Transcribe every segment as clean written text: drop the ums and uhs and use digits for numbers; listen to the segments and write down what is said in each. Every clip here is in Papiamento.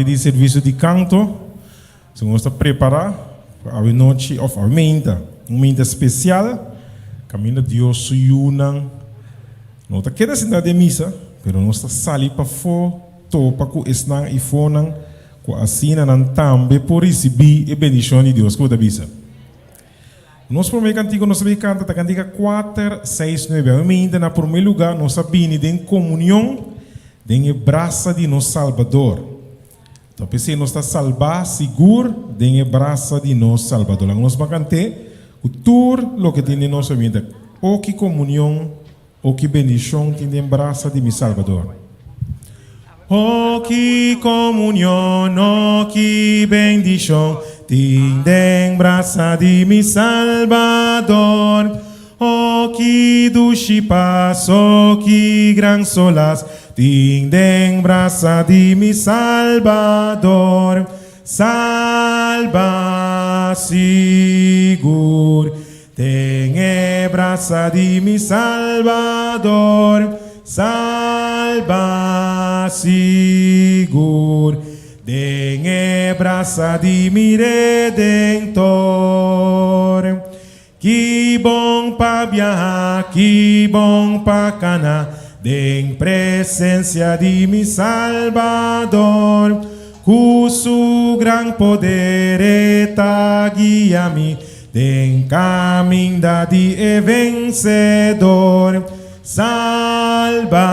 Di servicio di canto, si nos ta prepara pa awe nochi of awe meinta, un meinta special, caminda Dios su yunan no ta keda sinta den misa, pero nos ta sali pafó topa cu esnan y fonan cu asina nan tambe por ricibi e bendicion di Dios. Kico bo ta bisa? Nos prome cantico nos ta bay canta ta cantica cuater, seis, nuebe. Awe meinta na prome luga nos a bini den comunion den e brasa di nos Salbador. Ta p'esey nos ta salba sigur den e brasa di nos Salbador. Laga nos ban cant'é cu tur loke tin den nos awe. O ki comunion, o ki bendicion tin den brasa di mi Salbador. O ki komunion, o ki bendishon tin den brasa di mi Salbador! O ki dushi pas, o ki gran solas tin den brasa di mi Salbador! Salba sigur Den e brasa di mi Salbador, salba sigur. Den e brasa di mi Redentor. Ki bon pa biaha, ki bon pa kana, den presencia di mi Salbador. Ku su gran poder e ta guia mi den kaminda di e vensedor. Salba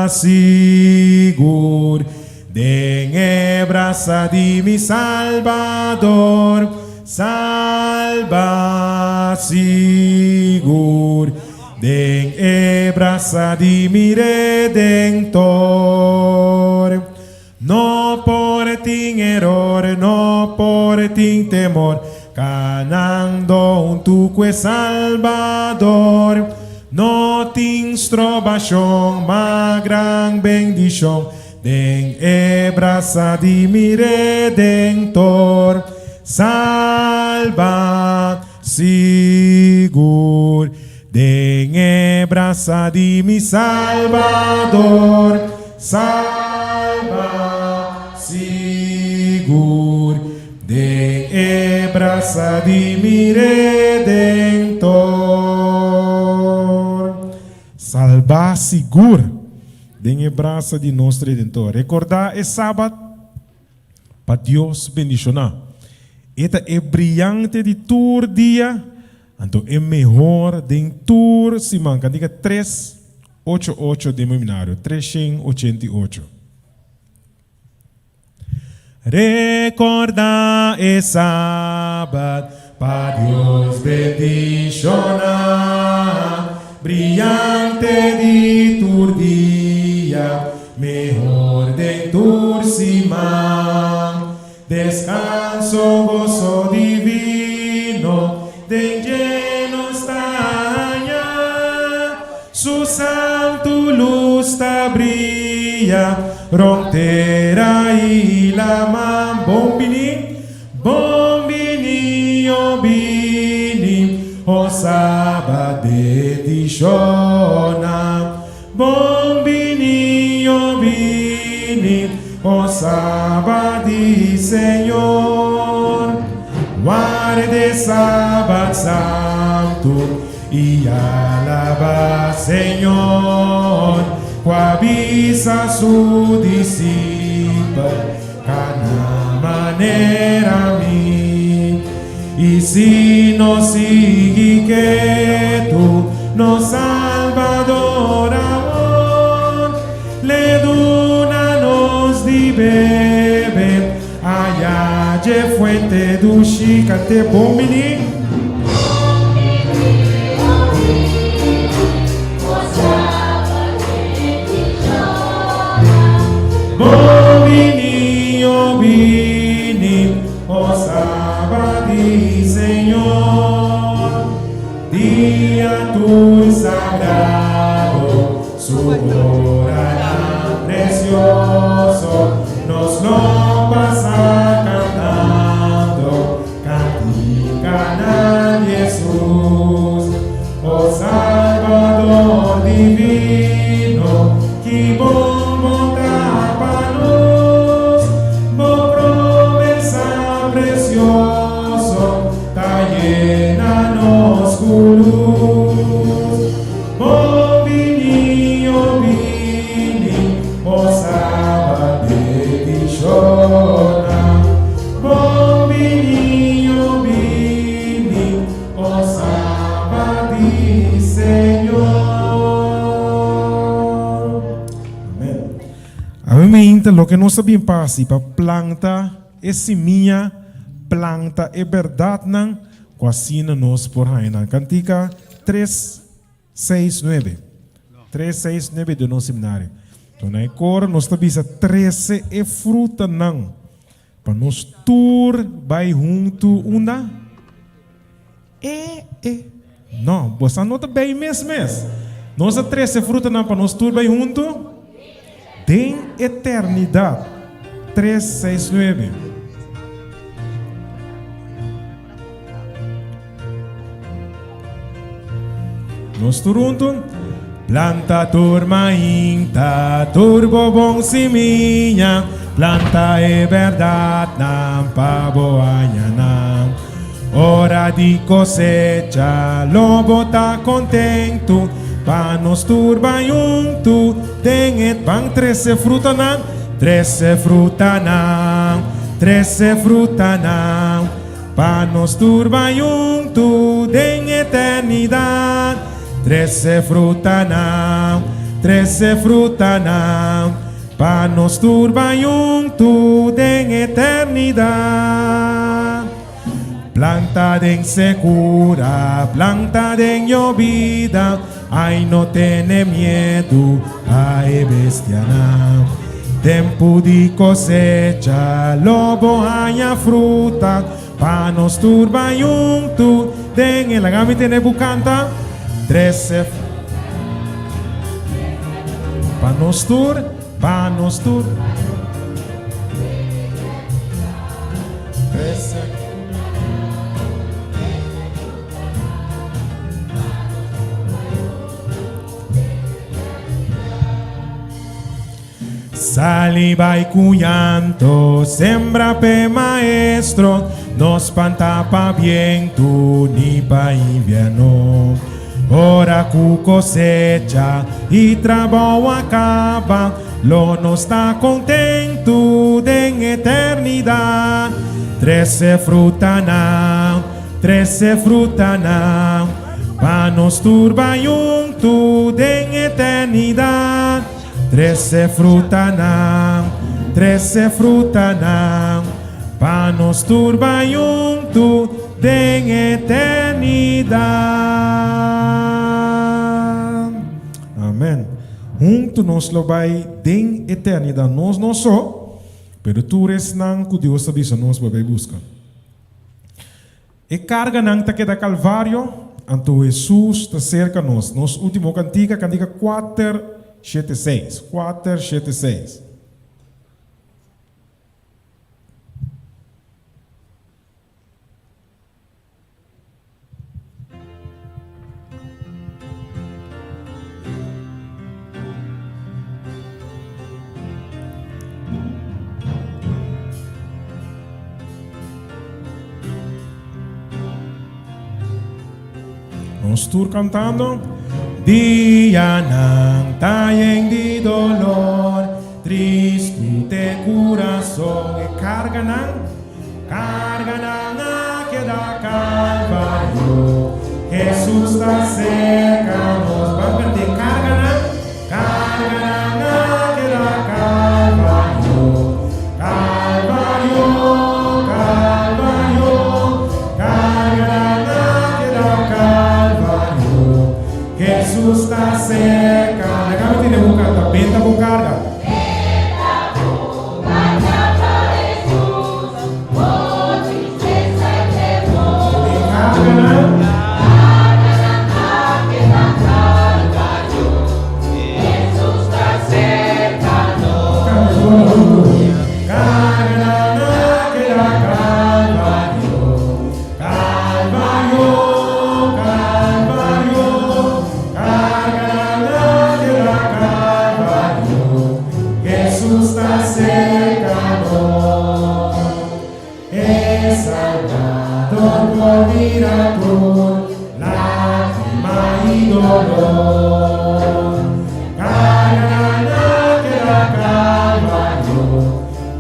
sigur den e brasa di mi Salbador. Salba sigur den e brasa di mi Redentor. No por tin eror, no por tin temor, Kanando huntu ku e Salbador. No tin strobashon, ma gran bendishon, Den e brasa di mi Redentor. Salba sigur. Den e brasa di mi Salbador, salba sigur. Den e brasa di mi Redentor, salba sigur. Den e brasa di nos Redentor. Recorda e Sabat pa Dios bendiciona. E ta e briyante di tur dia. Anto e mehor den tur siman. Kantika tres ocho ocho den Seminario, 388. Rekordá e Sabat pa Dios bendishoná, Briante di tur dia, mehor den tur siman. Deskanso, goso divino, den dje nos ta haña. Su santu lus ta bria rond tera i laman. Bon bini, bon bini, o bini, o Sabat bendishona. Bon bini, o bini, o Sabat di Señor. Warde Sabat santu i alabá Señor, ku a bisa su disipel, Kana manera mi. I si nos sigui ketu, nos Salbador awor le duna nos di bebe aya dje fuente dushi. Kant'é bon bini. Bon bini, oh bini, oh Sabat di Señor. Dia tur sagrado, su oranan precioso, nos lo pasa cantando canticanan Jesus. Oh Salvador divino, ki bon bo ta pa nos, bo promesa precioso ta yena nos ku lus. Bon bini, oh bini, oh Sabat bendishona. Bon bini, oh bini, oh Sabat di Señor. Amen. Awe meinta loke nos ta bin pa hasi pa planta e simia, planta e bèrdatnan ku asina nos por haña nan. Kantika tres seis nuebe. Tres seis nuebe den nos seminario. Enton na e kor nos ta bisa trese e frutanan pa nos tur bai huntu unda? E e. No, bosan no ta bay mes mes. Nos a trece frutanan pa nos tur bay hunto den eternidad. Tres, seis, nuebe. Nos tur hunto. Planta tur mainta, tur bo bon simiña, planta e berdadnan pa bo haña nan. Ora di kosecha lo bo ta kontentu, pa nos tur bai huntu den e ban trese frutanan, trese frutanan, trese frutanan. Pa nos tur bai huntu den eternidat. Trese frutanan, trese frutanan, pa nos tur bai huntu den eternidat. Planta den sekura, planta den yobida, ai no tene miedu pa e bestianan. Tempu di kosecha lo bo haña fruta, pa nos tur bai huntu den e laga mi tene bu kanta. Trese pa nos tur, pa nos tur. Trese. Sali bai ku llanto, sembra p'e maestro, no spanta pa bientu ni pa invierno. Ora ku kosecha i trabou a kaba, lo nos ta kontentu den eternidat. Trese frutanan. Trese frutanan pa nos tur bai huntu den eternidat. Trese frutanan, trese frutanan pa nos tur bai huntu den eternidat. Amen. Huntu nos lo bai den eternidat. Nos no so, pero tur esnan ku Dios a bisa nos pa bai buska. E karganan ta keda Kalvario, anto Hesus ta serka nos. Nos último kantika, kantika 476, 476. Nos tur cantando. Dianan ta yen di dolor, tristu te curason. E carganan, carganan a keda Calvario. Jesus ta cerca nos. Ban cant'e carganan. Carga nan a keda Calvario, Calvario, Calvario, Carga nan a keda Calvario, Jesus ta cerca. Laga mi tende bo canta, Benta bo carga. Benta bo carga pa Jesus, bo tristesa y temor. E carga nan. Carga nan a keda Calvario. Hesus ta serka nos. Carga nan a keda Calvario, Calvario, Calvario, Carga nan a keda Calvario, Hesus ta serka nos. E Salbador por mira tur lágrima i dolor. Carga nan a keda Calvario,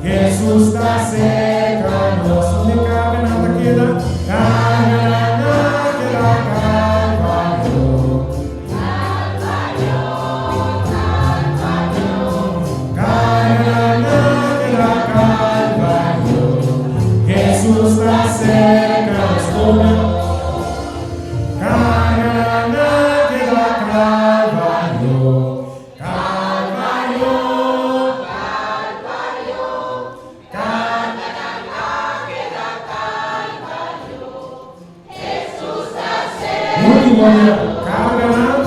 Jesus ta serka nos. Unda e carga nan ta keda? Carga nan a keda Calvario. Calvario, Calvario. Carga nan a keda Calvario, Jesus ta serka nos. Unda? Carga nan a keda Calvario, Calvario, Calvario. Carga nan a keda Calvario. Hesus ta serka. Último dia, carga nan,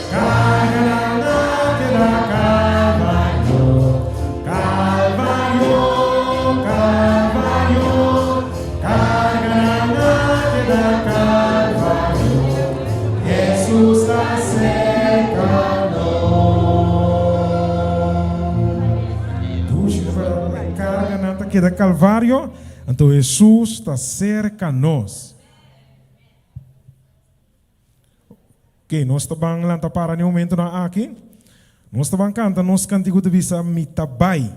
carga nan a keda Calvario, Calvario, Calvario, carga nan a keda Calvario, Hesus ta serka nos. Dushi, carga nan ta keda Calvario. Anto Hesus ta serka nos. Oke, nos ta ban lanta para n'e momentonan aki. Nos ta ban kanta nos kantiku ta bisa Mi ta bai.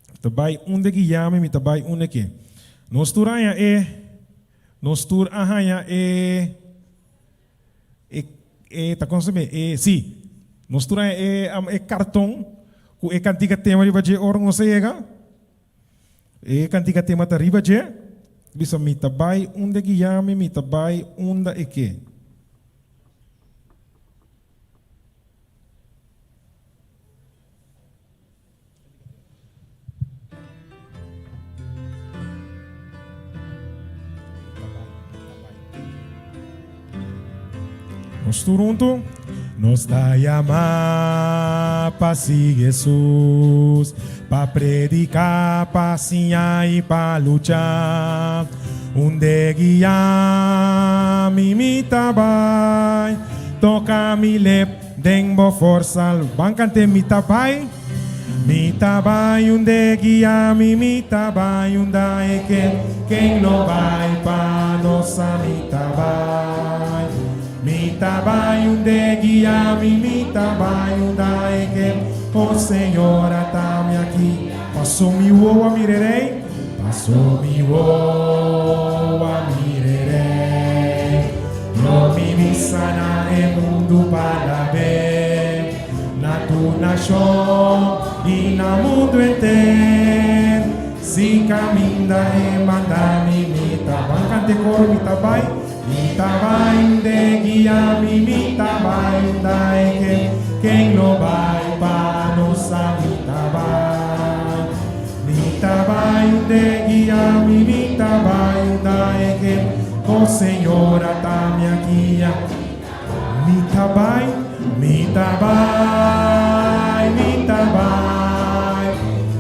Mi ta bai unda ki yami, mi ta bai unda ke. Nos tur haña e, nos tur a haña e, e, e ta kon se me, e, si. Nos tur haña e, e karton ku e kantika tema riba dje ora nos a yega. E kantika tema ta riba dje, bisa mi ta bai unda e guia mi, mi ta bai unda e ke. Nos tur huntu. Nos ta yamá pa sigui Hesus, pa prediká, pa siña i pa lucha. Unda e guia mi, mi ta bai. Toka mi lep den bo forsa. Ban kant'é, Mi ta bai. Mi ta bai unda e guia mi, mi ta bai unda e ken, ken lo bai pa nos sa mi ta bai. Mi ta bai unda e guia mi, mi ta bai unda e ken, oh Señor ata mi aki. Paso mi wowo a mira e rei, paso mi wowo. e mundu pa lab'é, na tur nashon i na mundu henter. Si kaminda e manda mi, mi ta ban kant'e koro, mi ta bai, mi ta bai unda e guia mi, mi ta bai unda e ke, ken lo bai pa nos a mi ta bai. Mi ta bai unda e guia mi, mi ta bai unda e ke, O Señor ata mi a guia. Mi ta bai, mi ta bai, mi ta bai,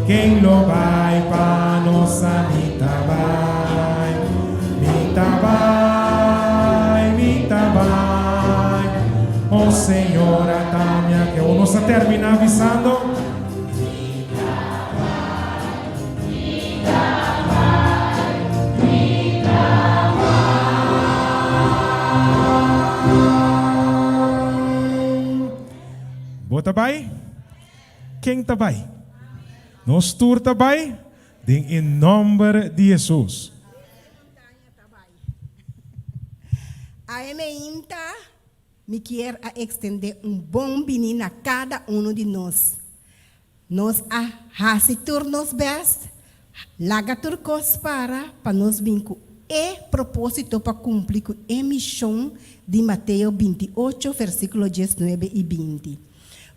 ken lo bai pa nos a mi ta bai. Mi ta bai, mi ta bai, O Señor ata mi a guia. Nos a termina bisando. Bo ta bai? Ken ta bai? Nos tur ta bai den e nomber di Hesus. Mi kier a extende un bon bini na cada uno di nos. Nos a hasi tur nos best, laga tur kos para pa nos bin ku e propósito pa kumpli ku e mishon di Mateo 28 versíkulo 19 i 20,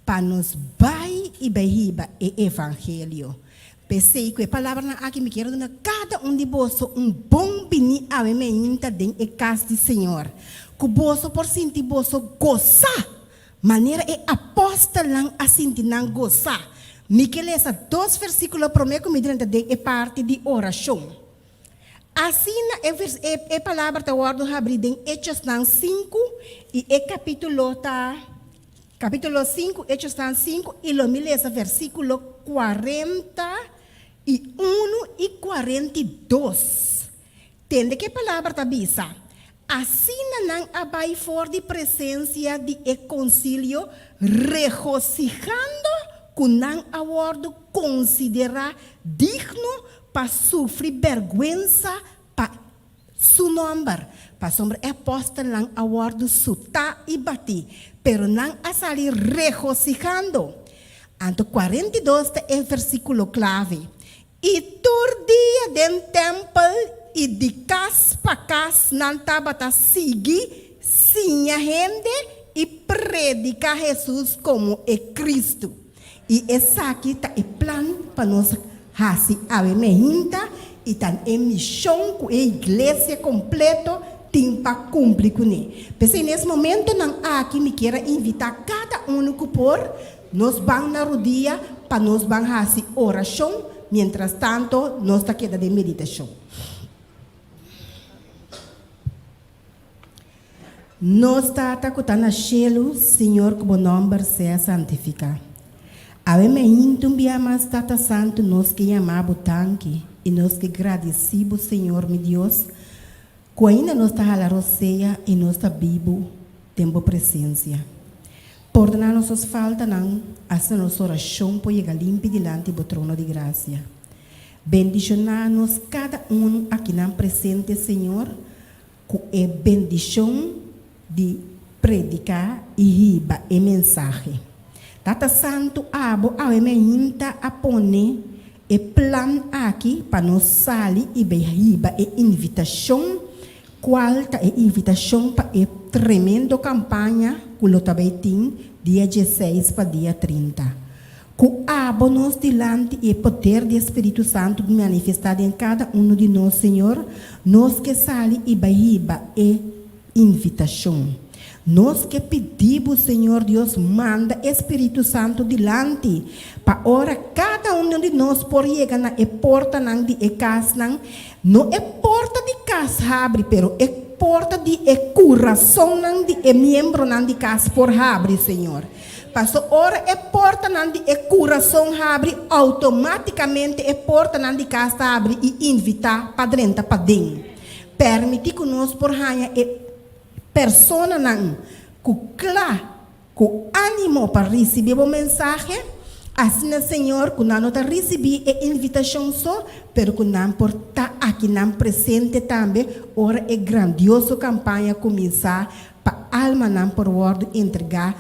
pa nos bai i bai hiba e evangelio. P'esei ku e palabranan aki mi kier duna kada un di boso un bon bini awe meinta den e kas di Señor, ku boso por sinti boso gosá Manera e apòstelnan a sinti nan gosá. Mi ke lesa dos versíkulo promé ku mi drenta den e parti di orashon. Asina e e palabra ta wòrdu habrí den Hechosnan sinku i e kapítulo ta kapítulo sinku, Hechosnan sinku, i lo mi lesa versíkulo 41 i 42. Tende ke palabra ta bisa, Asina nan a bai for di presensia di e konsilio regosihando ku nan a wòrdu konsiderá digno pa sufri bèrgwensa pa Su nòmber, pasobra e apòstelnan a wòrdu sutá i batí, pero nan a sali regosihando. Anto 42 ta e versíkulo klave. I tur dia den tèmpel i di kas pa kas nan tabata sigui siña hende i prediká Hesus komo e Kristu. I esaki ta e plan pa nos hasi awe mehinta i ta e mishon ku e iglesia kompleto tin pa kumpli kuné. P'esei nes momentonan aki mi kier a invitá kada unu ku por Nos ban na rudia pa nos ban hasi orashon, mientras tanto nos ta keda den meditashon. Nos Tata ku ta na shelu, Señor ku bo nòmber sea santifiká. Awe meintu un bia mas Tata Santu nos ke yama bo danki i nos ke gradisí bo Señor mi Dios ku ainda nos ta hala rosea i nos ta bibu den bo presensia. Pordoná nos nos faltanan, asina nos orashon por yega limpi dilanti bo trono di grasia. Bendishoná nos kada un akinan presente, Señor, ku e bendishon di prediká i hiba e mensahe. Tata Santu, abo awe meinta a pone e plan aki pa nos sali i bai hiba e invitashon Cual ta e invitacion pa e tremendo campaña cu lo ta bay tin dia dieseis pa dia 30? Cu abo nos dilanti y e poder di e Spiritu Santo manifesta den cada uno di nos, Señor, nos ke sali y bay hiba e invitacion. Nos ke pidi bo, Señor Dios, manda e Spiritu Santo dilanti, pa ora cada uno di nos por yega na e portanan di e casnan, No e porta di kas habri, pero e porta di e kurasonnan di e miembronan di kas por habri, Señor. Paso ora e portanan di e kurason habri, outomátikamente e portanan di kas ta habri i invitá pa drenta paden. Permití ku nos por haña e personanan ku kla Ku ánimo pa risibí bo mensahe, asina Señor ku nan no ta risibí e invitashon so, pero ku nan por ta akinan presente tambe ora e grandioso kampaña kuminsá pa. pa almanan por wòrdu entregá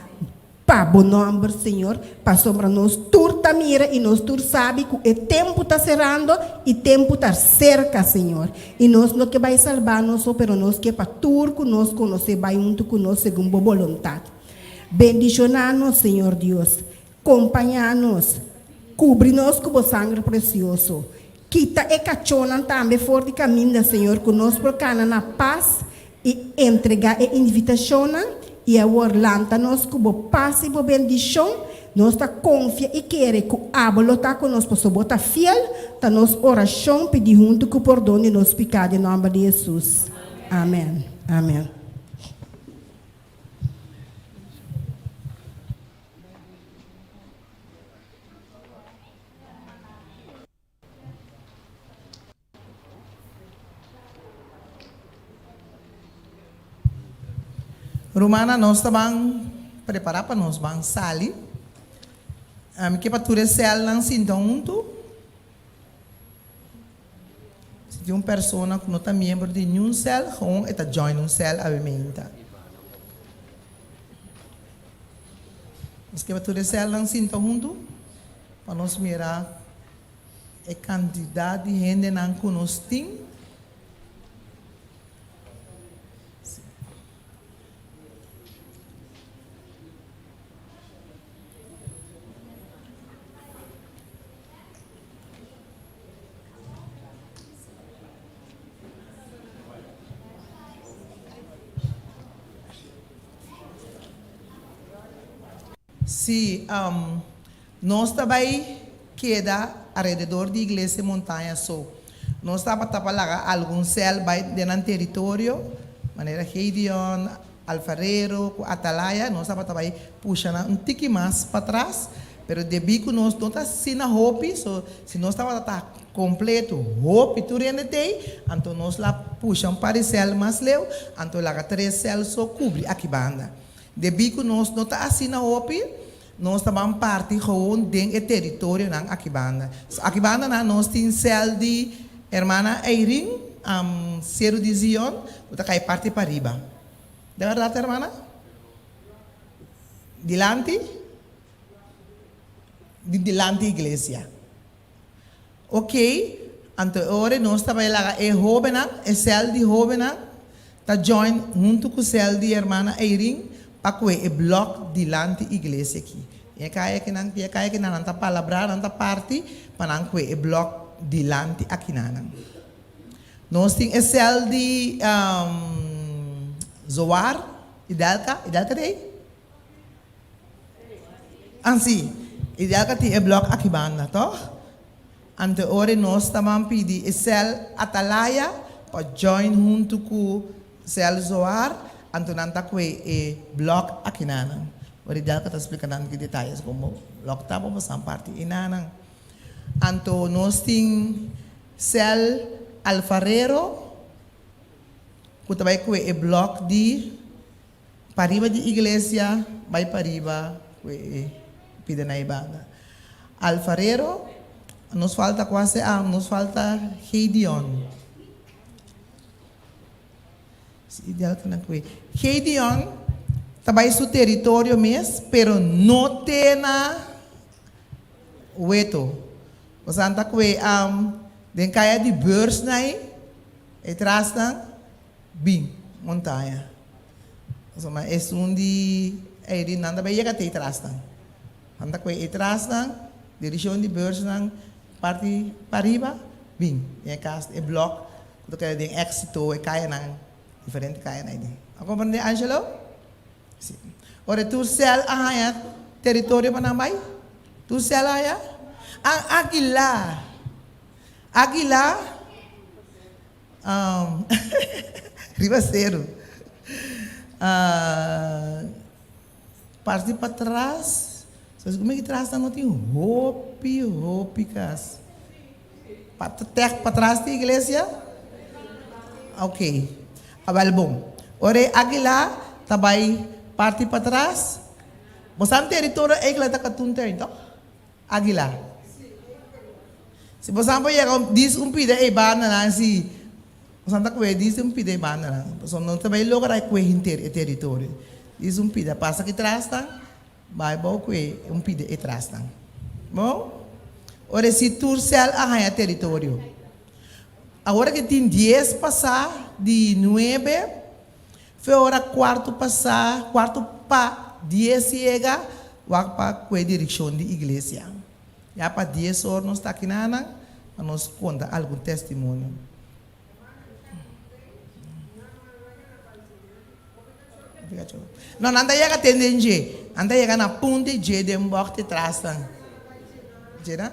pa bo nòmber, Señor, pasobra nos tur ta mira i nos tur sabi ku e tempu ta serando i tempu ta serka, Señor. I nos no ke bai salbá nos so, pero nos ke pa tur ku nos konosé bai huntu ku nos segun bo boluntat. Bendishoná nos, Señor Dios. Kompañá nos. Kubri nos ku bo sangre presioso. Kita e kachónan tambe for di kaminda, Señor, ku nos por kana na pas i entregá e invitashonnan. I awor lanta nos ku bo pas i bo bendishon. Nos ta konfia i kere ku abo lo ta ku nos pasobra bo ta fiel. Ta nos orashon pidi huntu ku pordon di nos piká den nòmber di Hesus. Amèn. Amèn. Rumannan, nos ta ban prepará pa nos ban sali. Mi ke pa tur e sèlnan sinta huntu. Si tin un persona ku no ta miembro di niun sèl, gewoon e ta join un sèl awe meinta. Nos ke pa tur e sèlnan sinta huntu pa nos mira e kantidat di hendenan ku nos tin. Sí, nos ta bai keda alrededor di Iglesia Montaña so. Nos tabata pa laga algun sèl bai den nan teritorio, manera Gideon, Alfarero ku Atalaya. Nos tabata bai pusha nan un tiki mas patras, pero debí ku nos no ta asina hopi, so si nos tabata ta kompleto hopi tur hende t'ei, anto nos la pusha un par di sèl mas leu, anto laga tres sèl so kubri aki banda. Debí ku nos no ta asina hopi, nos ta ban parti gewoon den e teritorionan aki banda. So aki banda nan nos tin sèl di Hermana Eirin, Seru di Zion, ku ta kai parti pariba. De bèrdat, hermana? Dilanti? Di dilanti iglesia. Ok, anto e ora nos ta bai laga e hóbennan, e sèl di hóbennan ta join huntu ku sèl di hermana Eirin pa kue e blòk dilanti iglesia aki. Den e kaya akinan, den e kaya akinan nan ta palabrá, nan ta parti pa nan kue e blòk dilanti akinanan. Nos tin e sèl di Zoar, Idelka, Idelka ta ei? Ansi, ideal ka tin e blòk aki banda, tòg? Anto e ora nos ta ban pidi e sèl Atalaya pa join huntu ku sèl Zoar, anto nan ta kue e blòk aki nanan. Ora ideal ka ta splika nan ki detayes komo blòk ta pa bosan parti enanan. Anto nos tin sèl Alfarero ku ta bai kue e blòk di. Pariba di iglesia bai pariba ku e pida na e banda. Alfarero, nos falta kuase a nos falta Gideon. Si ideal ta na ku e. Gideon ta bai su teritorio mes pero no te na Weto. Bosan ta ku e den kaya di beurs nai e trasnan. Bin montaña. Pasobra esun di ei nan ta bay yega te e trasnan. Nan ta koe e trasnan, dirishon di beursnan, parti pariba, bin den e kas, e blòk ku ta keda den Éxito, e kayanan, diferente kayanan ei den. A komprendé, Angelo? Si. Ora tur sèl a haña teritorio pa nan bai? Tur sèl a haña? A Aguila. Aguila. Riba seru. Parti patras, so si mi tras nan no tin hopi hopi kas. Tèg patras di iglesia? Ok. Awèl bon. Ora e águila ta bai parti patras, bo sa teritorio águila ta katun tèn tòg? Águila. Si bo sa por yega dis un pida ei banda nan si. Nos ta kue djis un pida e bandanan, pasobra no ta bai logra kue henter e teritorio. Djis un pida pasa ki trasnan, bai bou kue un pida e trasnan. Bon? Ora si tur sèl a haña teritorio. Awor ke tin dies pasá di nuebe, fe ora kuartu pasá, kuartu pa dies yega, wak pa kue direkshon di iglesia. Ya pa dies or nos ta akinanan pa nos konta algun testimonio. No, nan ta yega te den dje. Nan ta yega na punta di dje den bògt te tras nan. Dje nan?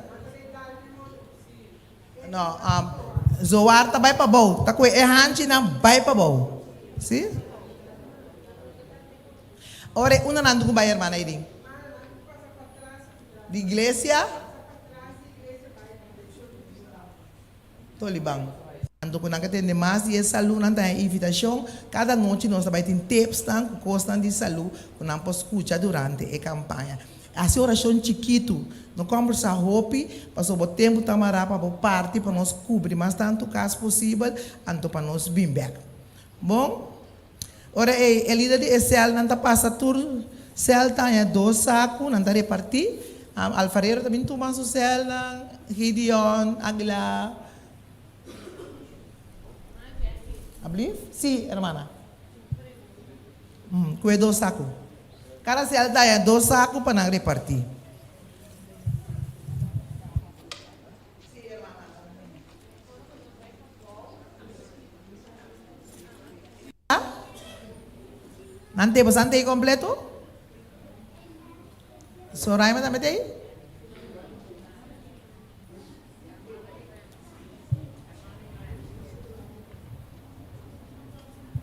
No, Zoar ta bai pabou. Ta kue e hanchinan bai pabou. Si? Ora e unda nan dun ku bai hermana Eileen? Di iglesia Toliban. Anto ku nan ka tende mas di e salu nan ta haña invitashon. Kada nochi nos ta bai tin tipsnan ku kosnan di salu ku nan por skucha durante e kampaña. Hasi orashon chikitu. No kòmbersá hopi pasobra bo tempu ta mará pa bo parti pa nos kubri mas tantu kas posibel anto pa nos bin bèk. Bon. Ora ei, e lider di e sèlnan ta pasa tur sèl ta haña dos saku, nan ta repartí. Alfarero ta bin tuma su sèlnan, Gideon, Aguilar. Ablief? Sí, hermana. Ku e dos saku. Kada sèl ta haña dos saku pa nan repartí. Nan te bosan te completo? Soraima tambe te?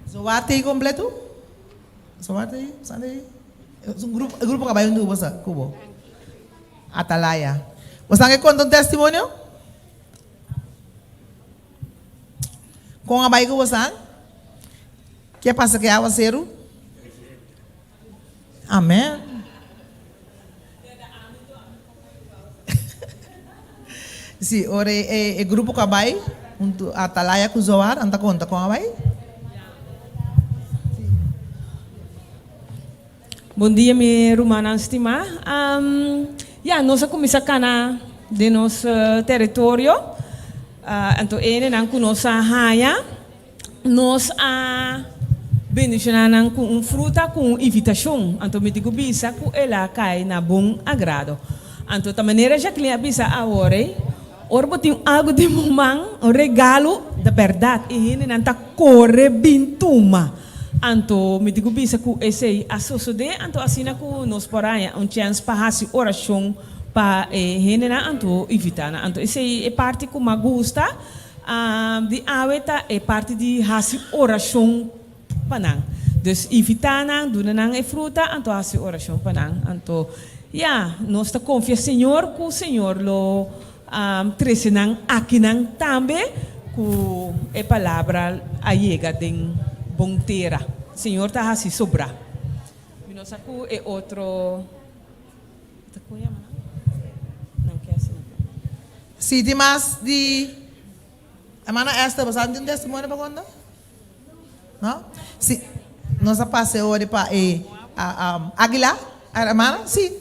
Zoar te completo? Zoar te? Bosan te? Es un grupo, grupo que bay un bosa, cubo. Atalaya. Bosan ke konta un testimonio? Kon a bai ku bosan? Ke pasa ku e awaseru? Amen. Si, ora e, e grupo ku a bai, huntu Atalaya ku Zoar, nan ta konta kon a bai. Bon dia mi rumannan stimá. Ya, nos a kuminsá kana den nos teritorio. Anto e hendenan ku nos a haña, nos a bendishoná nan ku un fruta ku un invitashon. Anto mi tin ku bisa ku el a kai na bon agrado. Anto ta manera Jacqueline a bisa awor ei, ora bo tin algu den bo man, un regalo, ta bèrdat e hendenan ta kore bin tuma. Anto mi tin ku bisa ku esei a sosodé, anto asina ku nos por haña un chèns pa hasi orashon pa e hendenan anto invitá nan. Anto esei e parti ku mas gusta di awe ta e parti di hasi orashon pa nan. Dus invitá nan, duna nan e fruta, anto hasi orashon pa nan. Anto ya, nos ta konfia Señor ku Señor lo trese nan akinan tambe ku e palabra a yega den bon tera. Señor ta hasi sobrá. Mi no sa ku e otro ta kon yama nan? Nan ke hasi nan. Si tin mas di Hermana Esther, bo sa tin un testimonio pa konta? No? Si, nos a pasa e ora pa e Aguilar, hermana? Si.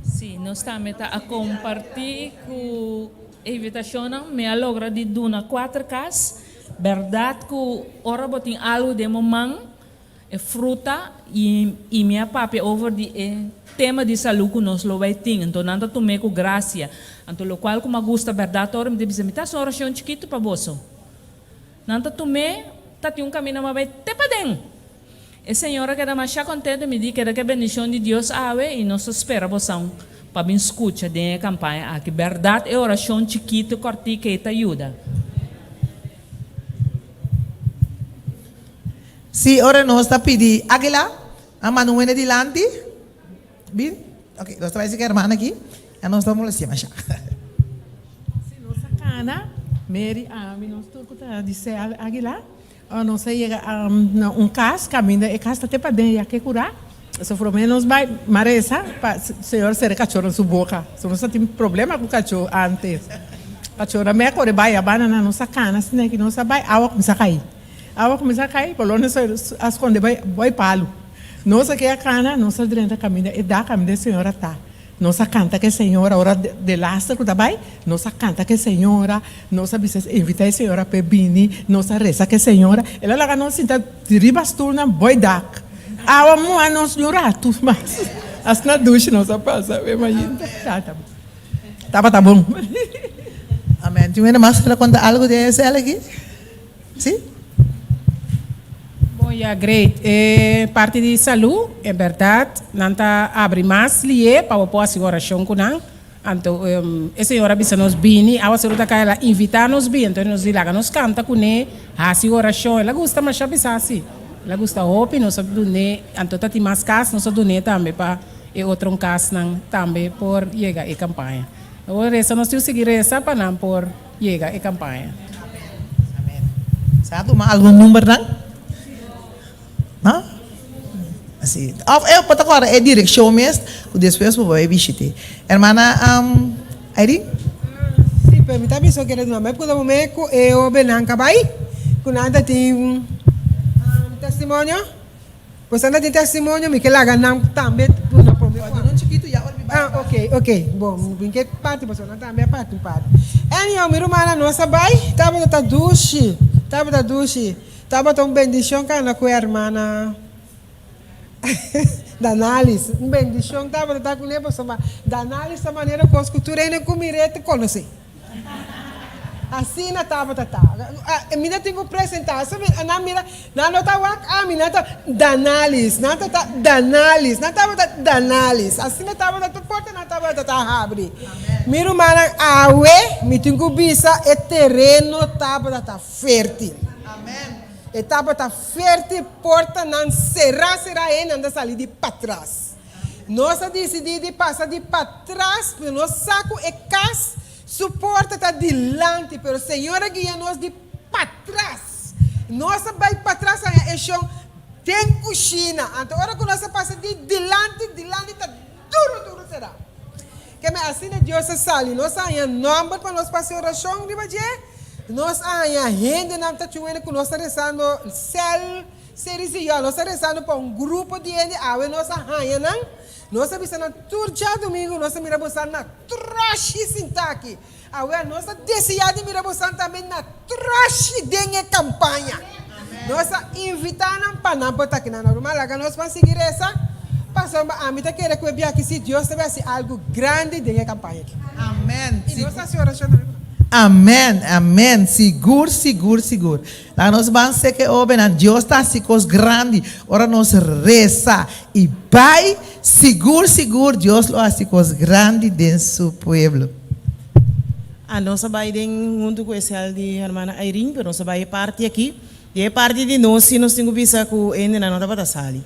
Si, nos tambe ta a comparti cu e invitacionnan. Mi a logra di duna cuater cas. Berdad cu ora bo tin algo den bo man, e fruta, y y mi a papia over di e tema di salud cu nos lo bay tin. Enton nan ta tum'é cu gracia. Anto locual cu mi a gusta berdad ora mi ta bisa, mi ta haci un oracion chikito pa boso. Nan ta tum'é, ta tin un camina ma bay te paden. E señora keda masha contento, mi di keda cu e bendicion di Dios awe y nos ta spera bosan pa bin scucha den e campaña aki. Berdad e oracion chikito cortico ey ta yuda. Sí, ora nos ta pidi Águila a manda un hende dilanti. Bin? Ok, nos ta bai sika hermana aki. Ya nos ta molestia masha. Sí, nos a kana, Mary, ami, nos tur ku ta di sel Águila. Nos a yega na un kas, kaminda e kas ta te paden ya ke kurá. So promé nos bai Maresa pa señor sera e kachó na su boka. So nos a tin problema ku kachó antes. Pasobra mi a kore bai a banda nan nos a kana asina ki nos a bai awa kuminsá kai. Awa kuminsá kai Polonia a skonde bai bai palu. Nos a keda kana nos a drenta kaminda e dak kaminda e señora ta. Nos a kanta ku e señora ora delaster ku ta bai nos a kanta ku e señora nos a bisa invita e señora pa e bini nos a resa ku e señora el a laga nos sinta riba stulnan boi dak. Awa muha nos un ratu mas asina dushi nos a pasa mi imagina ta bon. Tabata bon. Amen. Tin hende mas ku ta konta algu di e sel aki? Si? Bon ya great. E parti di salu en berdad nan ta abri mas lié pa bo por hasi orashon ku nan. Anto e señor a bisa nos bini, awaseru ta kai el a invita nos bin, anto nos di laga nos kanta kuné, hasi orashon. El a gusta masha bisa si. El a gusta hopi, nos a dun'é, anto ta tin mas kas nos a dun'é tambe pa. E otro kasnan tambe por yega e kampaña. Awor resa nos tin sigui resa pa nan por yega e kampaña. Amen. Sa tuma algun numbernan? No? Asi. Of e por ta kòrda e direkshon mes ku despues bo bai bishit'é. Hermana Irene? Si, pero mi ta bisa kere duna mi punta promé ku e hobennan ka bai, ku nan ta tin testimonio. Pues anda tin testimonio mi ke laga nan tambe duna prome ku ami. Ah ok ok bon mi ke parti pasobra nan tambe a parti un parti. Anyhow mi rumannan nos a bai tabata ta dushi tabata dushi tabata un bendishon kanda ku e hermana Danalis un bendishon tabata ta kune pasobra Danalis ta manera kos ku tur hende ku mir'é ta konosé. Asina tabata ta. Mi ta tin ku presentá. Nan mira, nan no ta wak ami, nan ta Danalis, nan ta ta Danalis, nan tabata Danalis. Asina tabata, tur porta nan tabata ta habri. Mi rumannan, awe mi tin ku bisa e tereno tabata ta fértil. E tabata fértil, portanan será será, e nan ta sali di patras. Nos a disidí di pasa di patras, pero nos sa ku e kas su porta ta dilanti, pero Señor a guia nos di patras. Nos a bai patras haña e shon den kushina. Anto ora ku nos a pasa di dilanti, dilanti ta duru duru será. Keme asina Dios a sali. Nos a haña nòmber pa nos pasa e orashon riba dje. Nos a haña hendenan ta chuwende ku nos ta resando sèl. Seri si yo, nos ta rezando pa un grupo di hende, awe nos a haña nan, nos a bisa nan tur djadumingu nos a mira bosan na troshi sinta aki, awe nos ta desea di mira bosan tambe na troshi den e kampaña. Nos a invita nan pa nan por ta aki nan. Ruman laga nos ban sigui reza, pasobra ami ta kere ku e biaha aki si Dios ta bai hasi algu grandi den e kampaña aki. Amen. I nos hasi orashon tambe pa nan. Amen, amen, sigur, sigur, sigur. Laga nos ban seke obennan. Dios ta hasi kos grandi ora nos resa i bai. Sigur sigur Dios lo hasi kos grandi den su pueblo. A Nos a bai den huntu ku e sèl di hermana Irene, pero nos a bai e parti aki. Di e parti di nos si nos tin ku bisa ku hendenan no tabata sali.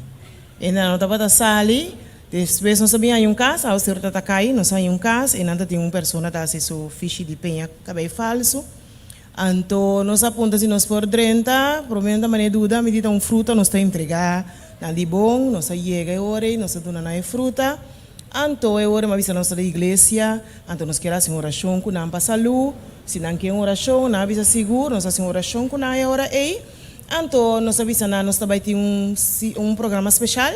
Hendenan no tabata sali. Despues nos a bin haña un kas, awe señor ta kai, nos a haña un kas, einan ta tin un persona ta hasi su fishi di peña kabei falsu. Anto nos a puntra si nos por drenta, prome nan ta mane duda, mi di ta un fruta nos ta entrega nan di bon, nos a yega e ora ei, nos a duna nan e fruta, anto e ora mi a bisa nos ta di iglesia, anto nos kier hasi un orashon ku nan pa salu, si nan kier un orashon, nan a bisa sigur, nos a hasi un orashon ku nan e ora ei, anto nos a bisa nan nos ta bai tin un un programa speshal,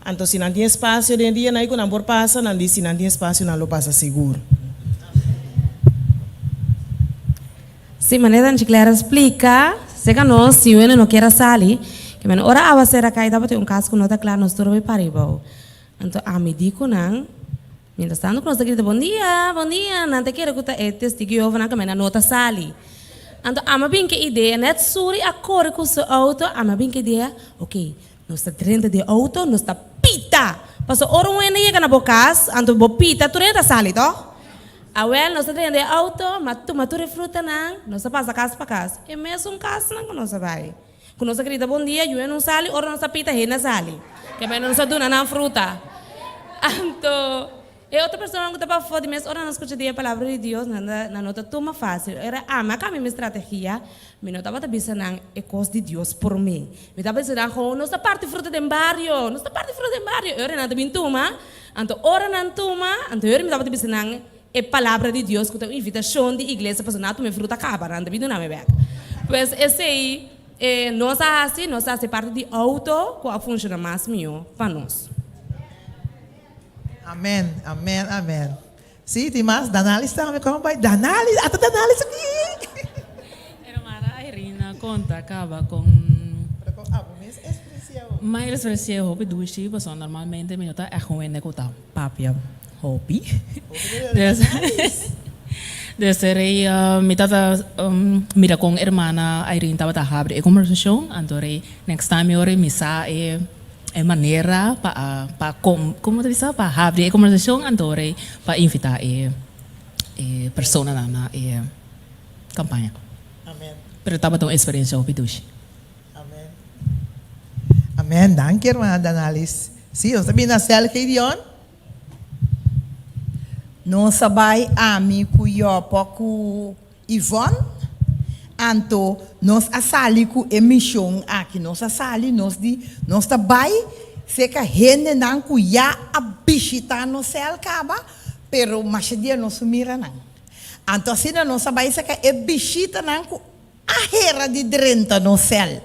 anto si nan tin espasio den e dianan ei ku nan por pasa, nan di si nan tin espasio nan lo pasa sigur. Si, manera Anchi Clara a splica, seca nos, si un hende no kier a sali, ke men ora awacer a cay tabatin un cas cu no ta cla, nos tur a bay pariba. Anto ami di cu nan, mientras tanto cu nos ta grita bon dia, bon dia, nan ta kere cu ta e testigo Jehovah nan ke men nan no ta sali. Anto ami a bin ke idea, net Suri a core cu su auto, ami a bin ke idea, ok, nos ta drenta den auto, nos ta pita! Pasobra ora un hende yega na bo cas, anto bo pita, tur hende ta sali, toch? Awel, nos ta drenta e auto, ma tuma tur e frutanan, nos a pasa kas pa kas. E mesun kasnan ku nos a bai. Ku nos a grita bon dia, yu e no sali, ora nos a pita hende a sali. Ke mei nos a duna nan fruta. Anto, e otro personanan ku ta pafó di mes ora nan skucha di e palabra di Dios, nan ta nan no ta tuma fásil. Ora ami a kambia mi strategia, mi no tabata bisa nan e kos di Dios promé. Mi tabata bisa nan, Ho, nos ta parti fruta den bario, nos ta parti fruta den bario. E ora nan ta bin tuma, Anto ora nan tuma, anto yori mi tabata bisa nan. E palabra di Dios ku ta un invitashon di iglesia pasobra nan a tuma e fruta kaba, nan ta bin duna mi bek. Pues esei nos a hasi, nos a hasi parti di outo ku a funshoná mas mihó pa nos. Amen, amen, amen. Si, tin mas? Danalis tambe, komo bai? Danalis, ata Danalis aki! Hermana Irina konta kaba kon. Pero kon abo mes ekspresia hopi? Mi ekspresia hopi dushi pasobra normalmente mi no ta ègt un hende ku ta Papia hopi. Dus e rei mi tata mira kon hermana Irene tabata habri e kombersashon anto rei next time ora mi sa e e manera pa pa kon komo ta bisa pa habri e kombersashon anto rei pa invita e e personanan na e kampaña. Pero tabata un eksperensia hopi dushi. Amen. Amen. Danki hermana Danalis. Sí, nos ta bini na sel Gideon. Nos a bai ami ku Jopo ku Yvonne. Anto nos a sali ku e mishon aki. Nos a sali, nos di, nos ta bai serka hendenan ku ya a bishitá nos sel kaba, pero masha dia nos no mira nan. Anto asina nos a bai serka e bishitanan ku A hera di drenta nos sèl.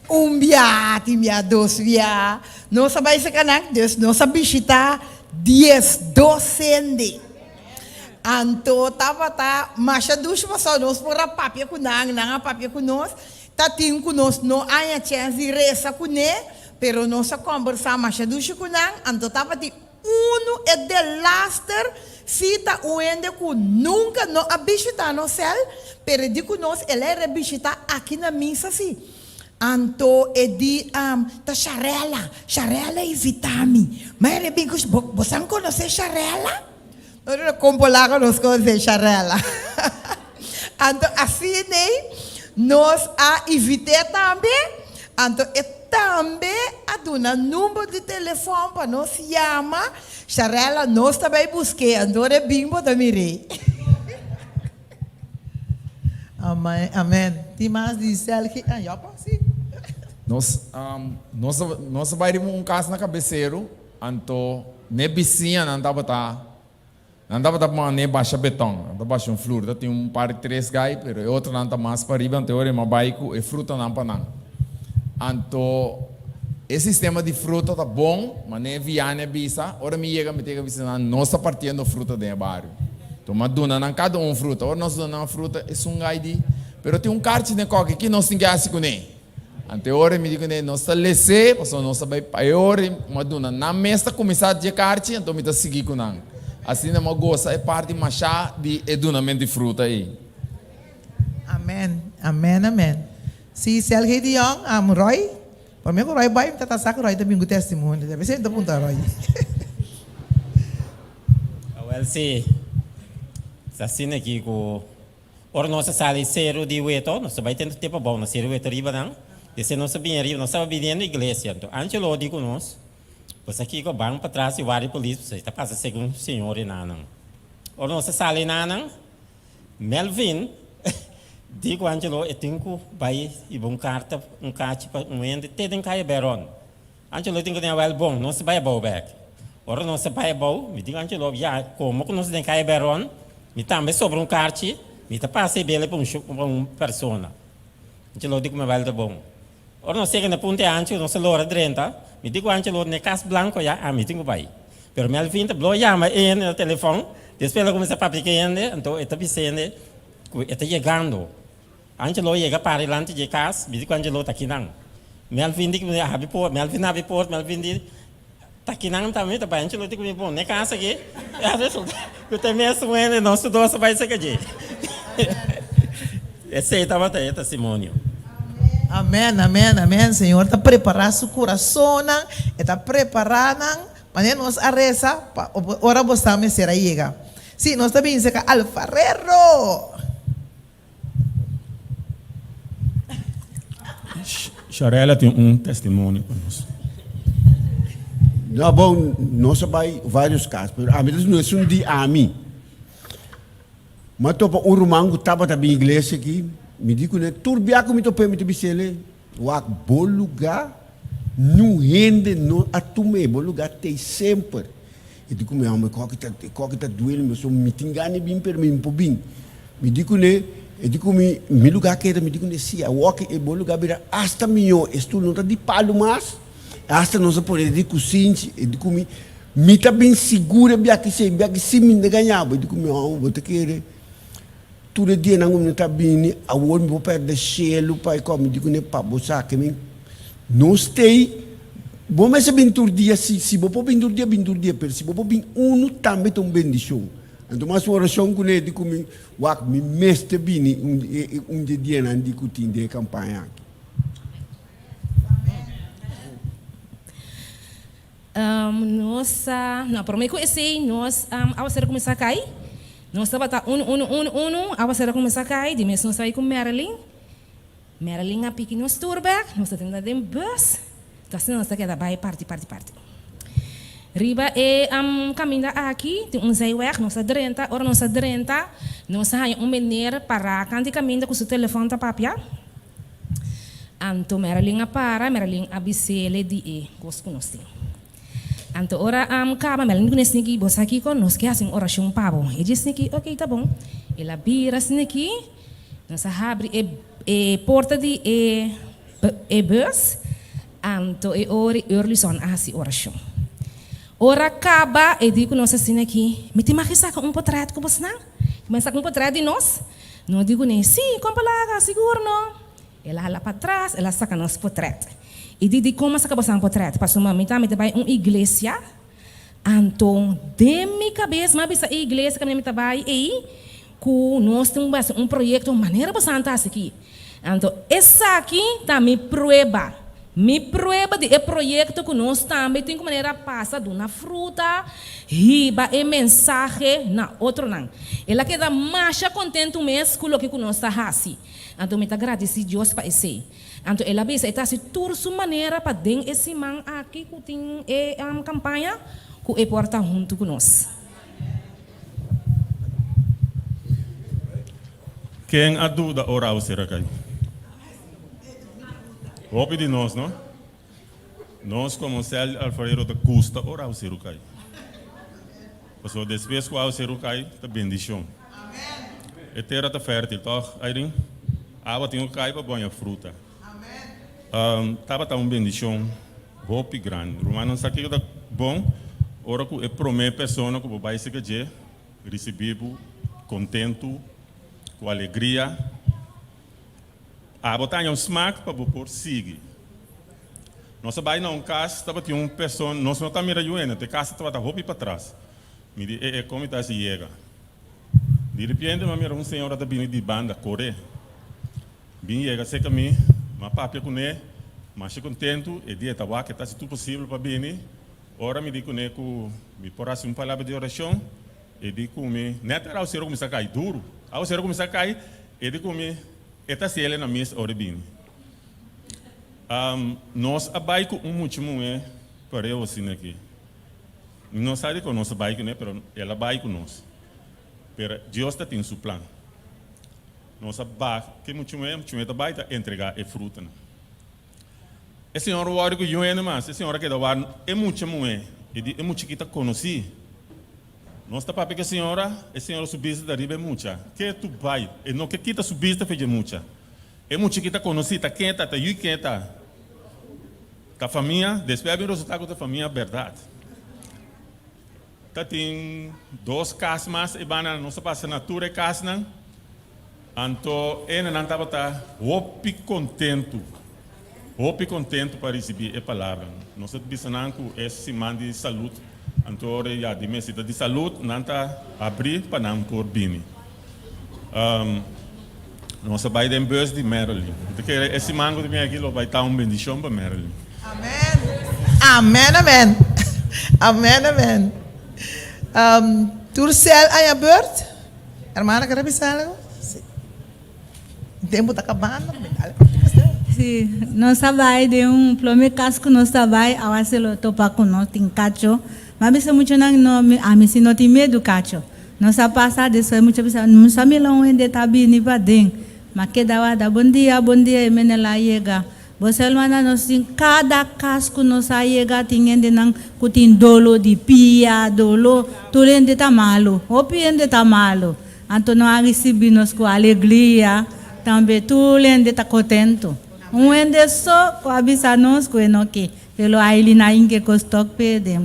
Un bia, tin bia dos bia. Nos a bai seka nan, dus nos a bishitá 12 hende. Anto tabata masha dushi pasobra nos por a papia ku nan, nan a papia ku nos. Ta tin ku nos no haña chèns di resa kuné, pero nos a kòmbersá masha dushi ku nan. Anto tabatin Unu e delaster si ta un hende ku nunka no a bishitá nos sèl, pero e di ku nos el a rebishitá aki na misa si. Anto e di, Ta Sharella, Sharella invitá mi. Ma e bin ku, Bo, bosan konosé Sharella? Nos di, Kon por laga nos konosé Sharella? Anto asina ei nos a invit'é tambe. Anto e tambe a duna number di telefòn pa nos yama. Sharella, nos ta bai busk'é, anto ora e bin bo ta mir'é. Amen, amen. Tin mas di Selgi? Ah, Jopo, si. Nos, nos, nos a bai riba un kas na Cabecero, anto n'e bisiñanan tabata Nan tabata mane basha beton, nan ta basha un flur, ta tin un par di tres gai, pero e otronan ta mas pariba, anto e ora e ma bai ku e frutanan pa nan. Anto e sistema di fruta ta bon, mane Vianney a bisa, ora mi yega mi tin ke bisa nan, nos ta partiendo fruta den e bario. Anto mi a duna nan kada un fruta, ora nos duna nan fruta, esun gai di, pero tin un karchi den koki, ki nos tin ke hasi kuné? Ante ora mi di kuné, nos ta les'é, pasobra nos ta bai pa e ora mi a duna nan mes ta kuminsá dje karchi, anto mi ta sigui ku nan. Asina mi a gosa e parti mashá di e dunamentu di fruta ei. Amen, amen, amen. Si Sergey de Jong, am Roy, prome ku Roy bai mi ta ta sa ku Roy ta bin ku testimonio, debe ser mi ta puntra Roy. Awel si, ta asina aki ku Ora nos a sali Seru di Weto, nos ta bai tenta te pabou na Seru Weto riba nan. Desde nos a bini ariba, nos tabata biniendo iglesia. Anto Angelo di ku nos, Bo sa kiko, ban patras di warda di polis, pasobra ta pasa segun señor e nanan. Ora nos a sali nanan, Melvin di ku Angelo e tin ku bai hiba un karta, un kachi pa un hende te den Kaya Beron. Angelo tin ku den awel bon, nos ta bai abou bek. Ora nos ta bai abou, mi di ku Angelo, ya, komo ku nos den Kaya Beron, mi tambe sobra un karchi, mi ta pasa e bele pa un pa un persona. Angelo di ku mi awel ta bon. Ora nos yega na Punta e Ancho, nos ta lora drenta, mi di ku Angelo, n'e kas blanko ya, ami tin ku bai. Pero Melvin ta blo yama e hende na telefòn, despues el a kuminsá papia ku e hende, anto e ta bisa e hende ku e ta yegando. Angelo yega para dilanti dje kas, mi di ku Angelo ta kinan. Melvin di ku mi habri port, Melvin habri port, Melvin di ta kinan tambe ta bai. Angelo di ku mi bon n'e kas aki a resulta ku ta e mes un hende nos tur dos a bai serka dje. Esei tabata e testimonio. Amen, amen, amen. Señor ta prepara su curasonnan, e ta prepara nan manera nos a reza pa ora bo sa mester a yega. Si, nos ta bin cerca alfarero. Sharella tin un testimonio pa nos. No, bon, nos a bai varios cas, pero ami ta no esun di ami. M'a topa un ruman ku tabata bin iglesia aki, mi di kuné, tur bia ku mi top'é mi ta bis'é, wak bo lugá, niun hende no a tum'é, bo lugá t'ei semper. E di ku mi, Amo, e kòki ta, e kòki ta duel mi, pasobra mi tin gana di bin, pero mi no por bin. Mi di kuné, e di ku mi, Mi lugá keda? Mi di kuné, Sí, awor e bo lugá bira asta mihó, e stul no ta di palu mas, asta nos a pone di kusinchi. E di ku mi, Mi ta bin sigur e biaha kisei, biaha kisí mi no ta gaña bo. E di ku mi, Amo, bo ta kere tur e dianan ku mi no ta bini, awor mi por pèrdè shelu pa e kòp. Mi di kuné, Pa bo sa ke mi no stay, bo mester bin tur dia, si, si bo por bin tur dia, bin tur dia, pero si bo por bin unu tambe ta un bendishon. Anto mas un orashon ku ne di ku mi wak mi mester bini un un di e dianan di ku tin den e kampaña aki. Nos a, no, promé ku esei nos awaser a kuminsá kai. Nos tabata unu unu unu unu, awaser a kuminsá kai, di mes nos a bai ku Marilyn. Marilyn a piki nos tur bèk, nos ta tenta den bus, ta asina nos ta keda bai parti parti parti. Riba e kaminda aki tin un zijweg, nos a drenta, ora nos a drenta nos a haña un meneer pará kant di kaminda ku su telefòn ta papia. Anto Marilyn a para, Marilyn a bis'é di e kos ku nos tin. Anto ora am kaba, Marilyn di ku Nesniki, bo sa kiko? Nos ke hasi un orashon pa bo. E di Sniki, ok, ta bon. El a bira Sniki, nos a habri e e porta di e e bus, anto e ora Earlyson a hasi orashon. Ora kaba, e di ku nos asina aki, Mi tin maki saka un potrèt ku bosnan? Mi a saka un potrèt di nos? Nos di kuné, Sí, kompa laga, sigur no. El a hala patras, el a saka nos potrèt. I di dikon mi a saka bosan potrèt? Pasobra mi tambe ta bai un iglesia. Anto den mi kabes mi a bisa e iglesia kaminda mi ta bai ei ku nos tin ku hasi un proyekto manera bosan ta hasi aki. Anto esaki ta mi prueba, mi prueba di e proyekto ku nos tambe tin ku manera pasa duna fruta, hiba e mensahe na otronan. El a keda masha kontentu mes ku loke ku nos ta hasi. Anto mi ta gradisí Dios pa esei. Anto el a bisa e ta hasi tur su manera pa den e siman aki ku tin e kampaña ku e por ta huntu ku nos. Ken a duda ora awe sera kai? Hopi di nos, no? Nos komo sel alfarero ta gusta ora awe seru kai. Pasobra despues ku awe seru kai ta bendishon. E tera ta fértil, tòg, Irene? Awa tin ku kai pa baña fruta. Tabata un bendishon hopi grandi. Rumannan sa kiko ta bon ora ku e promé persona ku bo bai serka dje risibí bo kontentu, ku alegria. Abo ta haña un smak pa bo por sigui. Nos a bai na un kas, tabatin un persona, nos no ta mira yu hende, e kas tabata hopi patras. Mi di, E, e, kon mi ta hasi yega? Di ripiente mi a mira un señora ta bini di banda kore. Bin yega serka mi, mi a papia kuné, masha kontentu, e di e ta wak, e ta hasi tur posibel pa bini. Ora mi di kuné ku mi por hasi un palabra di orashon, e di ku mi, nèt era awasero kuminsá kai duru, awasero kuminsá kai, e di ku mi, e ta hasi el na mis ora e bini. Nos a bai ku un mucha muhé pareu asina aki. Mi no sa dikon nos a bai kuné, pero el a bai ku nos. Pero Dios ta tin su plan. Nos a ba ke mucha muhé, mucha muhé ta bai ta entregá e frutanan. E señor wòrdu ku yu hende mas, e señor a keda wak e mucha muhé, e di e mucha ki ta konosí. Nos ta papia ku e señora, e señora su bista ta riba e mucha. Ke tu bai? E no ke kita su bista fe dje mucha. E mucha ki ta konosí ta ken ta, ta yu ken ta. Ta famia, despues a bin resultá ku ta famia bèrdat. Ta tin dos kas mas e banda, nos a pasa na tur e kasnan, anto enenan tabata hopi kontentu, hopi kontentu pa risibí e palabra. Nos a bisa nan ku e siman di salud, anto ora ya di mesita di salud nan ta abrí pa nan por bini. Nos a bai den bus di Marilyn. Mi ta kere e siman ku ta bini aki lo bai ta un bendishon pa Marilyn. Amen amen amen amen amen um, tur cel aña beurt hermana kere bisa algo si tempo ta kabando Si, nos a bai den un prome kas ku nos ta bai awase lo topa ku nos tin kacho Mi a bisa muchanan no ami si no tin miedu kacho Nos a pasa despues mucha bisa mi sa mira un hende ta bini paden. Mi a keda warda bon dia bon dia e menel a yega. Bo hermana nos tin kada kas ku nos a yega tin hendenan ku tin dolo di pia, dolo, tur hende ta malu, hopi hende ta malu. Anto nan a risibí nos ku alegria, tambe tur hende ta kontentu. Un hende so ku a bisa nos ku e no ke, pero Ailin a hinka e kos tòg p'e den.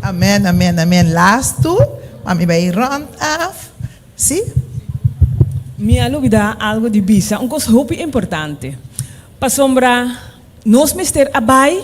Amen, amen, amen. Lastu, pa mi bai rond af. Sí. Mi a lubida algo di bisa, un cos hopi importante. Pasobra nos mester a bay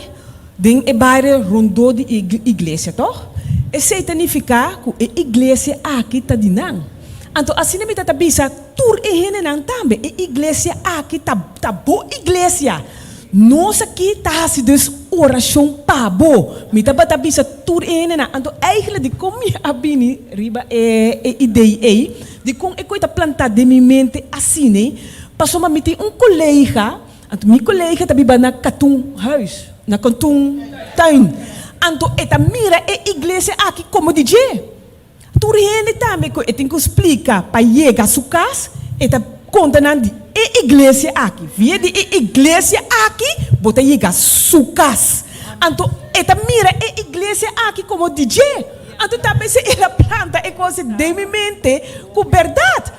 den e bario rondó di e iglesia, toch? Esey ta nifica cu e iglesia aki ta di nan. Anto asina mi ta ta bisa tur e hendenan tambe, e iglesia aki ta ta bo iglesia. Nos aki ta hasi dus orashon pa bo. Mi tabata bisa tur e hendenan. Anto eigenlijk dikon mi a bini riba e e idee ei, dikon e koe ta plantá den mi mente asina, pasobra mi tin un kolega, anto mi kolega ta biba na Katoen huis, na Katoen tuin. Anto e ta mira e iglesia aki komo di dje. Tur hende tambe ku e tin ku splika pa yega su kas, e ta konta nan di e iglesia aki. Via di e iglesia aki bo ta yega su kas. Anto e ta mira e iglesia aki komo di dje. Anto ta p'esei el a planta e kos den mi mente ku bèrdat.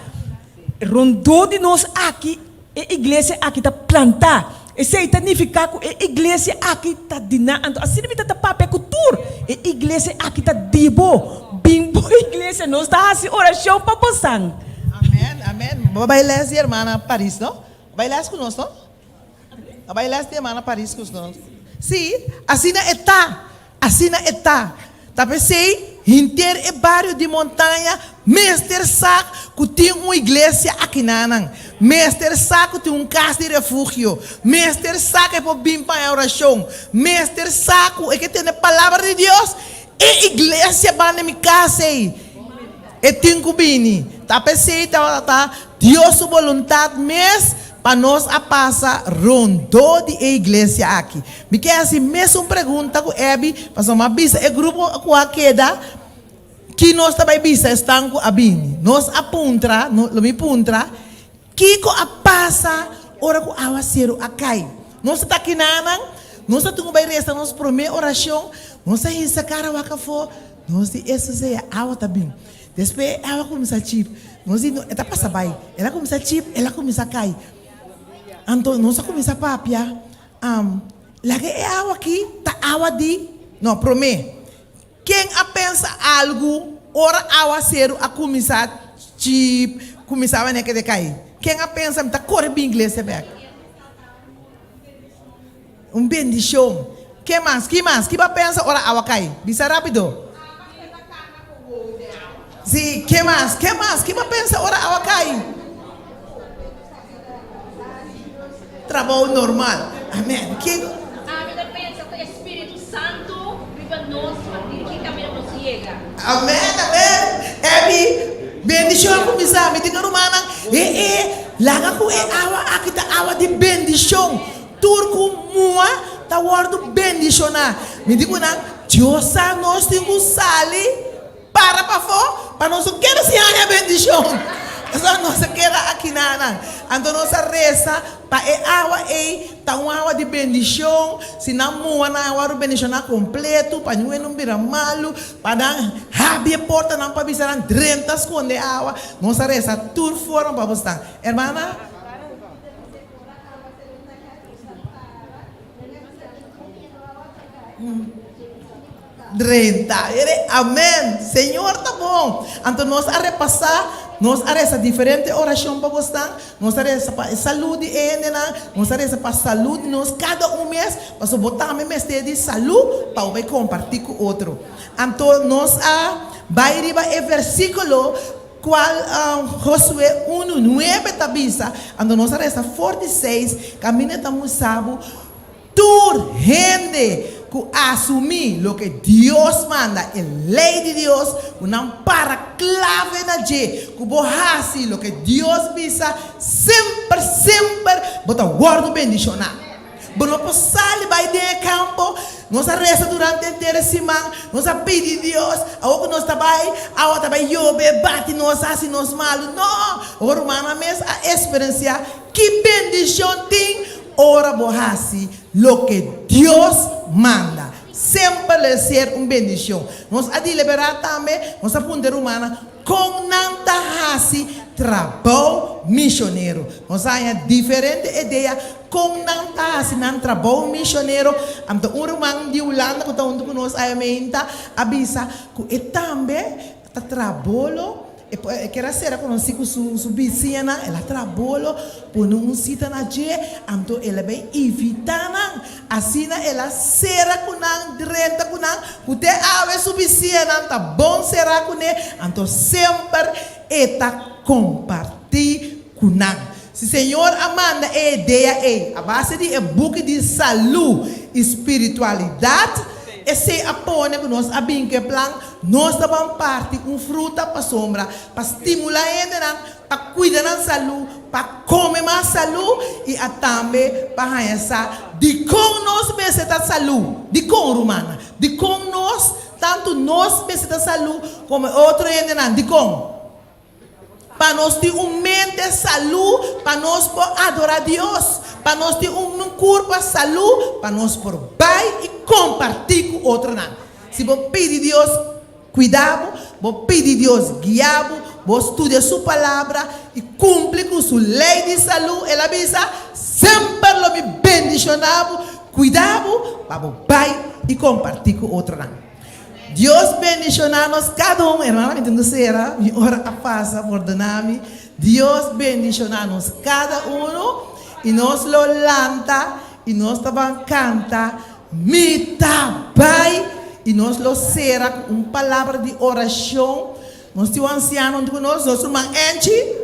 Rondó di nos aki e iglesia aki ta plantá. Esei ta nifiká ku e iglesia aki ta di nan. Anto asina mi ta ta papia ku tur, e iglesia aki ta di bo. Bin bo iglesia, nos ta hasi orashon pa bosan. Amen, amen. Bo a bai les di hermana Paris, no? Bo a bai les ku nos, no? Bo a bai les di hermana Paris ku nos. Sí, asina e ta. Asina e ta. Ta p'esei henter e bario di Montaña mester sa ku tin un iglesia akinanan, mester sa ku tin un kas di refugio, mester sa ku e por bin pa e orashon, mester sa ku e ke tende palabra di Dios. E iglesia banda mi kas ei, e tin ku bini. Ta p'esei tabata Dios su boluntat mes Pa nos a pasa rondó di e iglesia aki. Mi ke hasi mesun pregunta ku Abby, pasobra mi a bisa e grupo ku a keda ki nos ta bai bisa esnan ku a bini. Nos a puntra, lo mi puntra, kiko a pasa ora ku awaseru a kai? Nos ta ta kinanan, nos ta tin ku bai resa nos promé orashon, nos a hisa kara wak afó, nos di e susea, awa ta bin. Despues e awa kuminsá chip. Nos di, E ta pasa bai. El a kuminsá chip, el a kuminsá kai. Anto nos a kuminsá papia, Laga e awa aki ta awa di. No, promé, ken a pensa algu ora awaseru a kuminsá chip, kuminsá wanneer ke ta kai? Ken a pensa, Mi ta kore bin iglesia bèk? Un bendishon. Ke mas? Ki mas? Ki bo a pensa ora awa kai? Bisa rapido. Si, ke mas? Ke mas? Ki bo a pensa ora awa kai? Trabou normal. Amen. Ke. Ami ta pensa ku e Spiritu Santu riba nos pa dirigí kaminda ku nos yega. Amen, amen. Abby, bendishon a kuminsá. Mi tin rumannan, e e laga ku e awa aki ta awa di bendishon. Tur ku mua ta wòrdu bendishoná. Mi di ku nan, Dios sa nos tin ku sali para pafó pa nos no keda sin haña bendishon. Pasobra nos a keda akinanan. Anto nos a resa pa e awa ei ta un awa di bendishon. Si nan mua nan a wòrdu bendishoná kompletu pa niun hende no bira malu, pa nan habri e portanan pa bisa nan drenta skonde awa. Nos a resa tur forma pa bo stan. Hermana. Drenta. Ere, amen. Señor ta bon. Anto nos a repasá, nos a resa diferente orashon pa bosnan. Nos a resa pa e salú di e hendenan, nos a resa pa salú di nos kada un mes, pasobra bo tambe mester di salú pa bo bai kompartí ku otro. Anto nos a bai riba e versíkulo Cual Josué unu, nuebe ta bisa, Anto nos a resta for di seis, caminda ta musa bo tur hende cu asumi loke Dios manda, e ley di Dios, cu nan para clave na dje, cu bo haci loke Dios bisa, semper, semper bo ta wordo bendiciona. Bo no por sali bai den e kampo. Nos a resa durante henter e siman. Nos a pidi Dios, awor ku nos ta bai, awa ta bai yobe, bati nos, hasi nos malu. No! Awor rumannan mes a eksperensiá ki bendishon tin ora bo hasi loke Dios manda. Semper lo e ser un bendishon. Nos a deliberá tambe, nos a puntra e rumannan kon nan ta hasi trabou mishonero. Nos a haña diferente idea kon nan ta hasi nan trabou mishonero. Anto un ruman di Hulanda ku ta huntu ku nos aya meinta a bisa ku e tambe ta traha bolo. E kier a sera konosí ku su bisiñanan, el a traha bolo, pone un sita na dje, anto el a bai invitá nan. Asina el a sera ku nan, drenta ku nan, ku te awe su bisiñanan ta bon será kuné, anto semper e ta kompartí ku nan. Si Señor a manda e idea ei a base di e buki di Salú i Spiritualidat, esei a pone ku nos a bin ku e plan, nos ta ban parti un fruta pasobra pa stimulá hendenan pa kuida nan salú, pa kome mas salú i a tambe pa haña sa dikon nos mester ta salú. Dikon, rumannan? Dikon nos, tantu nos mester ta salú komo e otro hendenan? Dikon? Pa nos tin un mente salú, pa nos por adorá Dios. Pa nos tin un kurpa salú, pa nos por bai i kompartí ku otronan. Si bo pidi Dios kuida bo, bo pidi Dios guia bo, bo studia su Palabra i kumpli ku su lei di salú, el a bisa, Semper lo mi bendishoná bo, kuida bo, pa bo bai i kompartí ku otronan. Dios bendiciona nos cada un, hermana mi tin cu cera, mi ora a pasa, pordona mi, Dios bendiciona nos cada uno y nos lo lanta y nos ta ban canta mi ta bay y nos lo cera cu un palabra di oracion, nos tin un anciano hunto cu nos, nos ruman Angie,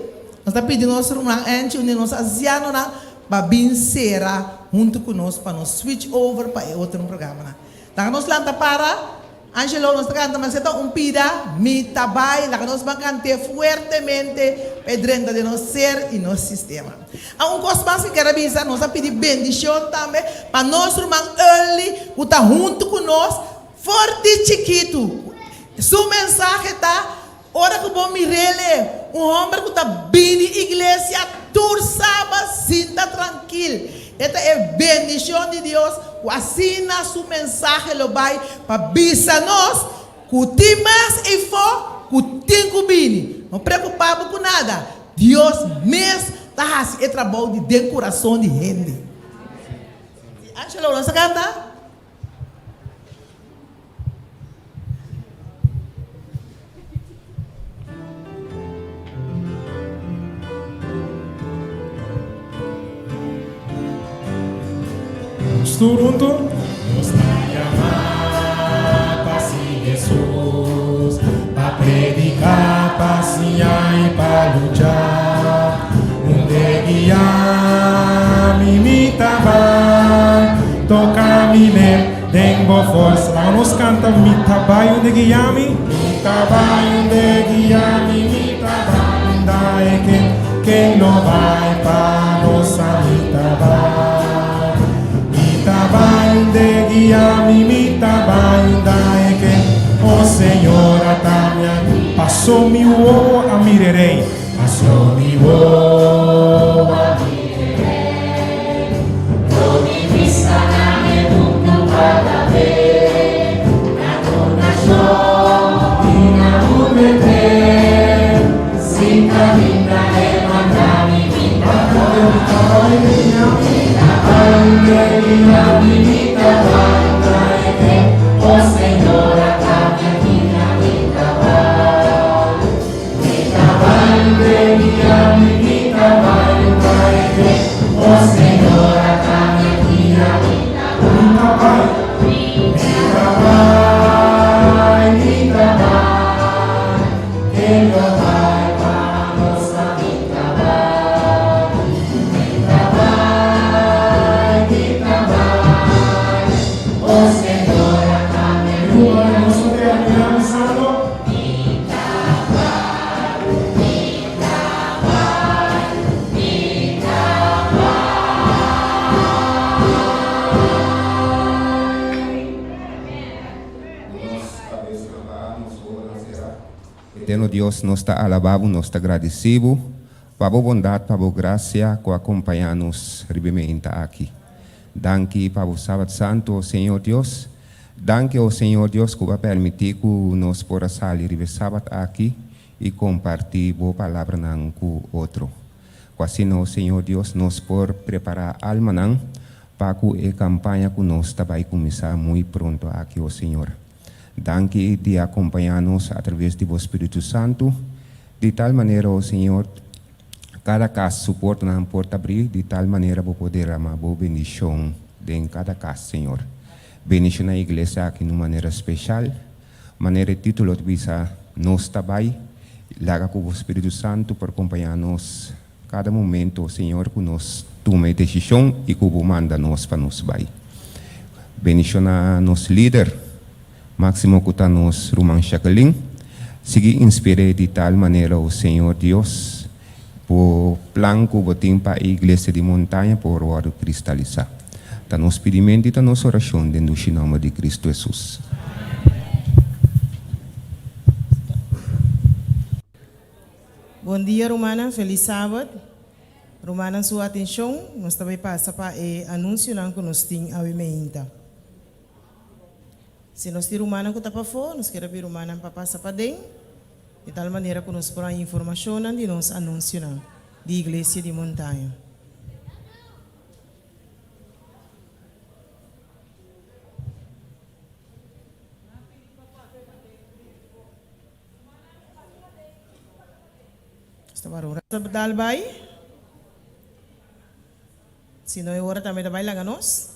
nos ta pidi nos ruman Angie, un di nos ancianonan pa bin cera hunto cu nos pa nos switch over pa e otro programanan. Laga nos lanta para, Angelo, nos ta canta mas e ta un pida, mi ta bay, laga nos ban cant'é fuertemente pa e drenta den nos ser y nos sistema. A un cos mas mi kier a bisa, nos a pidi bendicion tambe pa nos ruman Early cu ta hunto cu nos for di chikitu. Su mensahe ta, Ora ku bo mir'ele, un hòmber ku ta bini iglesia tur saba sinta trankil. E ta e bendishon di Dios ku asina su mensahe lo bai pa bisa nos ku tin mas eifó ku tin ku bini. No preokupá bo ku nada, Dios mes ta hasi e trabou di den kurason di hende. Angelo, nos ta kanta? Nos tur huntu. Nos ta yamá pa sigui Hesus, pa prediká, pa siña i pa lucha. Unde guia mi, mi ta bai. Toka mi lep den bo forsa. Laga nos kanta Mi ta bai unde guia mi. Mi ta bai unde guia mi, mi ta bai unda e ken, ken lo bai pa nos a mi ta bai. Mi ta bai unde guia mi, mi ta bai unda e ken, o Señor ata mi aki. Paso mi wowo a mira e rei. Paso mi wowo a mira e rei. Lo mi bista na e mundu kada be, na tur nashon i na mundu henter. Sin kaminda e manda mi, mi ta bai. Mi ta bai unde guia mi, mi ta bai unda e ke, o Señor ata mi aki na mi ta bai. Mi ta bai unde guia mi, mi ta bai unda e ke, o Señor ata mi aki na mi ta bai. Mi ta bai, mi ta bai, ken lo bai pa nos a mi ta bai. Mi ta bai, mi ta bai. Eterno Dios, nos ta alabá Bo, nos ta gradisí Bo pa Bo bondat, pa Bo grasia ku a kompañá nos riba e meinta aki. Danki pa Bo Sabat Santu, o Señor Dios. Danki, o Señor Dios, ku Bo a permití ku nos por a sali riba e Sabat aki i kompartí Bo palabranan ku otro. Ku asina, o Señor Dios, nos por prepará almanan pa ku e kampaña ku nos ta bai kuminsá muy pronto aki, o Señor. Danki di a kompañá nos atraves di bo Spiritu Santu, di tal manera, o Señor, kada kas su portanan por ta brí, di tal manera bo por derama bo bendishon den kada kas, Señor. Bendishoná e iglesia aki na un manera speshal, manera e título ta bisa, Nos ta bai. Laga ku bo Spiritu Santu por kompañá nos kada momento, Señor, ku nos tuma e desishon i ku bo manda nos pa nos bai. Bendishoná nos lider máksimo ku ta nos ruman Jacqueline. Sigui inspir'é di tal manera, o Señor Dios, bo plan ku bo tin pa e iglesia di Montaña por wòrdu kristalisá. Ta nos pidimentu i ta nos orashon den dushi nòmber di Kristu Hesus. Bon dia rumannan, felis sabat. Rumannan su atencion, nos ta bay pasa pa e anuncionan cu nos tin awe meinta. Si nos tin rumannan cu ta pafo, nos kier a pidi rumannan pa pasa paden, di tal manera cu nos por haña informacionnan di nos anuncionan di Iglesia di Montaña. Esta wara ora ta dal bai. Si no e ora tambe ta bai laga nos.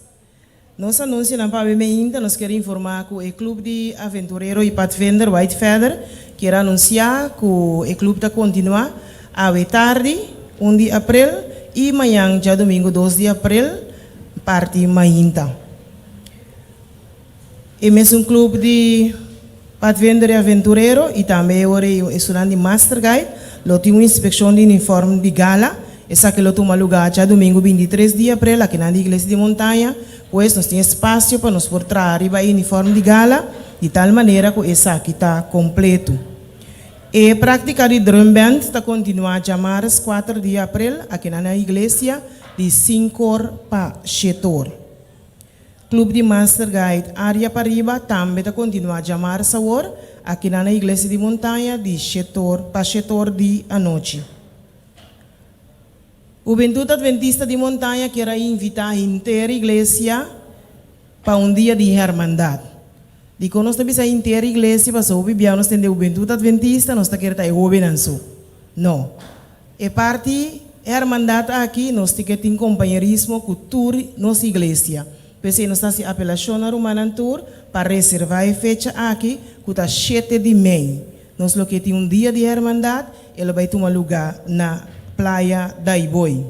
Nos anuncionan pa awe meinta nos kier informa cu e club di aventurero y padvinder White Feather kier anuncia cu e club ta continua awe tardi un di april y mañan djadomingo dos di april parti mainta. E mesun club di Padvinder y Aventurero y tambe e ora ey esunnan di Master Guide lo tin un inspeccion di uniform di gala. Esaki lo tuma lugar djadumingo 23 di april akinan di Iglesia di Montaña. Pues nos tin espacio pa nos por traha riba e uniform di gala di tal manera cu esaki ta completo. E practica di drum band ta continua djamars 4 di april akinan na Iglesia di sinkor pa shetor. Club di Master Guide Area Pariba tambe ta continua djamars awor akinan na Iglesia di Montaña di shetor pa shetor di anochi. Hubentud Adventista di Montaña kier a invita henter iglesia pa un dia di hermandad. Dikon nos ta bisa henter iglesia? Pasobra hopi bia nos tende Hubentud Adventista nos ta kere ta e hobennan so. No. E parti e hermandad aki nos tin ke tin compañerismo cu tur nos iglesia. P'esey nos ta haci apelacion na rumannan tur pa reserva e fecha aki cu ta shete di mei. Nos lo ke tin un dia di hermandad, e lo bay tuma luga na Playa Daaibooi.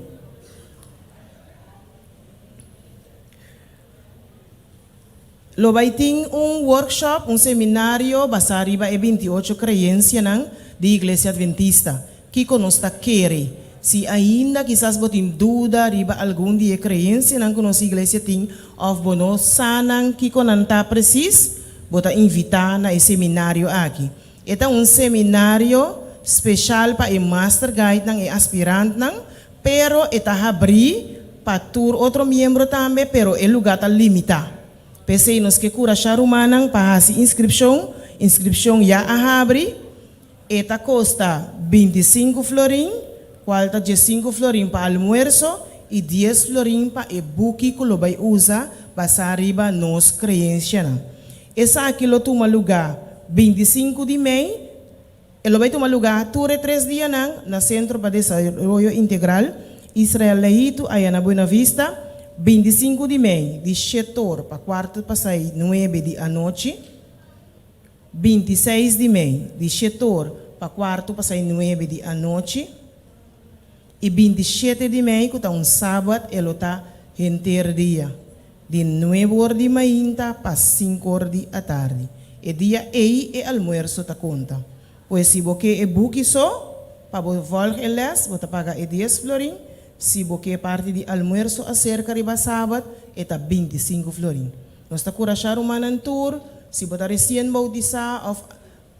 Lo bai tin un workshop, un seminario basá riba e 28 kreensianan di Iglesia Adventista. Kiko nos ta kere? Si ainda kisas bo tin duda riba algun di e kreensianan ku nos iglesia tin òf bo no sa nan kiko nan ta presis, bo ta invitá na e seminario aki. E ta un seminario speshal pa e master guidenan, e aspirantnan, Pero e ta habrí pa tur otro miembro tambe, pero e lugá ta limitá. P'esei nos ke kurashá rumannan pa hasi inskripshon. Inskripshon ya a habri. E ta kosta 25 florin, kual ta 15 florin pa almuerso i dies florin pa e buki ku lo bai usa basá riba nos kreenshanan. Esaki lo tuma lugá 25 di mei. E lo bai tuma lugá tur e tres dianan na Sentro pa Desaroyo Integral Israel Lehitu aya na Buena Vista, 25 di mei di shetor pa kuarto pasai nuebe di anochi, 26 di mei di shetor pa kuarto pasai nuebe di anochi i 27 di mei ku ta un sabat e lo ta henter dia. Di nuebe or di mainta pa sinku or di atardi. E dia ei e almuerso ta konta. Pues si bo ke e buki so, pa bo volg e les, bo ta paga e dies florin, si bo ke parti di almuerso aserka riba sabat, e ta 25 florin. Nos ta kurashá rumannan tur, si bo ta resien boutisá òf.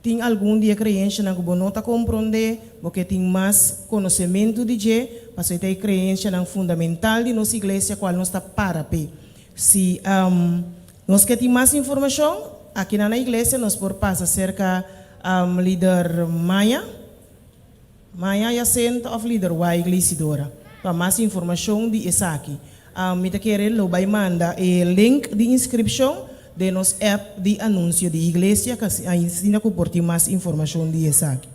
Tin algun di e kreenshanan ku bo no ta komprondé, bo ke tin mas konosementu di dje, pasobra e ta e kreenshanan fundamental di nos iglesia kual nos ta para p'e. Si nos ke tin mas informashon, akinan na iglesia nos por pasa serka Lider Maya, Maya Jacinta òf Lider Waigly Isidora pa mas informashon di esaki. Mi ta kere lo bai manda e link di inskripshon den nos app di anunsio di iglesia asina ku por tin mas informashon di esaki.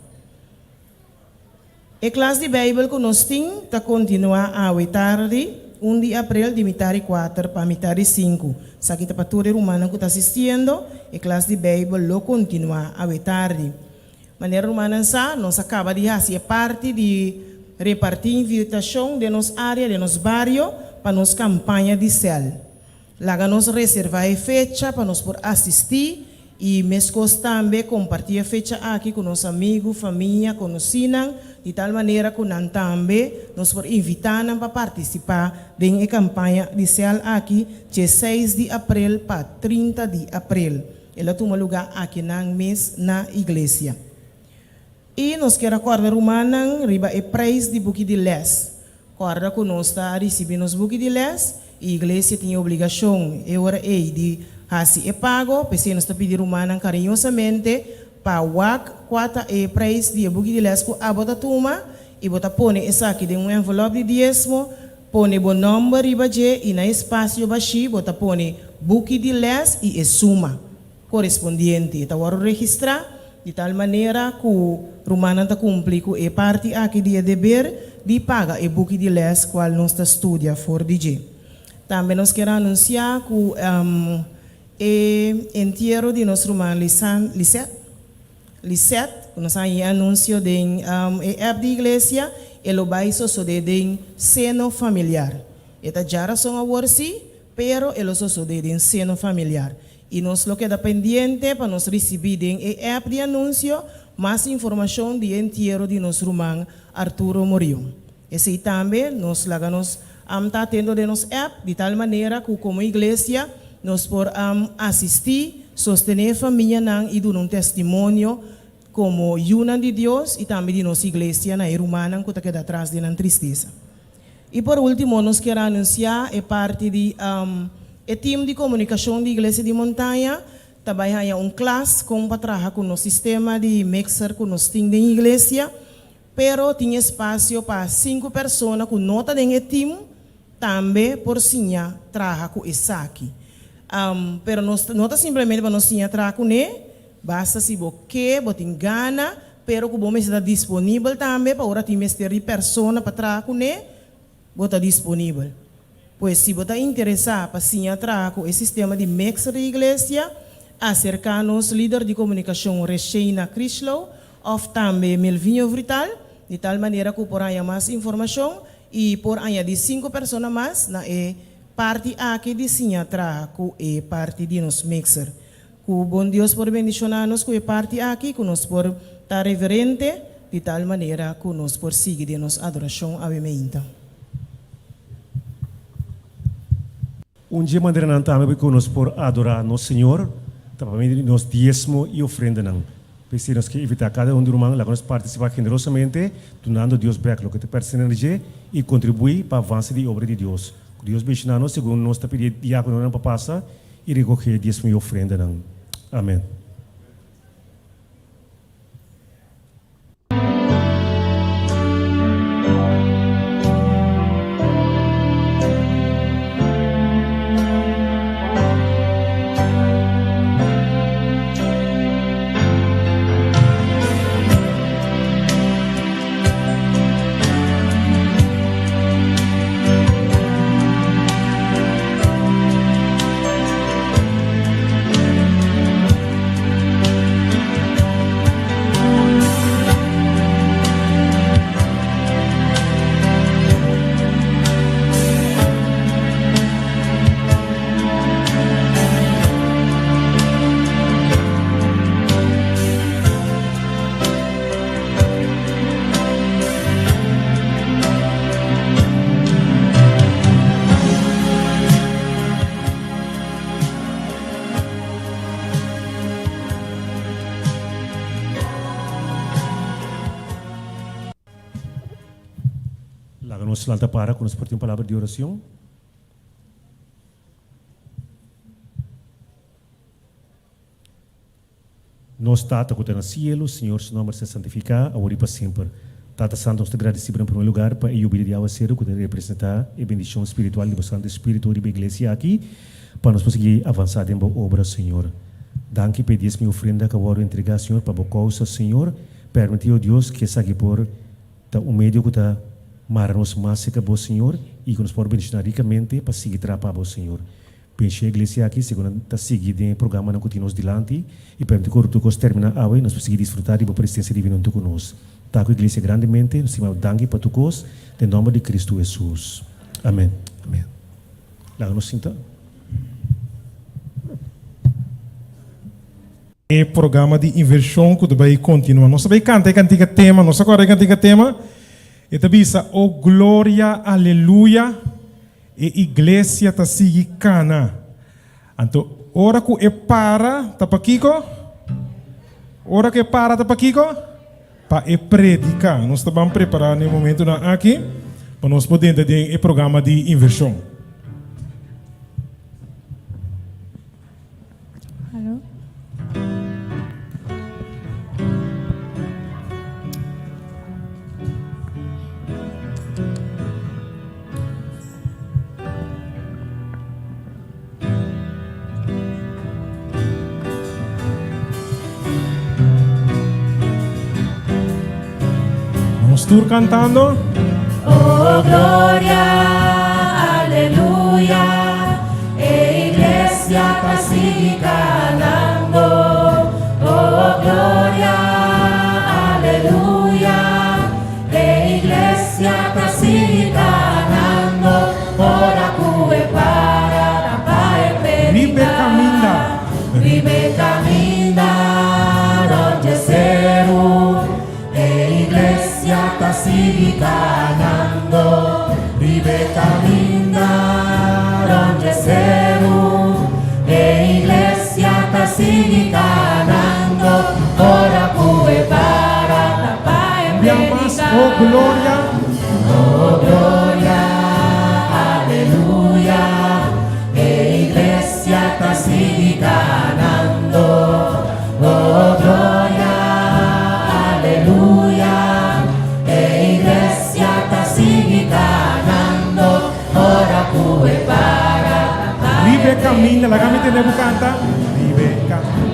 E klas di Beibel ku nos tin ta kontinuá awe tardi, un di aprel, di mitar di kuater pa mitar di sinku. Esaki ta pa tur e rumannan ku ta asistiendo, e klas di Beibel lo kontinuá awe tardi. Manera rumannan sa, nos a kaba di hasi e parti di repartí invitashon den nos área, den nos bario, pa nos kampaña di sèl. Laga nos reservá e fecha pa nos por asistí i meskos tambe kompartí e fecha aki ku nos amigu, famia, konosínan, di tal manera ku nan tambe nos por invitá nan pa partisipá den e kampaña di sèl aki dje seis di aprel pa 30 di aprel. El a tuma lugá akinan mes na iglesia. I nos kier a kòrda rumannan riba e preis di buki di lès. Kòrda ku nos ta risibí nos buki di lès i iglesia tin e obligashon e ora ei di hasi e pago. P'esei nos ta pidi rumannan kariñosamente pa wak kua ta e preis di e buki di lès ku abo ta tuma i bo ta pone esaki den un envelòp di diesmo. Pone bo nòmber riba dje i na e spasio bashí bo ta pone buki di lès i e suma korespondiente. E ta wòrdu registrá di tal manera ku rumannan ta kumpli ku e parti aki di e deber di paga e buki di lès kual nos ta studia for di dje. Tambe nos kier anunsiá ku e entiero di nos ruman Lisette, Lisette, ku nos a haña e anunsio den e app di iglesia, e lo bai sosodé den seno familiar. E ta djarason awor sí, pero e lo sosodé den seno familiar. I nos lo keda pendiente pa nos risibí den e app di anunsio mas informashon di e entiero di nos ruman Arturo Morion. Esei tambe nos laga nos ta atento den nos app di tal manera ku komo iglesia nos por asistí, sostené e famianan i duna un testimonio komo yunan di Dios i tambe di nos iglesia na e rumannan ku ta keda atras den nan tristesa. I por último nos kier anunsiá e parti di e tim di komunikashon di Iglesia di Montaña ta bai haña un klas kon pa traha ku nos sistema di mixer ku nos tin den iglesia. Pero tin espasio pa sinku persona ku no ta den e tim tambe por siña traha ku esaki. Pero nos no ta simplemente pa nos siña traha kuné, basta si bo ke, bo tin gana, pero ku bo mester ta disponibel tambe pa ora tin mester di persona pa traha kuné, bo ta disponibel. Pues si bo ta interesá pa siña traha ku e sistema di mixer di iglesia, aserká nos lider di komunikashon Resheina Crislow òf tambe Melvinho Vrital, di tal manera ku por haña mas informashon i por añadí sinku persona mas na e parti aki di siña traha ku e parti di nos mixer. Ku bon Dios por bendishoná nos ku e parti aki, ku nos por ta reverente di tal manera ku nos por sigui den nos adorashon awe meinta. Un dje maneranan tambe ku nos por adorá nos Señor ta pa medio di nos diesmo i ofrendanan. P'esei nos ke invitá kada un di ruman laga nos partisipá generosamente dunando Dios bèk loke ta pertenesé na dje i kontribuí pa avanse di e obra di Dios. Ku Dios benshoná nos segun nos ta pidi e diákononan pa pasa i rekogé diesmo i ofrendanan. Amèn. Nos lanta para ku nos por tin un palabra di orashon. Nos Tata ku ta na sielu, Señor su nòmber sea santifiká, awor i pa semper. Tata Santu, nos ta gradisí bo na promé lugar pa e yubida di awaseru ku ta representá e bendishon spiritual di bo Santu Spiritu riba e iglesia aki, pa nos por sigui avansá den bo obra, Señor. Danki pa e diesmi ofrenda ku a wòrdu entregá, Señor, pa bo kousa, Señor. Permití, o Dios, ku esaki por ta un medio ku ta mara nos mas serka bo, Señor, i ku nos por bendishoná rikamente pa sigui traha pa bo, Señor. Pensh'e iglesia aki segun nan ta sigui den e programanan ku tin nos dilanti i permiti ku ora tur kos terminá awe nos por sigui disfrutá di bo presensia divino huntu ku nos. Ta ku iglesia grandemente, nos stima bo danki pa tur kos, den nòmber di Kristu Hesus. Amèn. Amèn. Laga nos sinta. E programa di invershon ku ta bai kontinuá. Nos ta bai kanta e kantika tema. Nos ta kòrda e kantika tema? E ta bisa, O gloria, aleluya! E iglesia ta sigui kana. Anto, ora ku e para, ta pakiko? Ora ku e para ta pakiko? Pa e prediká. Nos ta ban prepará na e momentunan aki pa nos por denter den e programa di invershon. Hallo. Nos tur cantando. Oh gloria, aleluya, e iglesia ta sigui kanando. Oh gloria, aleluya, e iglesia ta sigui kanando. Ora ku e para ta pa e prediká. Riba e kaminda. Riba e kaminda rònt dje seru. E iglesia ta sigui kanando riba e kaminda rònt dje seru. E iglesia ta sigui kanando ora ku e para ta pa e Bia mas, prediká. oh gloria. Oh gloria, aleluya. E iglesia ta sigui kanando. Oh gloria, aleluya. E iglesia ta sigui kanando. Ora ku e para ta pa e Riba e kaminda, laga mi tende bo kanta. Riba e kaminda.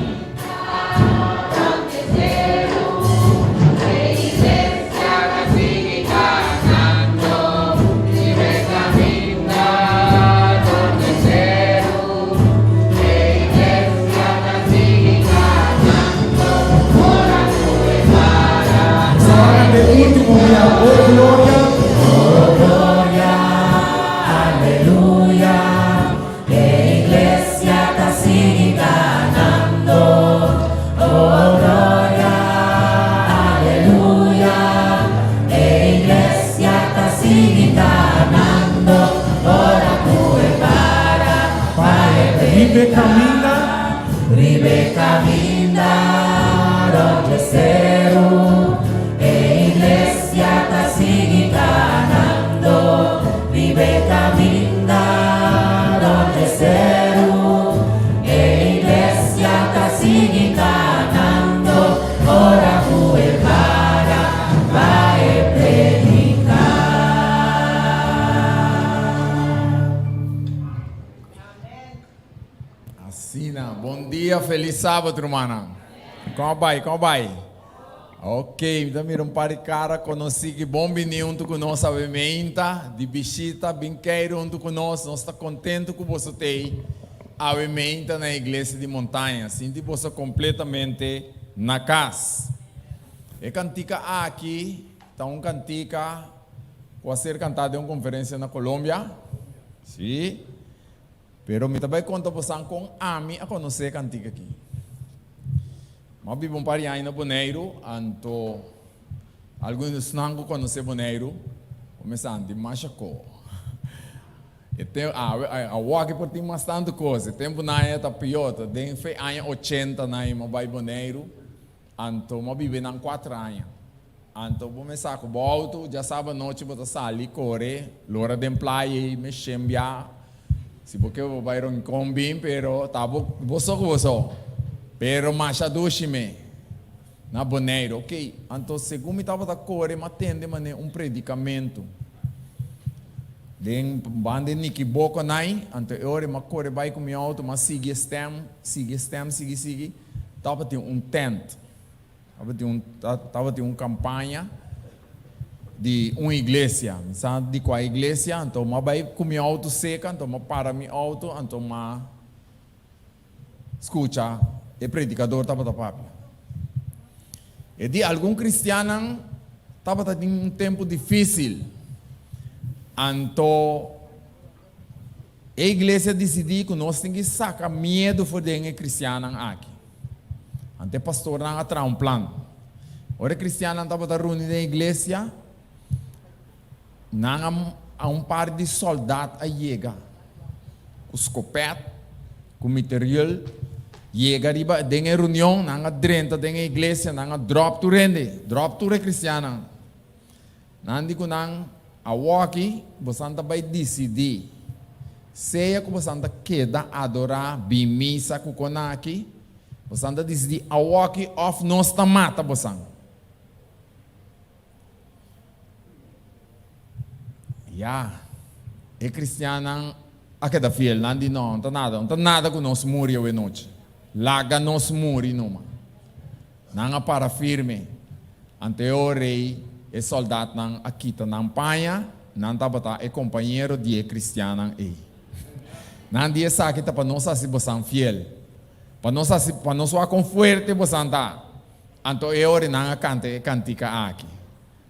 Último bia, oh gloria. Oh gloria, aleluya. E iglesia ta sigui kanando. Oh gloria, aleluya. E iglesia ta sigui kanando. Ora ku e para pa e Riba e prediká. kaminda. Riba e kaminda rònt dje seru. E iglesia ta sigui kanando. Riba e kaminda rònt dje seru. E iglesia ta sigui kanando. Ora ku e para pa e prediká. Asina, bon dia, felis sabat rumannan. Kon a bai, kon a bai? Ok, mi ta mira un par di kara konosí ki bon bini huntu ku nos awe meinta di bishita, bin keiru huntu ku nos. Nos ta kontentu ku boso t'ei awe meinta na Iglesia di Montaña. Sinti boso kompletamente na kas. E kantika aki ta un kantika ku a ser kantá den un konferensia na Colombia. Sí. Pero mi ta bai konta bosan kon ami a konosé e kantika aki. Mi a biba un par di aña na Boneiru, anto algun di esnan ku konosé Boneiru por mesa di masha ko. E tem, awe, awoki por tin mas tantu kos, e tempunan aya ta pió, ta den fe aña ochenta nan mi a bai Boneiru, anto mi a biba einan kuater aña. Anto bo mester sa ku bo outo djasaba anochi bo ta sali kore lora den playa ei mes shembia. Si bo ke bo bai Rincon bin pero ta bo bo so ku bo so. Pero masha dushi me na Boneiru. Ok, anto segun mi tabata kore mi a tende manera un predikamentu den banda e Nikiboko nai. Anto e ora mi a kore bai ku mi outo mi a sigui e stem, sigui e stem, sigui sigui tabatin un tent. Tabatin un tabatin un kampaña di un iglesia. Mi sa di kua iglesia, anto mi a bai ku mi outo seka, anto mi a para mi outo, anto mi a skucha e predikador tabata papia. E di algun kristiannan tabata tin un tempu difísil, anto E iglesia disidí ku nos tin ki saka miedu for den e kristiannan aki. Anto e pastornan a traha un plan. Ora e kristiannan tabata runi den iglesia, nan a a un par di sòldat a yega ku skopèt, ku miteriel, yega riba den e reunion, nan a drenta den e iglesia, nan a dròp tur hende, dròp tur e kristiannan. Nan di ku nan, Awoki bosan ta bai disidí, sea ku bosan ta keda adorá bin misa ku konaki, bosan ta disidí awoki òf nos ta mata bosan. Ya, e kristiannan a keda fiel. Nan di, No, no ta nada, no ta nada ku nos muri awe nochi. Laga nos muri numa. Nan a para firme. Ante e ora ei, e sòldatnan a kita nan paña, nan tabata e kompañero di e kristiannan ei. Nan di, Esaki ta pa nos hasi bosan fiel, pa nos hasi, pa nos wak kon fuerte bosan ta. Anto e ora ei nan a kanta e kantika aki.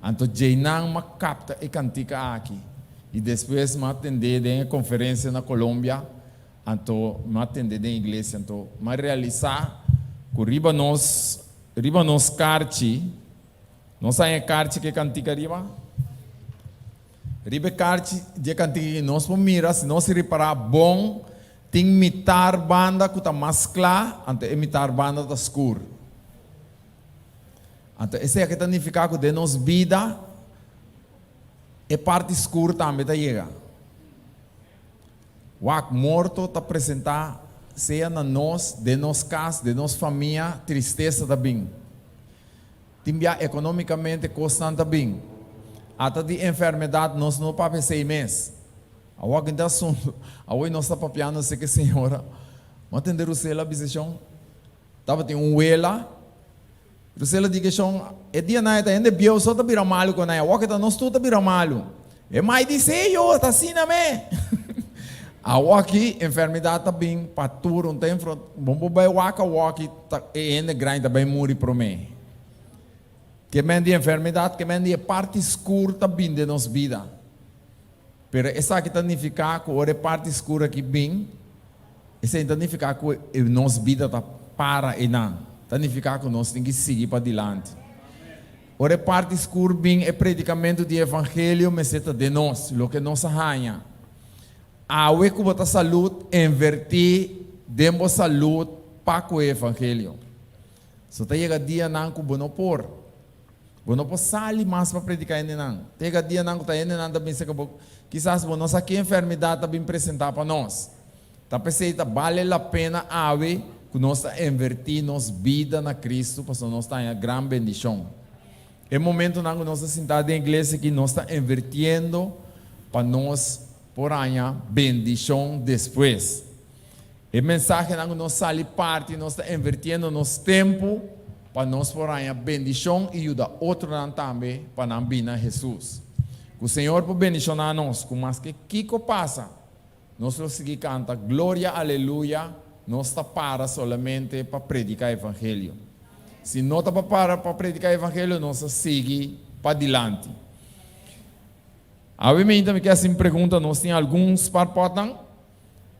Anto djei nan m'a kapta e kantika aki, i despues m'a tend'é den e konferensia na Colombia. Anto mi a tende den iglesia, anto mi a realisá ku riba nos, riba nos karchi, nos haña e karchi ku e kantika riba? Riba e karchi di e kantika aki nos por mira, si nos ripará bon, tin mitar banda ku ta mas kla, anto e mitar banda ta skur. Anto esei aki ta nifiká ku den nos bida e parti skur tambe ta yega. Wak, morto ta presentá sea na nos, den nos kas, den nos famia, tristesa ta bin. Tin bia ekonómikamente kosnan ta bin. Ata di enfermedat nos no papia esei mes. Awor kende asuntu, awor nos ta papiando esei ku e señora. Bo a tende Rusela bisa shon? Tabatin un wela. Rusela di ke shon, e dianan e ta hende bieu so ta bira malu ku nan. Awor ke ta nos tur ta bira malu. E mai di si, yo, ta asina me. Awor aki enfermidat ta bin pa tur. Un ta enfront, bo por bai wak awor aki ta e hende grandi ta bai muri promé. Ke men di enfermidat, ke men di e parti skur ta bin den nos bida. Pero esaki ta nifiká ku ora e parti skur aki bin, esei no ta nifiká ku nos bida ta para einan. Ta nifiká ku nos tin ki sigui padilanti. Ora e parti skur bin, e predikamentu di evangelio mester ta den nos, loke nos a haña. Awe ku bo ta salud, invertí den bo salud pa ku e evangelio. So ta yega dianan ku bo no por. Bo no por sali mas pa prediká hendenan. Ta yega dianan ku ta hendenan ta bisa ku bo, kisas bo no sa ki enfermidat ta bin presentá pa nos. Ta p'esei ta bale la pena awe ku nos ta invertí nos bida na Kristu pasobra nos ta haña gran bendishon. E momentunan ku nos ta sintá den iglesia aki nos ta invirtiendo pa nos por haña bendishon despues. E mensahenan ku nos sali parti, nos ta invirtiendo nos tempu pa nos por haña bendishon i yuda otronan tambe pa nan bini na Hesus. Ku Señor por bendishoná nos, ku maske kiko pasa, nos lo sigui kanta Gloria Aleluya, nos ta para solamente pa prediká Evangelio. Si no ta pa para pa prediká Evangelio, nos ta sigui padilanti. Awe meinta mi ke hasi un pregunta, nos tin algun sparpòtnan?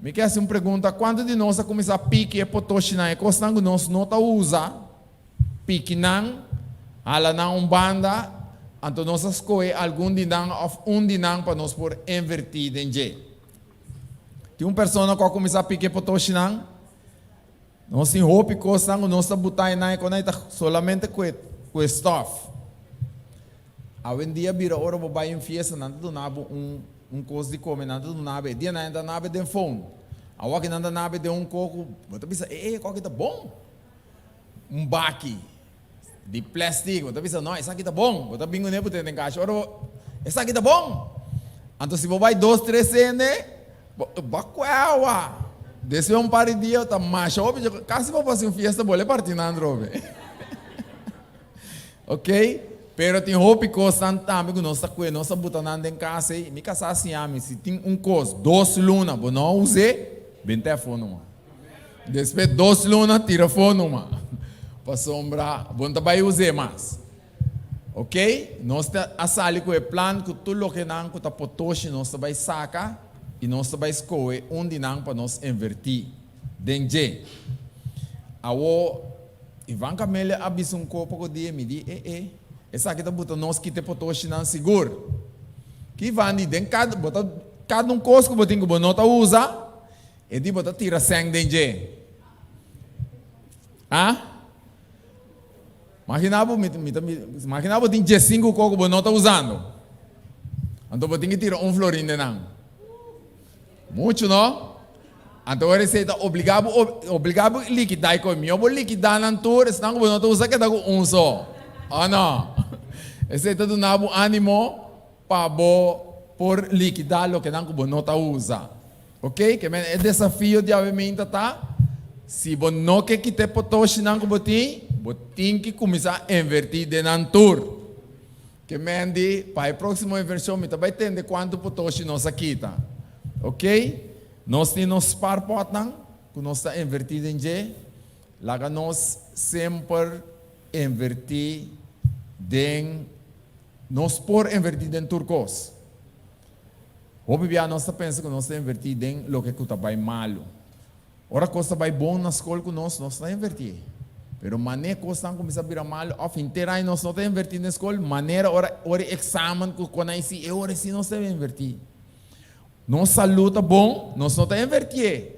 Mi ke hasi un pregunta, kuantu di nos a kuminsá piki e potoshinan, e kosnan ku nos no ta usa, piki nan, hala nan un banda, anto nos a skohe algun di nan òf un di nan pa nos por invertí den dje? Tin un persona ku a kuminsá piki e potoshinan? Nos tin hopi kosnan ku nos ta butá einan i konai ta solamente ku e ku e stòf. Awendia bira ora bo bai un fiesta nan ta duna bo un un kos di kome nan ta duna bo e dia nan ta nabe den phone. Awor nan ta nabe den un koko bo ta bisa e e koki ta bon. Un baki di plastic bo ta bisa no esaki ta bon bo ta bin kuné bo tene den kasha ora bo esaki ta bon. Anto si bo bai dos tres hende bo bo a kue awa. Despues un par di dia ta masha hopi kasi bo por hasi un fiesta bo le parti nan atrobe. Ok, pero tin hopi kosnan tambe ku nos ta kue, nos ta buta nan den kas ei. Mi kasá siña mi, si tin un kos dos luna bo no a us'é, bent'é afó numa. Despues dos luna tira afó numa, pasobra bo no ta bai us'é mas. Ok, nos ta a sali ku e plan ku tur lokenan ku ta potoshi nos ta bai saka i nos ta bai skohe un di nan pa nos invertí den dje. Awo. Ivan Camelia a bisa un kopo ku di e mi di e e, esaki ta buta nos kita e potoshinan sigur. Ki Ivan di den kada bo ta kada un kos ku bo tin ku bo no ta usa, e di bo ta tira sèn den dje. A? Magina bo mi mi ta magina bo tin diesinku kos ku bo no ta usando. Anto bo tin ki tira un florin den nan. Muchu no? Anto ora esei ta obligá bo, obligá bo likidá e kos. Mihó bo likidá nan tur, esnan ku bo no ta usa keda ku un so. O no? Esei ta duna bo ánimo pa bo por likidá lokenan ku bo no ta usa. Ok? Ke men e desafio di awe minta ta, si bo no ke kita e potoshinan ku bo tin, bo tin ki kuminsá invertí den nan tur. Ke men di, pa e próksimo invershon mi ta bai tende kuantu potoshi nos a kita. Ok, nos tin nos spaarpotnan ku nos ta invertí den dje. Laga nos semper invertí den, nos por invertí den tur kos. Hopi bia nos ta pensa ku nos ta invertí den loke ku ta bai malu. Ora kos ta bai bon na skol ku nos, nos ta invertí. Pero manera kosnan kuminsá bira malu òf henter aña nos no ta invertí den skol, manera ora ora e eksamen ku kon a hasi, e ora sí nos ta invertí. Nos salú ta bon, nos no ta invertié.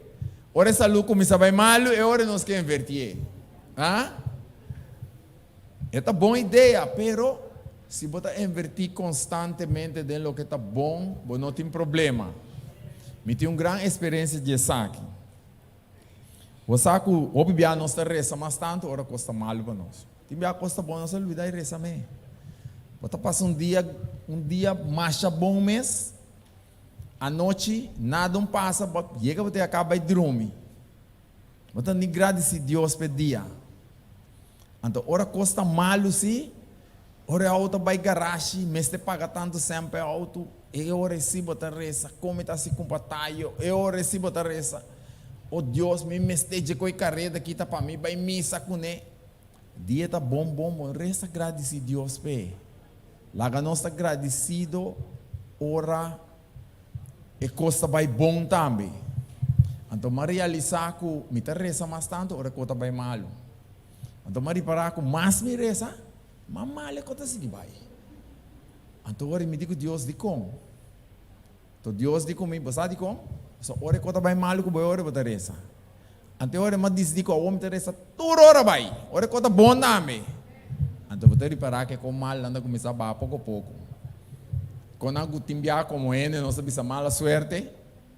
Ora e salú kuminsá bai malu, e ora nos ke invertié. Ah? E ta bon idea, pero si bo ta invertí konstantemente den loke ta bon, bo no tin problema. Mi tin un gran eksperensia di esaki. Bo sa ku hopi bia nos ta resa mas tantu ora kos ta malu pa nos. Tin bia kos ta bon nos ta lubidá di resa me. Bo ta pasa un dia, un dia masha bon mes, anochi nada un pasa, bo yega bo ta kaba bai drumi. Bo ta ni gradisí Dios p'e dia. Anto ora kos ta malu si, ora e outo bai garashi, mester paga tantu sèn pa e outo, e ora e si bo ta resa, kon mi ta hasi kumpa tayo, e ora e si bo ta resa, O Dios, mi mester dje ku e kareda kita pa mi bai misa kuné. Dia ta bon bon, bo resa gradisí Dios p'e. Laga nos ta gradisido ora. E kos ta bai bon tambe. Anto m'a realisá ku mi ta resa mas tantu ora e kos ta bai malu. Anto m'a ripará ku mas mi resa, mas mal e kos ta sigui bai. Anto ora mi di ku Dios, Dikon? Anto Dios di ku mi, Bo sa dikon? Pasobra ora e kos ta bai malu ku bo e ora bo ta resa. Anto e ora m'a disidí ku awor mi ta resa tur ora bai, ora e kos ta bon tambe. Anto bo ta ripará ku e kos malnan ta kuminsá baha poko poko. Kon nan ku tin biaha komo hende nos ta bisa mala suerte,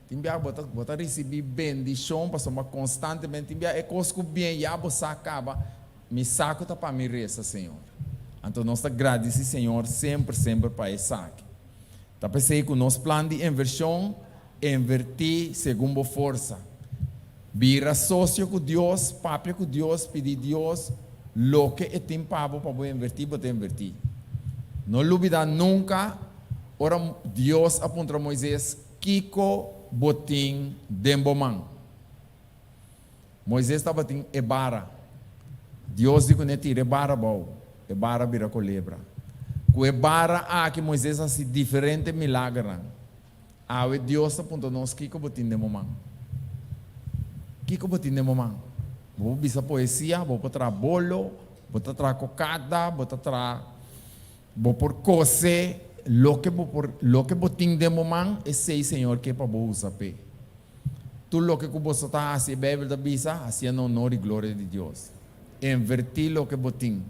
tin biaha bo ta bo ta risibí bendishon pasobra konstantemente tin biaha e kos ku bien ya bo sa kaba, mi sa ku ta pa mi resa Señor. Anto nos ta gradisí Señor semper semper pa esaki. Ta p'esei ku nos plan di invershon, invertí segun bo forsa. Bira sosio ku Dios, papia ku Dios, pidi Dios loke e tin pa bo pa bo invertí, bo ta invertí. No lubidá nunka ora Dios a puntra Moises, Kiko bo tin den bo man? Moises tabatin e bara. Dios di kuné tira e bara abou. E bara bira kolebra. Ku e bara aki Moises a hasi diferente milagernan. Awe Dios ta puntra nos kiko bo tin den bo man. Kiko bo tin den bo man? Bo por bisa poesia, bo por traha bolo, bo ta traha kokada, bo ta traha, bo por kose, loke bo por, loke bo tin den bo man, esei Señor ke pa bo usa p'e. Tur loke ku boso ta hasi, e Beibel ta bisa, hasié na honor i gloria di Dios. Invertí loke bo tin.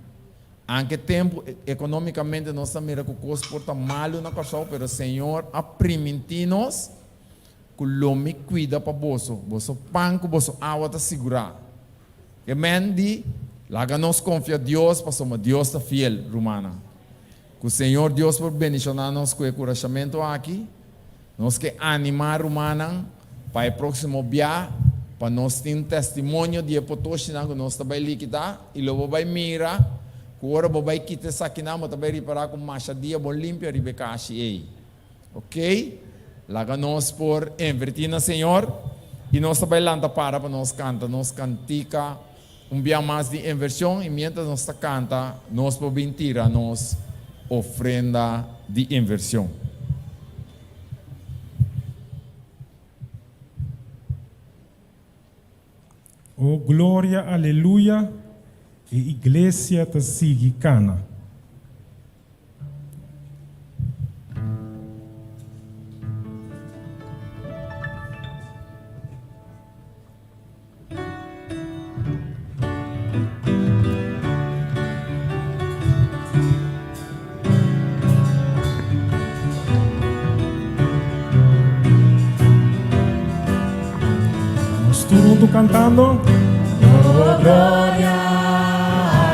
Anke tempu ekonómikamente nos ta mira ku kos por ta malu na Kòrsou, pero Señor a primintí nos ku lo mi kuida pa boso, boso pan ku boso awa ta sigurá. E men di, Laga nos konfia Dios pasobra Dios ta fiel, rumannan. Ku Señor Dios por bendishoná nos ku e kurashamentu aki. Nos ke animá rumannan pa e próksimo bia pa nos tin testimonio di e potoshinan ku nos ta bai likidá i lo bo bai mira ku ora bo bai kita esakinan bo ta bai ripará ku masha dia bo limpia riba e kashi ei. Ok, laga nos por invertí na Señor i nos ta bai lanta para pa nos kanta nos kantika un bia mas di invershon i miéntras nos ta kanta nos por bin tira nos ofrenda di invershon. O gloria aleluya e iglesia ta sigui kana. Nos tur huntu kantando. Oh gloria,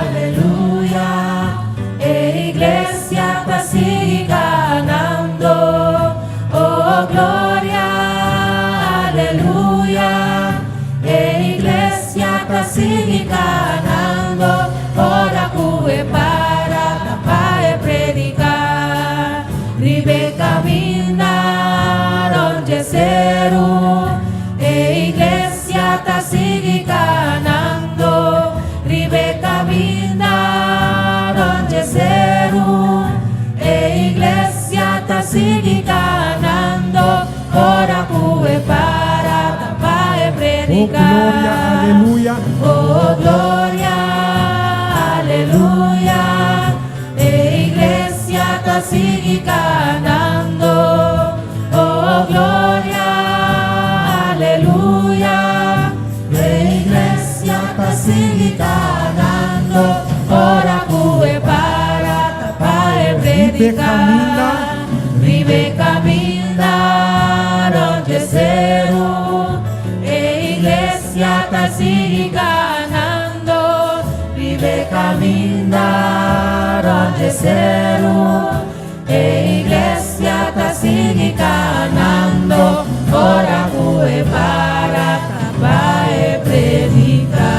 aleluya, e iglesia ta sigui kanando. Oh gloria, aleluya, e iglesia ta sigui kanando. Ora ku e para ta pa e prediká. Riba e kaminda rònt dje seru, e iglesia ta sigui kanando. Riba e kaminda rònt dje seru, e iglesia ta sigui kanando. Ora ku e para ta pa e Oh prediká. gloria, aleluya. Oh gloria, aleluya. E iglesia ta sigui kanando. Oh gloria, aleluya. E iglesia ta sigui kanando. Ora ku e para ta pa e Riba e prediká. kaminda. Riba e kaminda rònt dje seru, e iglesia ta sigui kanando. Riba e kaminda rònt dje seru, e iglesia ta sigui kanando. Ora ku e para ta pa e prediká.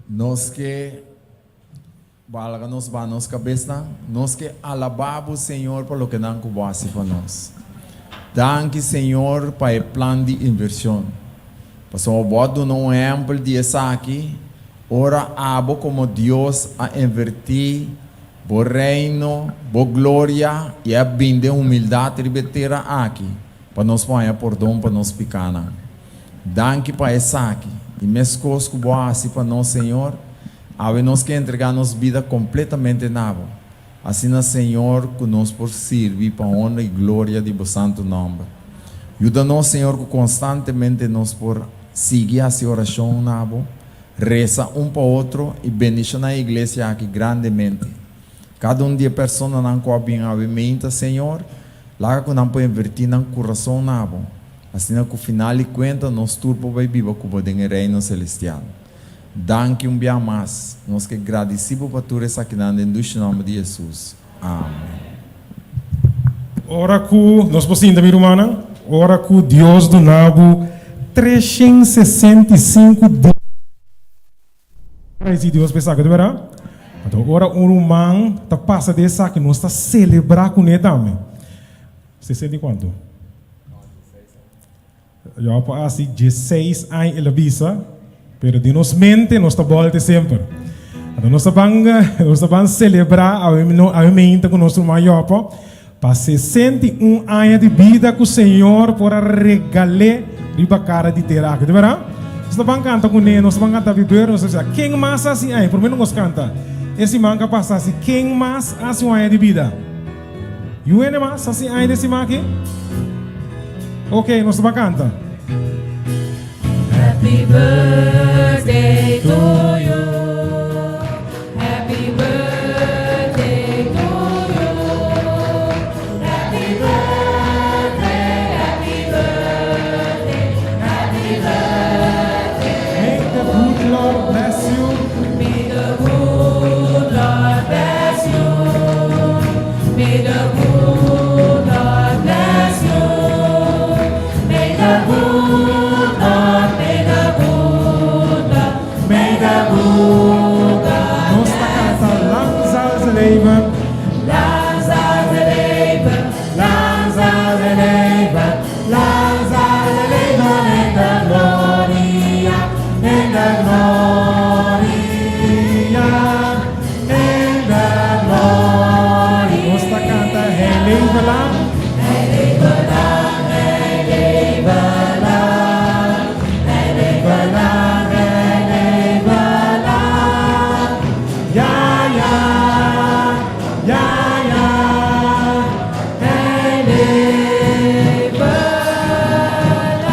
Nos ke balga nos ba nos kabesnan, nos ke alabá bo Señor pa loke nan ku bo hasi pa nos. Danki Señor pa e plan di invershon. Pasobra bo a duna un ehèmpel di esaki ora abo komo Dios a invertí bo reino, bo gloria i a bin den humildat riba e tera aki. Pa nos por haña pordon pa nos pikánan. Danki pa esaki, i meskos ku bo a hasi pa nos, Señor, awe nos ke entregá nos bida kompletamente na bo, asina, Señor, ku nos por sirbi pa honra i gloria di bo santu nòmber. Yuda nos, Señor, ku konstantemente nos por sigui hasi orashon na bo, resa un pa otro i bendishoná e iglesia aki grandemente. Kada un di e personanan ku a bin awe meinta, Señor, laga ku nan por invertí nan kurason na Bo, asina ku final di kuenta nos tur por bai biba ku Bo den e Reino Selestial. Danki un bia mas. Nos ke gradisí Bo pa tur esakinan den dushi nòmber di Hesus. Amen. Ora ku nos por sinta, mi rumannan, ora ku Dios duna bo 365 dia. Prijs di Dios pa esaki, ta berdad? Anto ora un ruman ta pasa di esaki, nos ta celebra cune tambe. Sesenta y cuanto? Yo por haci dieseis aña el a bisa, pero den nos mente nos ta bolte semper. Anto nos ta ban, nos ta ban celebra awe, awe meinta cu nos ruman Jopo pa 61 aña di bida cu Señor por a regal'é riba cara di tera aki. Ta berdad? Nos ta ban canta cuné, nos ta ban canta Happy Birthday, nos ta bisa, ken mas haci aña? Promé nos canta. E siman cu a pasa haci, ken mas haci un aña di bida? Yu hende mas haci aña den siman aki? Ok, nos ta canta. Happy birthday to you. Happy birthday to you. Happy birthday, happy birthday, happy birthday. May the good Lord bless you. May the good Lord bless you. May the good Lord bless you. May the good Lord, may the good Lord, may the good Lord Nos ta canta lang zal ze leven. Lang zal ze leven, lang zal ze leven, lang zal ze leven in de gloria, in de gloria, in de gloria. Nos ta canta Hij leve lang. Hij leve lang, hij leve lang, hij leve lang, hij leve lang. Ja, ja, ja, ja. Hij leve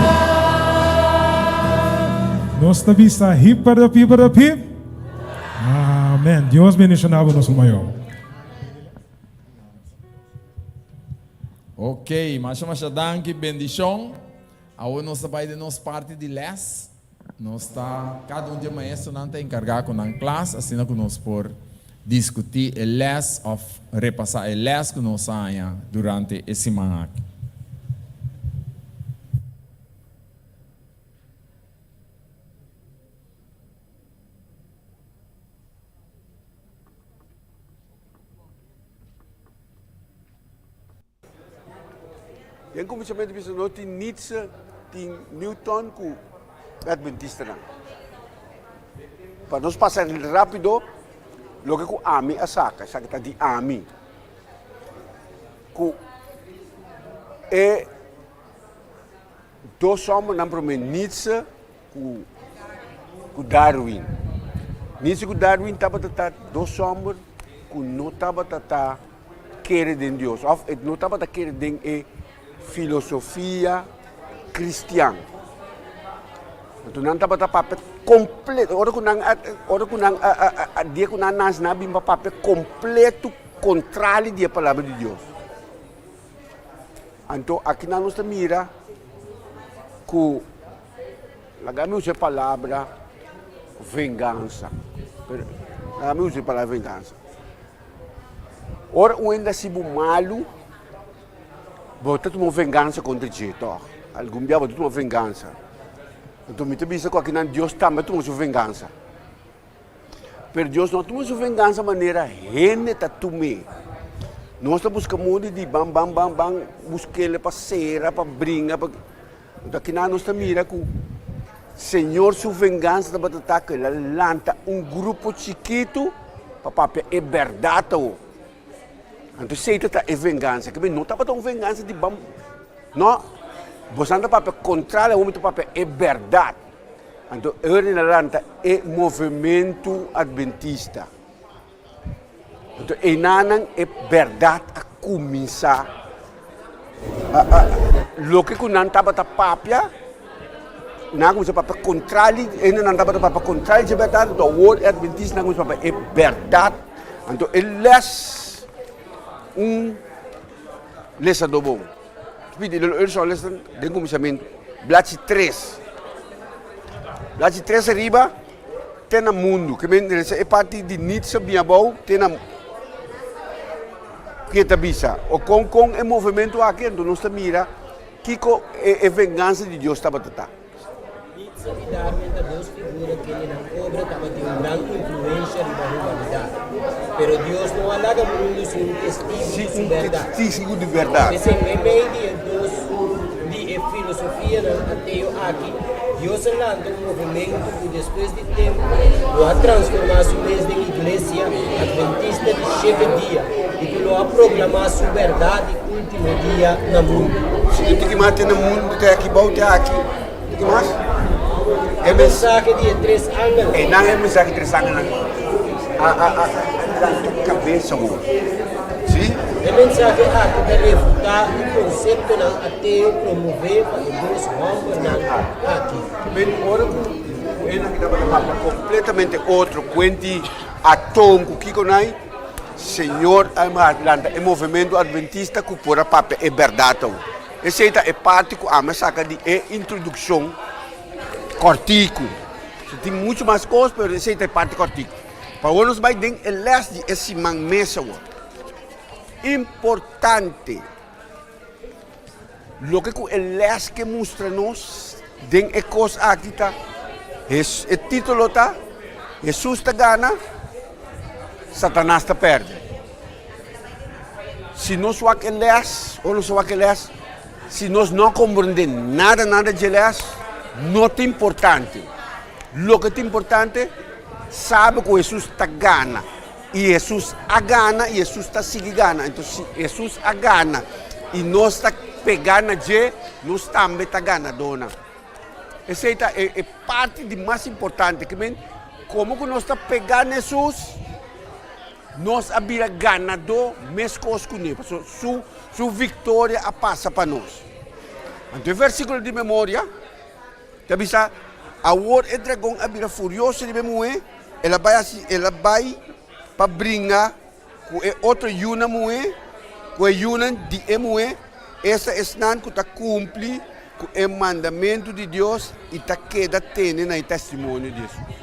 lang. Nos ta bisa hip hip hip hip. Amen. Dios bendiciona nos mayor. Ok, masha masha danki, bendicion. Awor nos ta bay den nos parti di les. Nos ta, cada un di e maestronan ta encarga cu nan klas, asina cu nos por discuti e les of repasa e les cu nos a haña durante e siman aki. Den kuminsamentu bisa no tin Nietzsche, tin Newton ku Adventistanan. Pa nos pasa rápido loke ku ami a saka, esaki ta di ami, ku e dos hòmbernan promé Nietzsche ku ku Darwin. Nietzsche ku Darwin tabata ta dos hòmber ku no tabata ta kere den Dios òf e no tabata kere den e filosofia kristian. Anto nan tabata papia kompleto, ora ku nan a ora ku nan a a dia ku nan a nase nan a bin pa papia kompleto kontrali di e palabra di Dios. Anto akinan nos ta mira ku laga mi usa e palabra vengansa, pero laga mi usa e palabra vengansa. Ora un hende hasi bo malu, bo ta tuma un vengansa kontra dje tòg. Algun bia bo ta tuma vengansa. Anto mi ta bisa ku akinan Dios tambe a tuma su vengansa. Pero Dios no a tuma su vengansa manera hende ta tum'é. Nos ta buska moda di ban ban ban ban busk'el pa sera, pa bringa, pa. Anto akinan nos ta mira ku Señor su vengansa tabata ta ku el a lanta un grupo chikitu pa papia e bèrdat awo. Anto esei ta ta e vengansa. Ke no tabata un vengansa di ban, no, boso ta papia kontra awo mi ta papia e bèrdat. Anto ora el a lanta e movementu adventista. Anto enanan e bèrdat a kuminsá. Loke ku nan tabata papia, nan a kuminsá papia kontrali, hendenan tabata papia kontrali dje bèrdat, anto awor e adventistanan a kuminsá papia e bèrdat. Anto e lès un lesadó bon. Pidi el lesa den kuminsamentu, blachi tres. Blachi tres ariba. Te na mundu, ke men resa e parti di Nietzsche bin abou te na ke ta bisa o kon kon e movementu aki anto nos ta mira kiko e e vengansa di Dios tabata ta. Nietzsche i Darwin ta dos figura kende nan obra tabatin un gran influensha riba humanidat. Pero Dios no a laga mundu sin un testigu di su bèrdat. Testigu di bèrdat. P'esei meimei di e dos di e filosofianan ateo aki, Dios a lanta un movementu ku despues di tempu lo a transformá su mes den Iglesia Adventista di Shete Dia i ku lo a proklamá su bèrdat di último dia na mundu. Si tin tiki mas te na mundu te aki bou te aki tiki mas. E mensahe di e tres angelnan. Einan e mensahe di tres angelnan a a a lanta kabesa bo. Si. E mensahe aki ta refutá e konseptonan ateo promové pa e dos hòmbernan aki. Men ora ku ku e nan tabata papia kompletamente otro kuenti atom ku kiko nai, Señor a lanta e movementu adventista ku por a papia e bèrdat awo. Esei ta e parti ku ami a saka di e introdukshon kòrtiku. Tin muchu mas kos pero esei ta e parti kòrtiku. Pa awor nos bai den e lès di e siman mes awor. Importante! Loke ku e lès ke mustra nos den e kos aki ta, e título ta, Hesus ta gana, Satanas ta pèrdè. Si nos wak e lès, ora nos wak e lès, si nos no a komprendé nada nada dje lès, no ta importante. Loke ta importante, sabe ku Hesus ta gana. I Hesus a gana i Hesus ta sigui gana. Enton si Hesus a gana i nos ta pegá na dje, nos tambe ta ganadónan. Esei ta e e parti di mas importante. Ke men, komo ku nos ta pegá na Hesus, nos a bira ganadó meskos kuné, pasobra su su viktoria a pasa pa nos. Anto e versíkulo di memoria ta bisa, Awor e dragon a bira furioso riba e muhé, el a bai hasi, el a bai pa bringa ku e otro yunan muhé, ku e yunan di e muhé, esta esnan ku ta kumpli ku e mandamentu di Dios i ta keda tene na e testimonio di Hesus.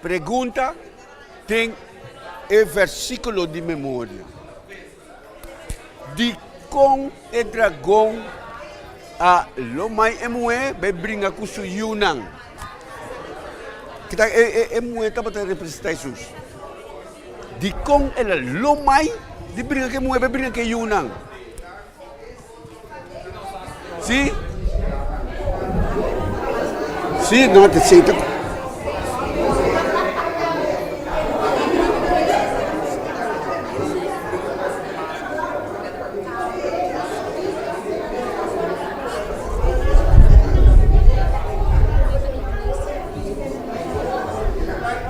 Pregunta den e versíkulo di memoria. Dikon e dragon a lo mai e muhé bai bringa ku su yunan? Kita e e e muhé tabata representá Hesus. Dikon el a lo mai di bringa ku e muhé bai bringa ku e yunan? Sí? Sí, no te siento.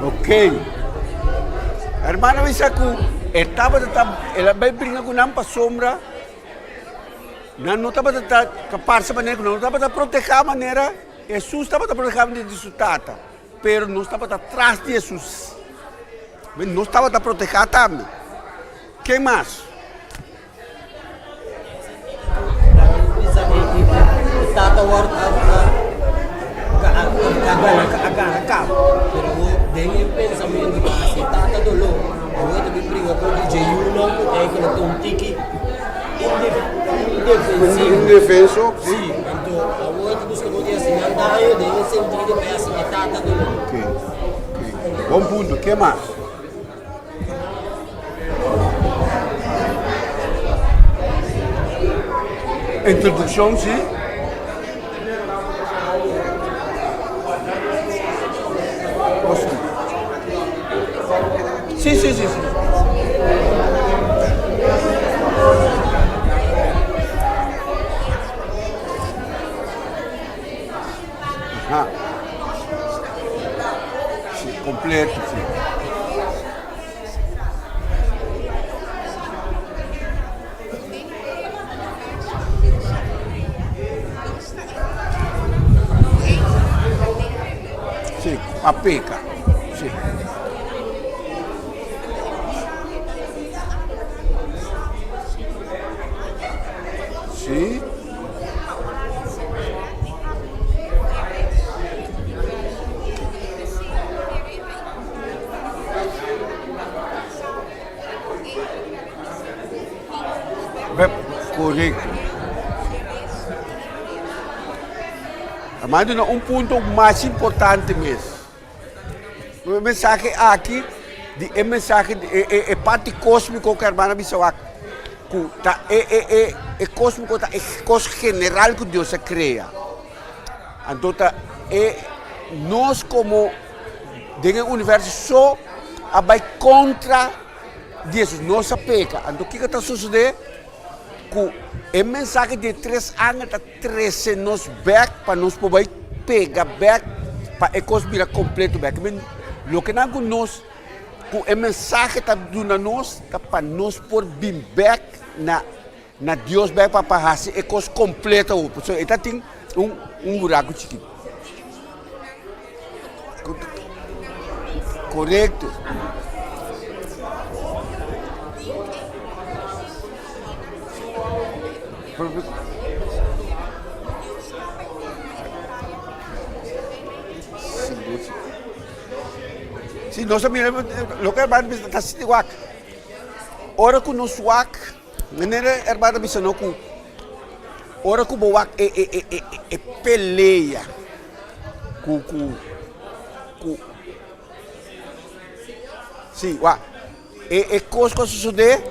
Ok. Hermano bisa ku e tabata el a bai bringa ku nan pasobra Nan no tabata ta ta parse manera ku nan no tabata protehá manera Hesus tabata protehá di su Tata, pero nos tabata tras di Hesus. Nos tabata protehá tambe. Ken mas? Tata wòrdu a gana a gana kaba, pero den e pensamentu ku hasi e tata doló, awor ta bin bringa ku di dje yunan ku eigenlijk ta un tiki. Indefensivo. Indefenso, sí. Sí, anto awor ta busca con di haci nan daño den e sentido pa haci e tata dolor. Ok, ok. Bon punto. Ke mas? Introduccion, sí. Sí, sí, sí, sí. Ajá. Sí, completo, sí. Sí, a peca. Sí. Sí. Correcto. Mando na un punto mas importante mes. E mensahe aki, di e mensahe, e, e, e parti cósmico ku hermana bisa wak, ku ta e, e, e, e cósmico ta e kos general ku Dios a krea. Anto ta e nos komo den e universo so a bai kontra di Hesus, nos a peka. Anto kiko ta sosodé? Ku e mensahe di e tres angel ta trese nos bèk pa nos por bai pega bèk pa e kos bira kompleto bèk. Men loke nan ku nos. ku e mensahe ta duna nos ta pa nos por bin bek na na Dios bek pa pa hasi e kos kompleto awor. Pasobra e ta tin un un buraku chikitu. Korekto. Si nos a mira loke hermano bisa ta sinti wak. Ora ku nos wak, manera hermano bisa no ku ora ku bo wak e e e e e pelea ku ku ku si wak e e kos ku a sosode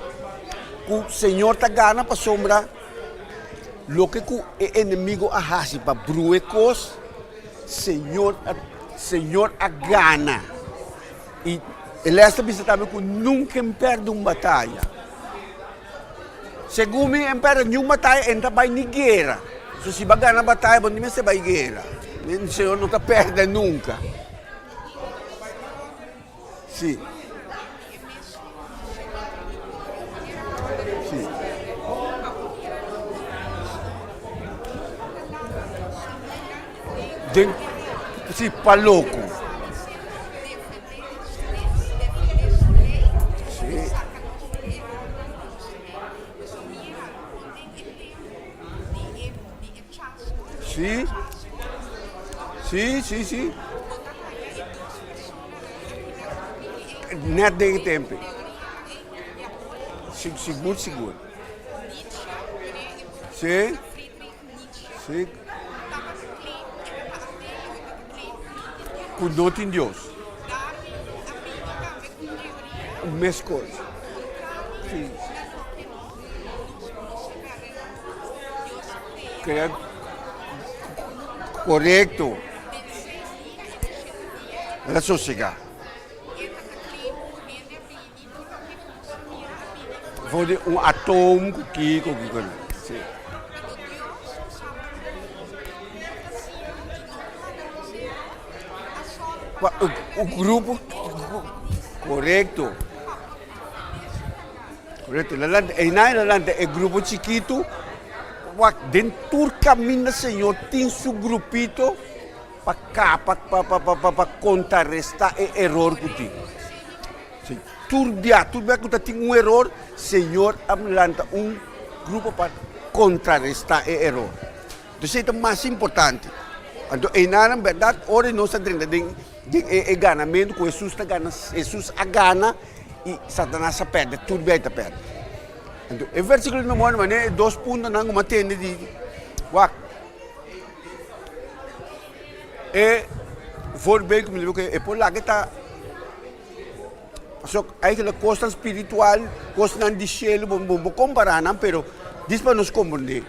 ku Señor ta gana pasobra loke ku e enemigo a hasi pa brua e kos. Señor a Señor a gana. I e les ta bisa tambe ku nunka en pèrdè un bataya. Segun mi en pèrdè niun bataya en ta bai ni guera. So si bo a gana bataya bo no mester bai guera. Señor no ta pèrdè nunka. Sí. Sí. Den, sí, pa loko. Sí. Sí. Sí, sí, sí. Net den e tempo. Sigur, sigur. Sí. Sí. Ku no tin Dios. Meskos. Sí. Crea korekto. El a sosegá. For di un atoom ku kiko kiko. Sí. Un grupo korekto. Korekto. Einan el a lanta e grupo chikitu. Wak den tur kaminda Señor tin su grupito. Pa kapa pa pa pa pa kontrarestá e eror ku tin. Si, tur bia, tur bia ku ta tin un eror, Señor a lanta un grupo pa kontrarestá e eror. Entonces esei ta mas importante. Anto einan bèrdat ora nos ta drenta den den e e ganamentu ku Hesus ta gana, Hesus a gana i Satanas a pèrdè, tur bia e ta pèrdè. Anto e versíkulo di memoria manera e dos puntonan ku mi a tende di wak. E voorbeeld ku mi dibi ku e por laga ta pasobra eigenlijk kosnan spiritual, kosnan di shelu bo bo kompara nan pero dis pa nos komprende.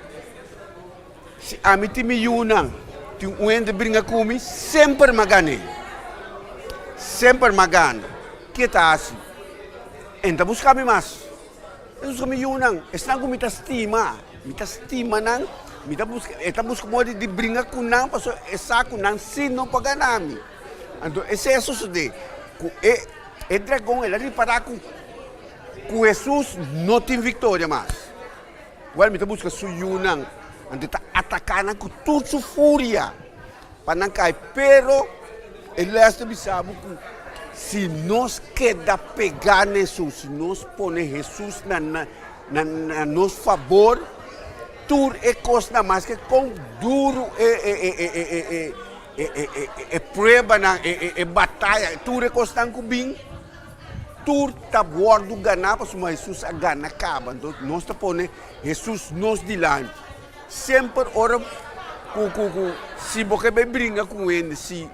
Si ami tin mi yunan tin un hende bringa ku mi semper mi a gan'é, semper mi a gana. Ke ta hasi? E no ta buska mi mas. E buska mi yunan, esnan ku mi ta stima, mi ta stima nan, mi ta buska, e ta buska moda di bringa ku nan pasobra e sa ku nan sí no por gana mi. Anto esei a sosodé ku e e dragon el a ripará ku ku Hesus no tin viktoria mas. Wèl mi ta buska su yunan, anto e ta ataká nan ku tur su furia. Pa nan kai, pero e les ta bisa bo ku si nos keda pegá na Hesus, si nos pone Hesus na na na nos fabor, tur e kosnan maske kon duru e e e e e e e e e e pruebanan, e e e bataya, tur e kosnan ku bin, tur ta wòrdu ganá pasobra Hesus a gana kaba. Entonces nos ta pone Hesus nos dilanti. Semper ora ku ku ku si bo ke bai bringa ku un hende si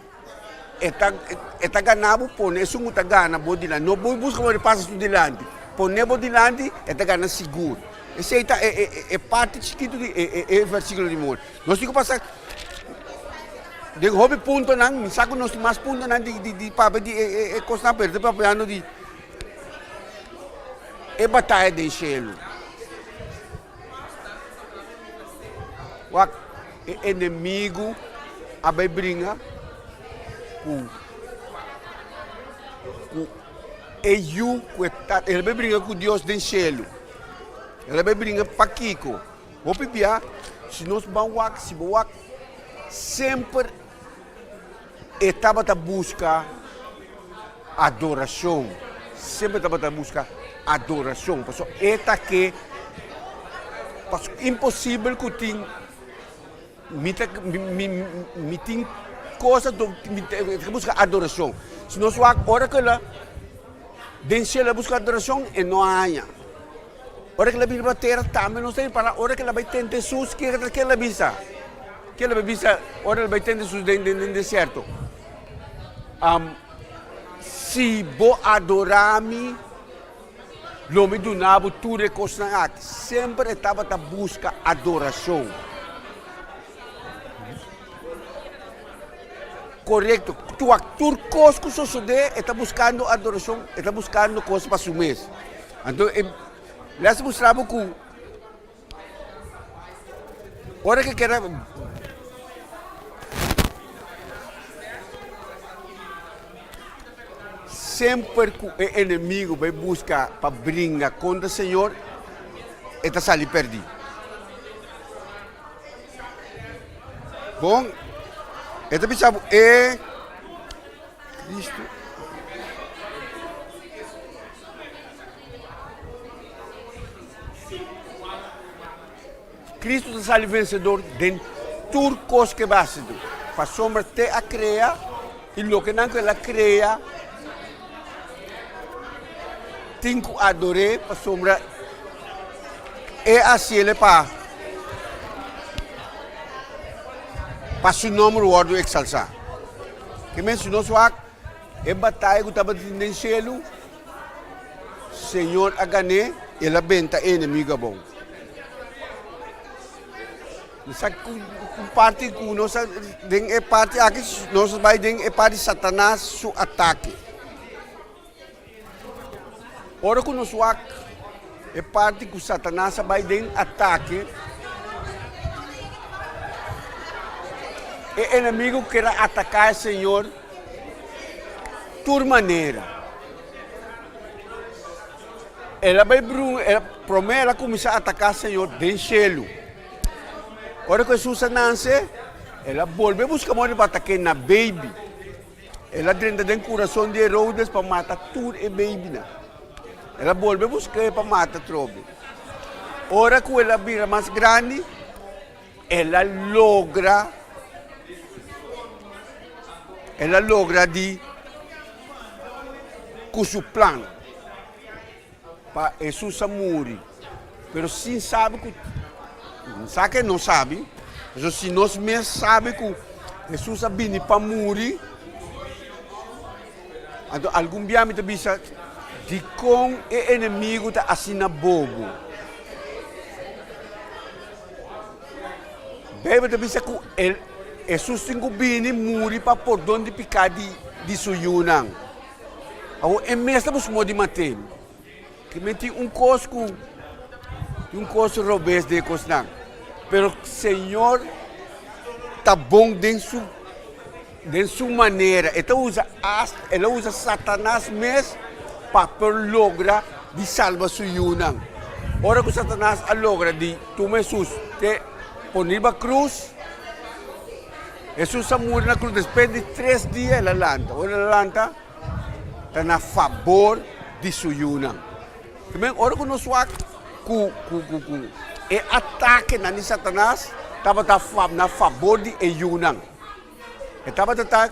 e ta e ta gana bo pone esun ku ta gana bo dilanti no bo buska bo pasa su dilanti pone bo dilanti e ta gana sigur esei ta e e e parti chikitu di e e e versikulo di mor nos tin ku pasa den hopi puntonan mi sa ku nos tin mas puntonan di di di papia di e e e kosnan pero ta papiando di e bataya den shelu. Wak, e enemigu a bai bringa ku ku. e yu ku e tata, el a bai bringa ku Dios den shelu. El a bai bringa pakiko? Hopi bia, si nos ban wak, si bo wak, semper e tabata buska adorashon. Semper tabata buska adorashon. Pasobra e ta ke, pasobra imposibel ku tin Mi ta mi mi tin cosa do mi ta busca adoracion. Si nos wak ora cu el a den cielo a busca adoracion e no a haña. Ora cu el a bini pa tera tambe nos ta ripara ora cu el a bay tenta Jesus ke ke el a bisa? Ke el a bay bisa ora el a bay tenta Jesus den den desierto? Si bo adora mi. Lo mi duna bo tur e kosnan aki. Semper e tabata buska adorashon. Korekto. Tur kos ku sosodé e ta buskando adorashon, e ta buskando kos pa su mes. Anto e les mustra bo ku Ora ke keda semper ku e enemigo bai buska pa bringa kontra Señor, e ta sali pèrdí. Bon, e ta bisa bo e Cristo. Cristo ta sali vencedor den tur cos ke base du. Pasobra te a crea y lokenan cu el a crea tin cu ador'é pasobra e a haciele pa pa su nomber wordo exalsa. Ke men si nos wak e bataya cu tabatin den cielo, Señor a gané, el a benta e enemigo abou. Mi sa ku parti ku nos a den e parti aki nos a bai den e parti Satanas su atake. Ora ku nos wak e parti ku Satanas a bai den atake, e enemigo ker a ataká e Señor tur manera. El a bai brun, el a, promé el a kuminsá ataká Señor den shelu. Ora ku Hesus a nanse, el a bolbe buska moda pa atak'é na beibi. El a drenta den kurason di Herodes pa mata tur e beibinan. El a bolbe busk'é pa mata atrobe. Ora ku el a bira mas grandi, el a logra, el a logra di ku su plan pa Hesus a muri. Pero sin sabi ku, sa ke no sabi, pasobra si nos mes sabi ku Hesus a bini pa muri, anto algun bia mi ta bisa, dikon e enemigu ta asina bobo? Beibel ta bisa ku el Hesus tin ku bini muri pa pordon di piká di di su yunan. Awor e mes ta busca modo di mat'é. Kimen tin un kos ku tin un kos robes den e kosnan. Pero Señor ta bon den su den su manera. E ta usa hasta el a usa Satanas mes pa por logra di salba su yunan. Ora ku Satanas a logra di tuma Hesus te pone riba krus, Hesus a muri na krus, despues di tres dia el a lanta. Ora el a lanta, ta na fabor di su yunan. También ora ku nos wak ku ku ku ku e atakenan di Satanas tabata na fabor di e yunan. E tabata ta,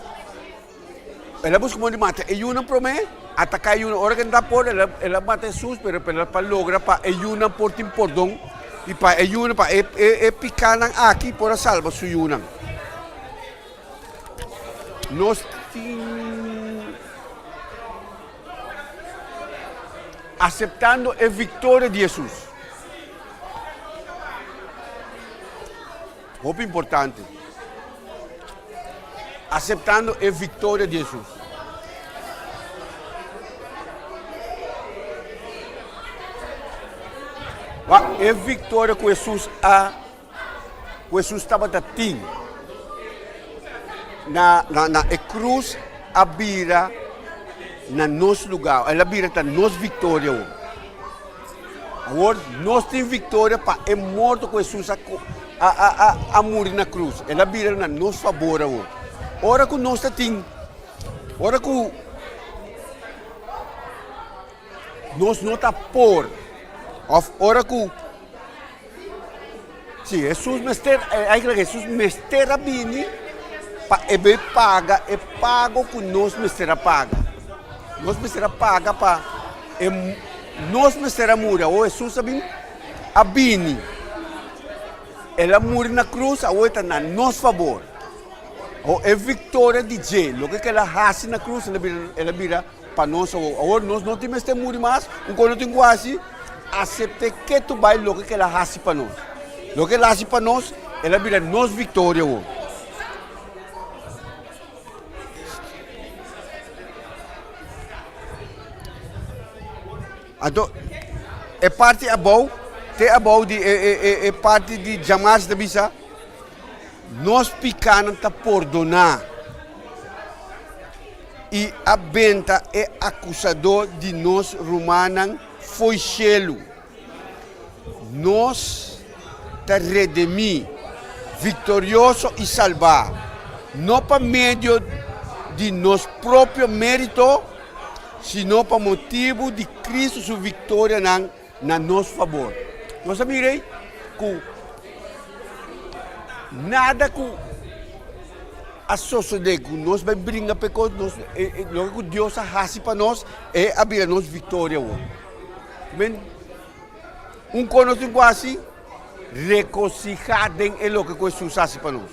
el a buska modo di mata e yunan promé, ataká e yunan. Ora ku e no ta por, el a el a mata Hesus, pero pero pa logra pa e yunan por tin pordon i pa e yunan, pa e e e pikánan aki por a salba su yunan. Nos tin aseptando e viktoria di Hesus. Hopi importante. Aseptando e viktoria di Hesus. Wak, e viktoria ku Hesus a ku Hesus tabata tin na na na e krus a bira. na nos lugá, el a bira ta nos viktoria awor. Awor nos tin viktoria pa e morto ku Hesus a a a a muri na krus. El a bira na nos fabor awor. Ora ku nos ta tin, ora ku nos no ta por, òf ora ku Si, Hesus mester, eigenlijk Hesus mester a bini pa e bay paga e pago ku nos mester a paga. Nos mester a paga pa e, nos mester a muri. Awor Hesus a bin, a bini. El a muri na krus, awor e ta na nos fabor. Awor e viktoria di dje, loke ku el a hasi na krus, el a bira, el a bira Pa nos awor. Awor nos no tin mester muri mas, un kos no tin ku hasi, asept'é ketu bai loke ku el a hasi pa nos. Loke el a hasi pa nos, el a bira nos viktoria awor. Anto e parti abou, te abou di e e e e parti di djamars ta bisa, Nos pikánan ta pordoná. I a benta e akusadó di nos rumannan fo'i shelu. Nos ta redemí, viktorioso i salbá, no pa medio di nos propio mérito, sino pa motibu di Kristu su viktorianan na nos fabor. Nos a mira ei ku nada ku a sosodé ku nos bai bringa p'e kos, nos loke ku Dios a hasi pa nos, e a bira nos viktoria awor. Men, un kos nos tin ku hasi, rekosihá den e loke ku Hesus hasi pa nos.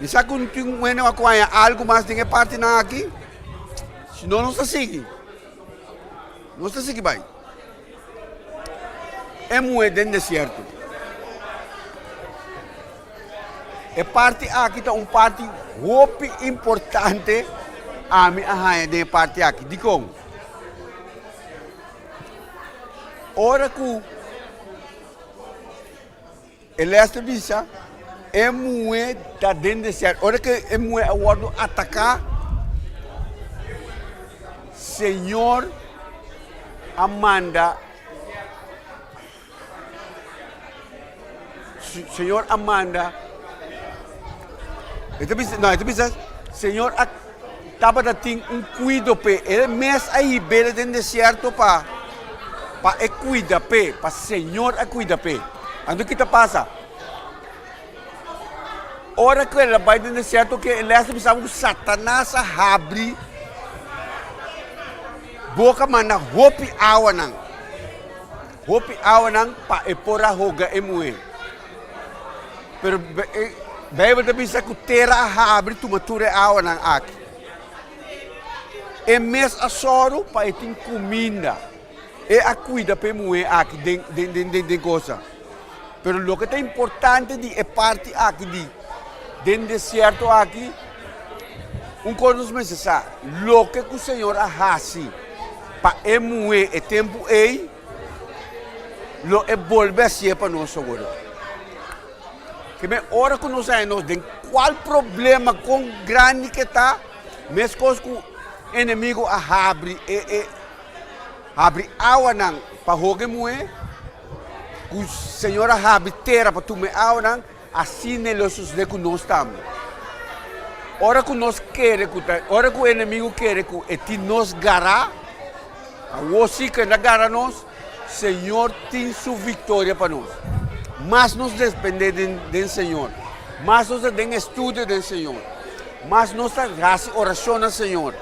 Mi sa ku tin un hende ku a haña algu mas den e partinan aki. Si no, nos ta sigui. Nos ta sigui bai. E muhé den desierto. E parti aki ta un parti hopi importante ami a haña den e parti aki. Dikon? Ora ku E les ta bisa, E muhé ta den desierto. Ora ku e muhé a wòrdu ataká, Señor a manda, Señor a manda, e ta bisa, no, e ta bisa, Señor a tabata tin un kuido p'e. E mes a hib'é den desierto pa pa e kuida p'e, pa Señor a kuida p'e. Anto ki ta pasa? Ora ku el a bai den desierto ke el a bisa ku Satanas a habri boka manda hopi awanan, hopi awanan pa e por a hoga e muhé. Pero Beibel ta bisa ku tera a habri tuma tur e awanan aki. E mes a sòru pa e tin kuminda. E a kuida pa e muhé aki den den den den den kosa. Pero loke ta importante di e parti aki di den desierto aki, un kos nos mester sa, loke ku Señor a hasi pa e muhé e tempu ei, lo e bolbe hasié pa nos awor. Ke men ora ku nos haña nos den kual problema kon grandi ke ta, meskos ku enemigo a habri e e Habri awanan pa hoga e muhé, ku Señor a habri tera pa tuma e awanan, asina e lo sosodé ku nos tambe. Ora ku nos kere ku ta, ora ku enemigu kere ku e tin nos gará, awor sí ku e ta gara nos, Señor tin su viktoria pa nos. Mas nos dependé den den Señor, mas nos ta den estudio den Señor, mas nos ta hasi orashon na Señor.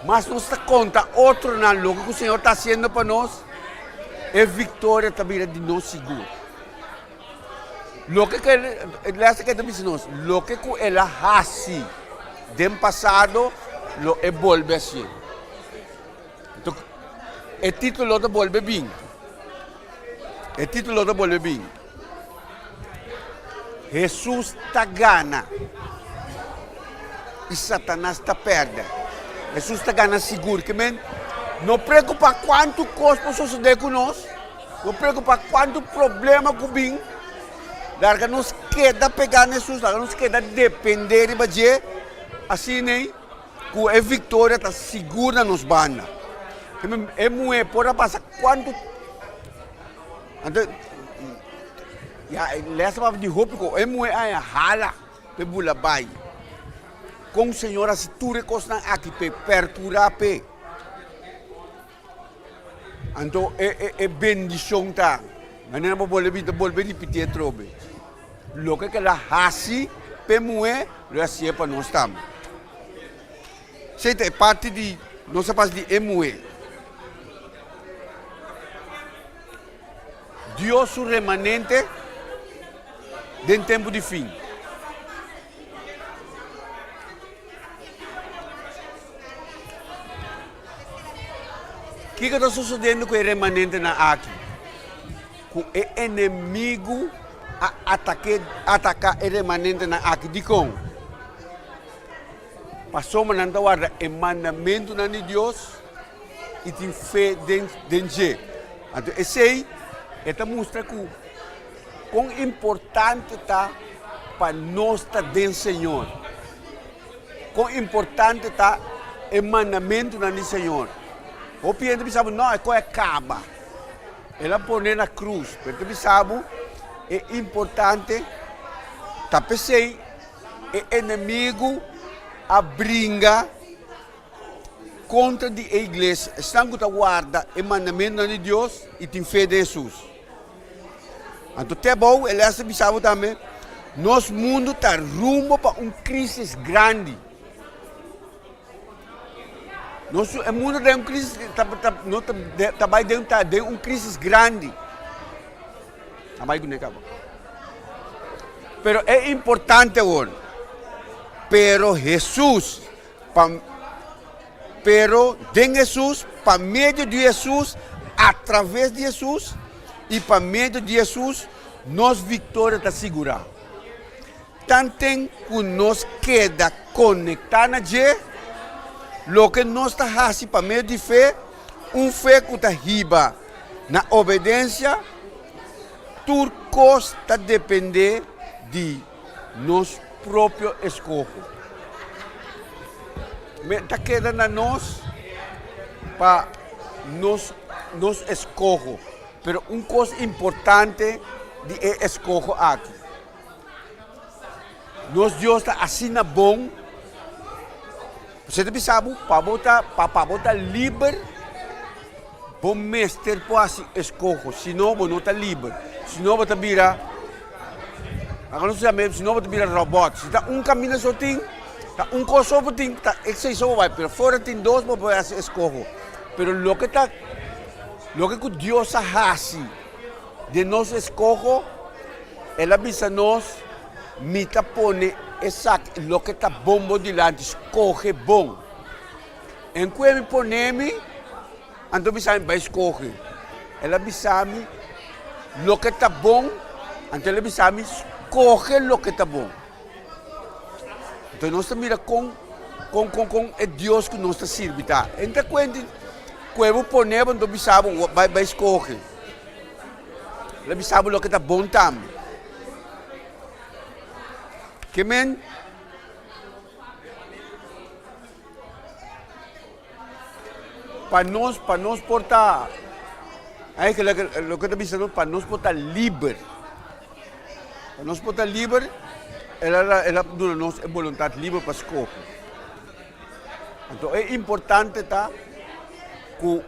Mas nos ta konta otronan loke ku Señor ta hasiendo pa nos, e viktoria ta bira di nos sigur. Loke ku el, lester ke ta bisa nos, loke ku el a hasi den pasado, lo e bolbe hasié. Enton, e título ta bolbe bin. E título ta bolbe bin. Hesus ta gana i Satanas ta pèrdè. Hesus ta gana sigur. Ke men, no preokupá kuantu kos por sosodé ku nos, no preokupá kuantu problema ku bin, larga nos keda pegá na Hesus, larga nos keda dependé riba dje, asina ei. Ku e viktoria ta sigur na nos banda. E muhé por a pasa kuantu anto ya lesa papia di hopi ku e muhé a hala p'e bula bai. Kon Señor hasi tur e kosnan aki p'e perkurá p'e. Anto e e bendishon ta, manera bo bolbe bin ta bolbe ripití atrobe, loke ku el a hasi p'e muhé, lo e hasié pa nos tambe. Esei ta e parti di nos a pasa di e muhé. Dios su remanente den tempu di fin. Kiko ta sosodiendo ku e remanentenan aki? Ku e enemigu a atake, ataka e remanentenan aki. Dikon? Pasobra nan ta warda e mandamentunan di Dios i tin fe den, den dje. Anto esei e ta mustra ku kon importante ta pa nos ta den Señor. Kon importante ta e mandamentunan di Señor. Hopi hende bisa bo, no, e kos a kaba. El a pone na krus. Pero ta bisa bo, e importante ta p'esei e enemigu a bringa kontra di e iglesia, esnan ku ta warda e mandamentunan di Dios i tin fe den Hesus. Anto te abou e les ta bisa bo tambe, nos mundu ta rumbo pa un krisis grandi. Nos e mundu den un krisis ta ta no ta ta bai den ta den un krisis grandi. A bai kuné kaba. Pero e importante awor, pero Hesus pa Pero den Hesus, pa medio di Hesus, atraves di Hesus i pa medio di Hesus, nos viktoria ta sigurá. Tanten ku nos keda konektá na dje, loke nos ta hasi pa medio di fe, un fe ku ta hiba na obedensia, tur kos ta dependé di nos propio eskoho. Me ta keda na nos pa nos nos eskoho. Pero un kos importante di e eskoho aki. Nos Dios ta asina bon. Bo ta bisa bo pa bo ta pa pa bo ta liber bo mester por hasi eskoho si no bo no ta liber si no bo ta bira laga nos yama si no bo ta bira robot si ta un kaminda so tin ta un kos so bo tin ta esei so bo bai pero fora tin dos bo por hasi eskoho pero loke ta loke ku Dios a hasi den nos eskoho el a bisa nos. Mi ta pone esaki, loke ta bon bo dilanti, skohe bon. En kue mi pone mi, anto bisa mi bai skohe. El a bisa mi loke ta bon, anto el a bisa mi skohe loke ta bon. Anto nos ta mira kon, kon, kon, kon e Dios ku nos ta sirbi ta. En ta kuenti kue bo pone bo, anto bisa bo bai, bai skohe. El a bisa bo loke ta bon tambe. Ke men pa nos pa nos por ta eigenlijk loke ta bisa nos pa nos por ta liber pa nos por ta liber el a el a duna nos e boluntat liber pa skohe anto e importante ta ku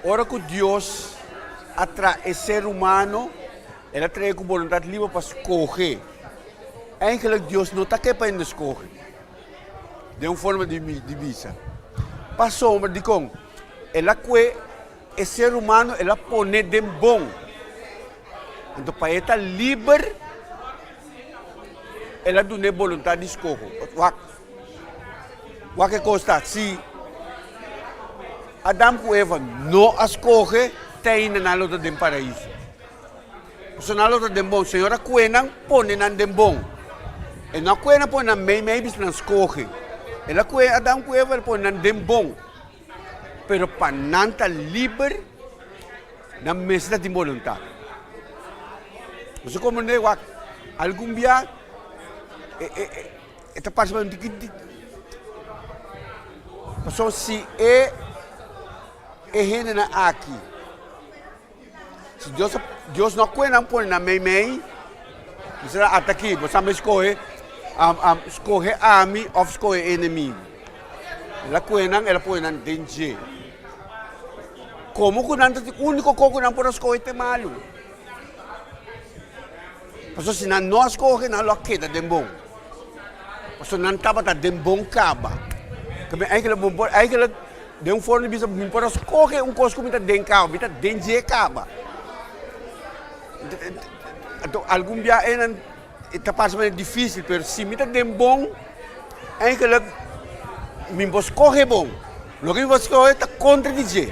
Ora ku Dios a traha e ser humano, el a traha ku boluntat liber pa skohe. Eigenlijk Dios no ta ke pa hende skohe, den un forma di di bisa. Pasobra dikon? El a kue e ser humano, el a pone den bon. Anto pa e ta liber, el a dun'é boluntat di skoho. Wak. Wak e kos ta, si Adam ku Eva no a skohe, te ainda nan lo ta den paraiso. Pasobra nan lo ta den bon. Señor a kue nan pone nan den bon. E no a kue nan pone nan mei mei bisa nan skohe. El a kue Adam ku Eva el pone nan den bon. Pero pa nan ta liber, nan mester ta tin boluntat. Bo sa komprende? Wak, algun bia e. E ta parse pa un tiki. Pasobra si e e hendenan aki, si Dios a Dios no a kohe nan pone nan meimei, bo sa ata aki, bo sa skohe, skohe ami òf skohe e enemigu. El a kohe nan, el a pone nan den dje. Komo ku nan ta e úniko kos ku nan por a skohe ta e malu. Pasobra si nan no a skohe, nan lo a keda den bon. Pasobra nan tabata den bon kaba. Eigenlijk, bo por, eigenlijk, den un forma di bisa, mi por a skohe un kos ku mi ta den kaba, mi ta den dje kaba. Anto algun bia einan e ta parse manera difísil, pero si mi ta den bon, eigenlijk mi por skohe bon. Loke mi por skohe ta kontra di dje.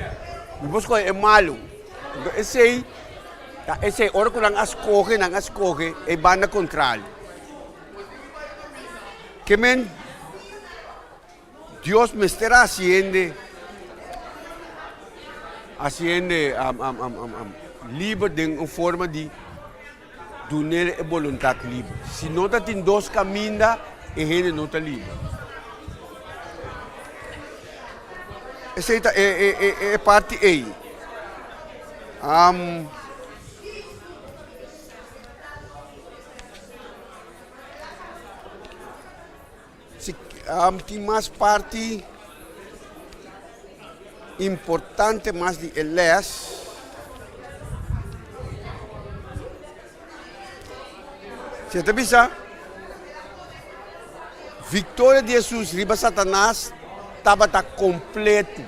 Mi por skohe e malu. Anto esei ta esei, ora ku nan a skohe, nan a skohe e banda kontrario. Ke men Dios mester a hasi hende, hasi hende liber den un forma di dun'el e boluntat liber. Si no ta tin dos kaminda, e hende no ta liber. Esei ta e parti ei. Si tin mas parti importante mas di e les. Si e ta bisa, Victoria di Hesus riba Satanas tabata completo.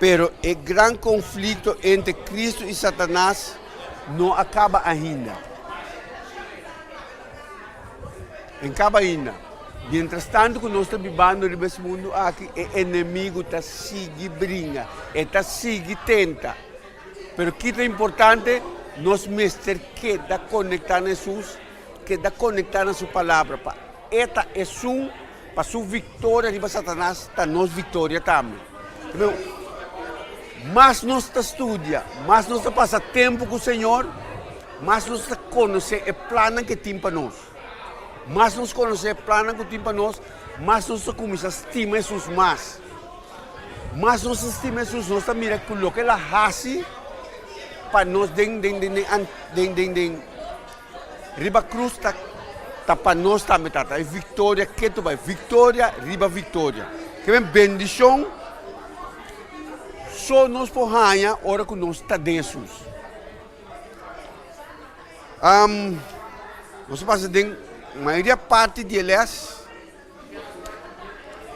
Pero e gran conflicto entre Cristo y Satanas no a caba ainda. En caba ainda. Mientras tanto cu nos ta bibando riba es mundo aki, e enemigo ta sigui bringa, e ta sigui tenta. Pero ki ta importante? Nos mester keda conecta na Hesus, keda conecta na su palabra pa e ta esun pa su victoria riba Satanas ta nos victoria tambe. Mas nos ta studia, mas nos ta pasa tempo cu Señor, mas nos ta conoce e plannan cu e tin pa nos. Mas nos conoce e plannan cu tin pa nos, mas nos ta cuminsa stima Hesus mas. Mas nos ta stima Hesus, nos ta mira cu loke el a haci pa nos den den den den den den Riba krus ta ta pa nos tambe tata e viktoria ketu bai viktoria riba viktoria ke men bendishon so nos por haña ora ku nos ta den Hesus nos a pasa den mayoria parti di e les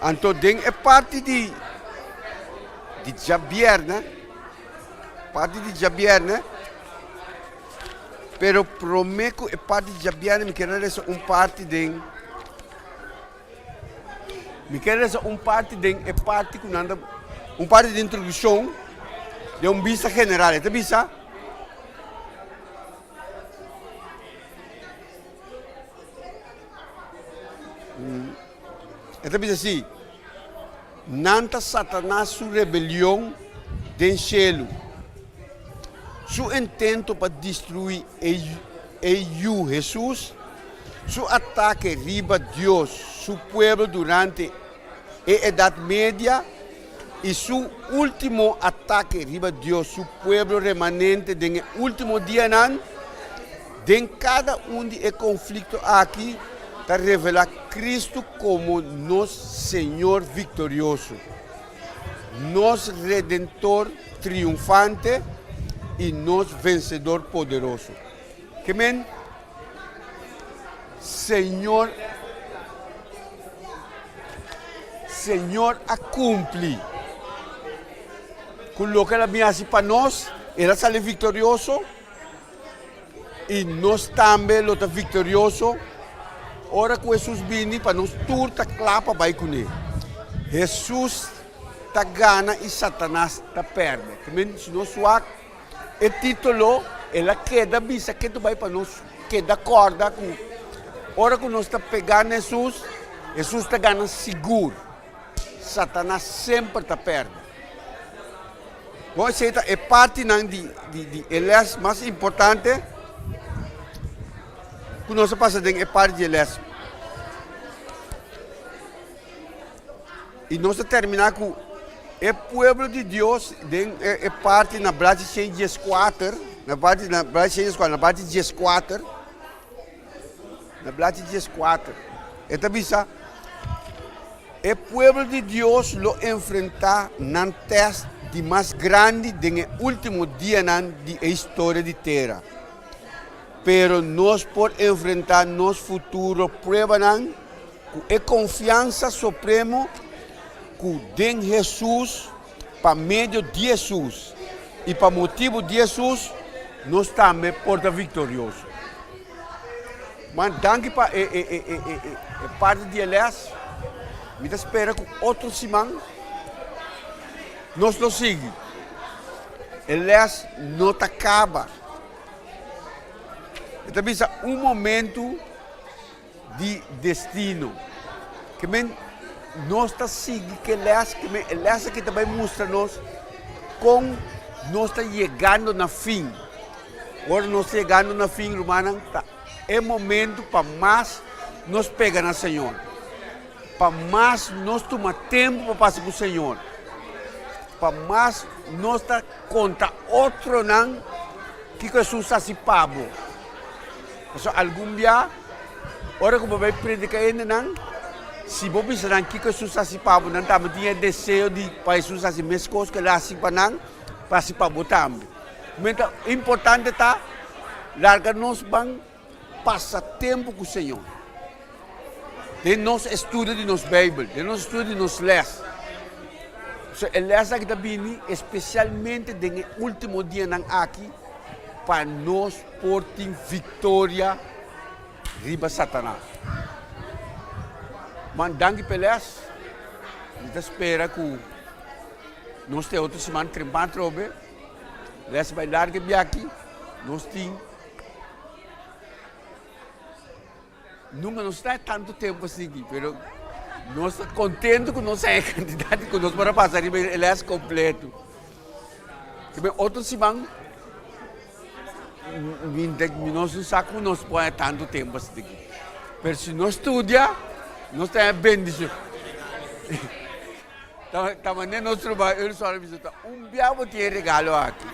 anto den e parti di di djabièrnè parti di djabièrnè Pero prome ku e parti di djabièrnè mi kier a resa un parti den mi kier a resa un parti den e parti ku nan ta un parti di introdukshon den un bista general e ta bisa e ta bisa si Nan ta Satanas su rebelion den shelu, su intento pa destruí e Yu Hesus, su atake riba Dios su pueblo durante e Edat Media i su último atake riba Dios su pueblo remanente den e último dianan. Den kada un di e konflikto aki ta revelá Kristu komo nos Señor viktorioso, nos Redentor triunfante i nos Vensedor poderoso. Ke men, Señor Señor a kumpli ku loke el a bin hasi pa nos, el a sali viktorioso. I nos tambe lo ta viktorioso ora ku Hesus bini pa nos tur ta kla pa bai kuné. Hesus ta gana i Satanas ta pèrdè. Te men si nos wak e título, el a keda bisa ke ta bai pa nos keda kòrda ku ora ku nos ta pegá na Hesus, Hesus ta gana sigur. Satanas semper ta pèrdè. Bon, esei ta e partinan di di di e les mas importante ku nos a pasa den e parti di e les. I nos ta terminá ku e pueblo di Dios den e parti na blachi 114, na parti na blachi 114, na parti 14, na blachi 14, e ta bisa, E pueblo di Dios lo enfrentá nan tèst di mas grandi den e último dianan di e historia di tera. Pero nos por enfrentá nos futuro pruebanan ku e konfiansa supremo ku den Hesus, pa medio di Hesus i pa motibu di Hesus, nos tambe por ta viktorioso. Man, danki pa e e e e e parti di e les. Mi ta spera ku otro siman nos lo sigui. E les no ta kaba. E ta bisa un momentu di destino. Ke men nos ta sigui ke les, ke men e les aki ta bai mustra nos kon nos ta yegando na fin. Ora nos ta yegando na fin, rumannan, ta e momento pa mas nos pega na Señor. Pa mas nos tuma tempu pa pasa ku Señor. Pa mas nos ta konta otronan kiko Hesus a hasi pa bo. Pasobra algun bia, ora ku bo bai predika hendenan, si bo bisa nan kiko Hesus a hasi pa bo, nan tambe tin e deseo di pa Hesus hasi meskos ku el a hasi pa nan, pa hasi pa bo tambe. Meta importante ta larga nos ban pasa tempu ku Señor. Den nos estudio di nos Beibel, den nos estudio di nos les. So e les aki ta bini espesialmente den e ultimo dianan aki pa nos por tin viktoria riba Satanas. Man danki pa e les. Mi ta spera ku nos te otro siman trempan atrobe. Les bai larga biaki. Nos tin. Nunca nos ta tanto tempo así aquí, pero nos ta contento cu nos hay cantidad cu nos por a pasa riba e les completo. Kibe otro siman mi nos no sa cu nos por hay tanto tempo así aquí. Pero si nos studia, nos ta bendicion. Ta manera nos trabajo, ellos solo bisa, un bia bo tin e regalo aki.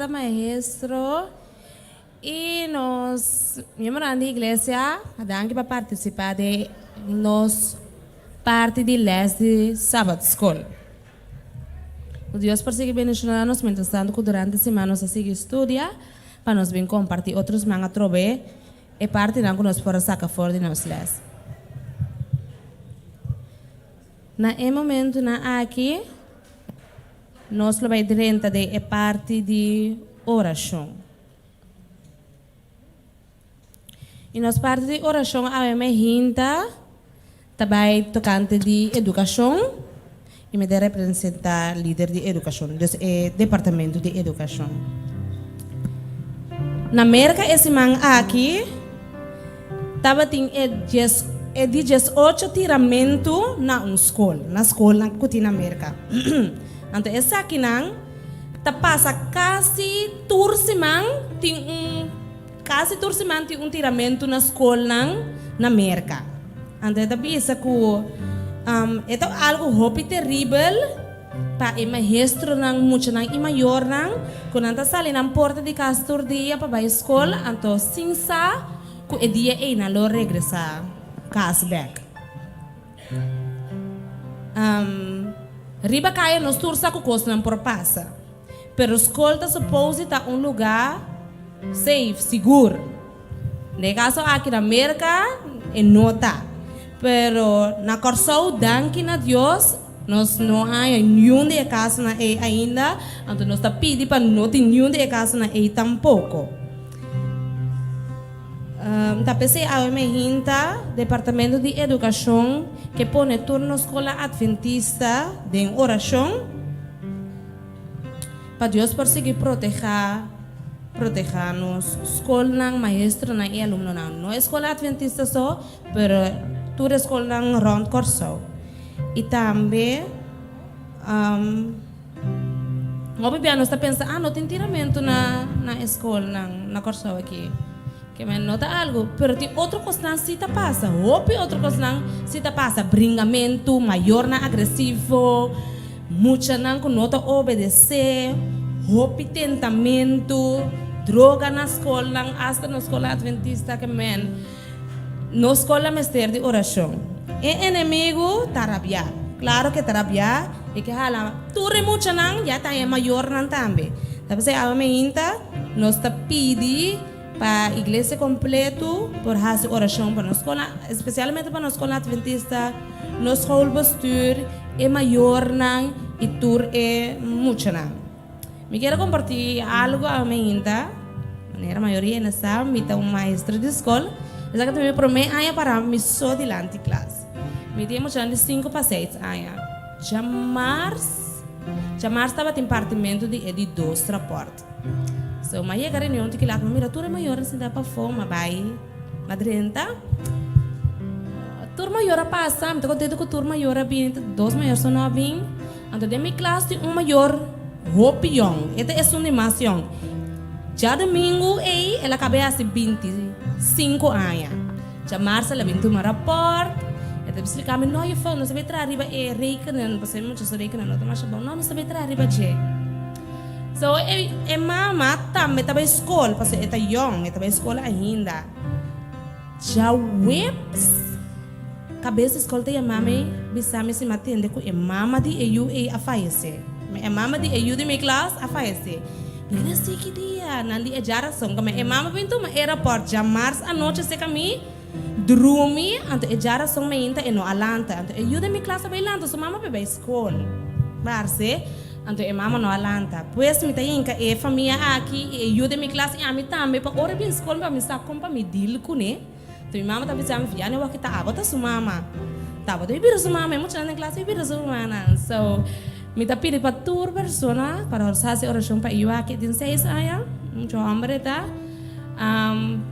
Maestro y nos miembronan di iglesia danki pa participa den nos parti di les di Sabbat School. Cu Dios por sigui bendiciona nos mientras tanto cu durante siman nos a sigui studia pa nos bin comparti otro siman atrobe e partinan cu nos por a saca for di nos les. Na e momentunan aki nos lo bai drenta den e parti di orashon. I nos parti di orashon awe me hinta ta bai tokante di edukashon i mi ta representá lider di edukashon, dus e departamento di edukashon. Na Merka e siman aki tabatin e djes e di djesocho tiramentu na un skol, na skolnan ku tin na Merka. Anto esakinan ta pasa kasi tur siman tin un kasi tur siman tin un tiramentu na skolnan na Merka. Anto e ta bisa ku e ta algu hopi teribel. Pa e maestronan, muchanan i mayornan ku nan ta sali nan porta di kas tur dia pa bai skol, anto sin sa ku e dia ei nan lo regresá kas bèk. Riba kaya nos tur sa ku kosnan por pasa, pero skol ta supos di ta un lugá safe, sigur. Den e kaso aki na Merka e no ta. Pero na Kòrsou danki na Dios nos no haña niun di e kasonan ei ainda, anto nos ta pidi pa no tin niun di e kasonan ei tampoko. Ta p'esei awe mi hinta Departamento di Edukashon ke pone tur nos skola Adventista den orashon. Pa Dios por sigui protehá protehá nos skolnan, maestronan i alumnonan. No e skol Adventista so, pero tur e skolnan rònt Kòrsou. I tambe hopi bia nos ta pensa, ah no tin tiramentu na na e skolnan na Kòrsou aki. Ke men no ta algu, pero tin otro kosnan si ta pasa, hopi otro kosnan si ta pasa, bringamentu, mayornan agresivo, muchanan ku no ta obedesé, hopi tentamentu, droga na skolnan, asta na skol adventista ke men nos skol a mester di orashon. E enemigu ta rabiá, klaro ke ta rabiá i ke hala tur e muchanan, ya ta e mayornan tambe. Ta p'esei awe meinta nos ta pidi pa iglesia kompletu por hasi orashon pa nos skola, espesialmente pa nos skola adventista, nos schoolbestuur, e mayornan i tur e muchanan. Mi kier a kompartí algu awe meinta, manera mayoria hende sa, mi ta un maestro di skol, esaki ta mi promé aña pará mi so dilanti klas. Mi tin e muchanan di sinku pa seis aña. Djamars, djamars tabatin partimentu di e di dos rapòrt. So m'a yega reunion tin kilato, m'a mira tur e mayornan sinta pafó, m'a bai, m'a drenta. Tur mayor a pasa, mi ta kontento ku tur mayor a bini, dos mayor so no a bin. Anto den mi klas tin un mayor hopi yòn, e ta esun di mas yòn. Djadumingu ei el a kaba e hasi 25 aña. Djamars el a bin tuma rapòrt, e ta splika mi, no juffrouw, nos ta bai traha riba e rekenen, pasobra e mucha su rekenen no ta masha bon, no, nos ta bai traha riba dje. So e e mama tambe ta bai skol, pasobra e ta yòn, e ta bai skol ainda. Djaweps, kabes di skol ta yama mi, bisa mi si mi a tende ku e mama di e yu ei a fayesé. E mama di e yu di mi klas a fayesé. Mi keda si ki dia? Nan di e djarason. Kome e mama bin tuma e rapòrt djamars anochi seka mi drumi, anto e djarason meinta e no a lanta. Anto e yu den mi klas a bai lanta, su mama a bai bai skol. Parse. Anto e mama no a lanta. Pues mi ta hinka e famia aki i e yu den mi klas i ami tambe pa ora e bin skol pa mi sa kon pa mi deal kuné. Anto mi mama ta bisa mi, Vianney wak ta abo ta su mama. Ta abo ta bira su mama, e muchanan den klas ta bira su rumannan. So mi ta pidi pa tur persona pa nos hasi orashon pa e yu aki e tin seis aña, mucha hòmber e ta,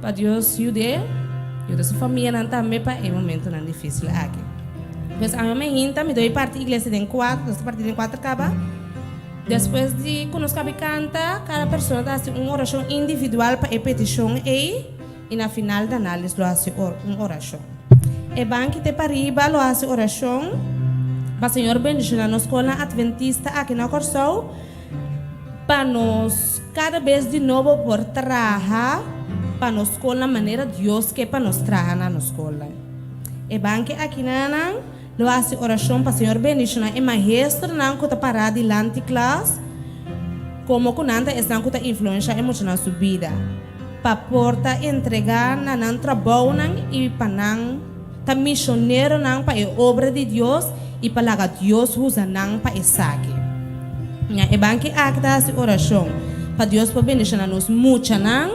pa Dios yud'é, yuda su famianan tambe pa e momentonan difísil aki. Pues ami me hinta, mi doi parti iglesia den kuater, nos ta parti den kuater kaba. Despues di ku nos kabi kanta, kada persona ta hasi un orashon individual pa e petishon ei i na final Danalis lo hasi un orashon. E banki te pariba lo hasi orashon pa Señor bendishoná nos skolnan Adventista aki na Kòrsou pa nos kada bes di nobo por traha pa nos skolnan manera Dios ke pa nos traha na nos skolnan. E banki akinanan lo hasi orashon pa Señor bendishoná e maestronan ku ta pará dilanti klas, komo ku nan ta esnan ku ta influenshá e muchanan su bida, pa por ta entregá na nan trabounan i pa nan ta mishoneronan pa e obra di Dios i pa laga Dios usa nan pa esaki. Na e banki aki ta hasi orashon pa Dios por bendishoná nos muchanan.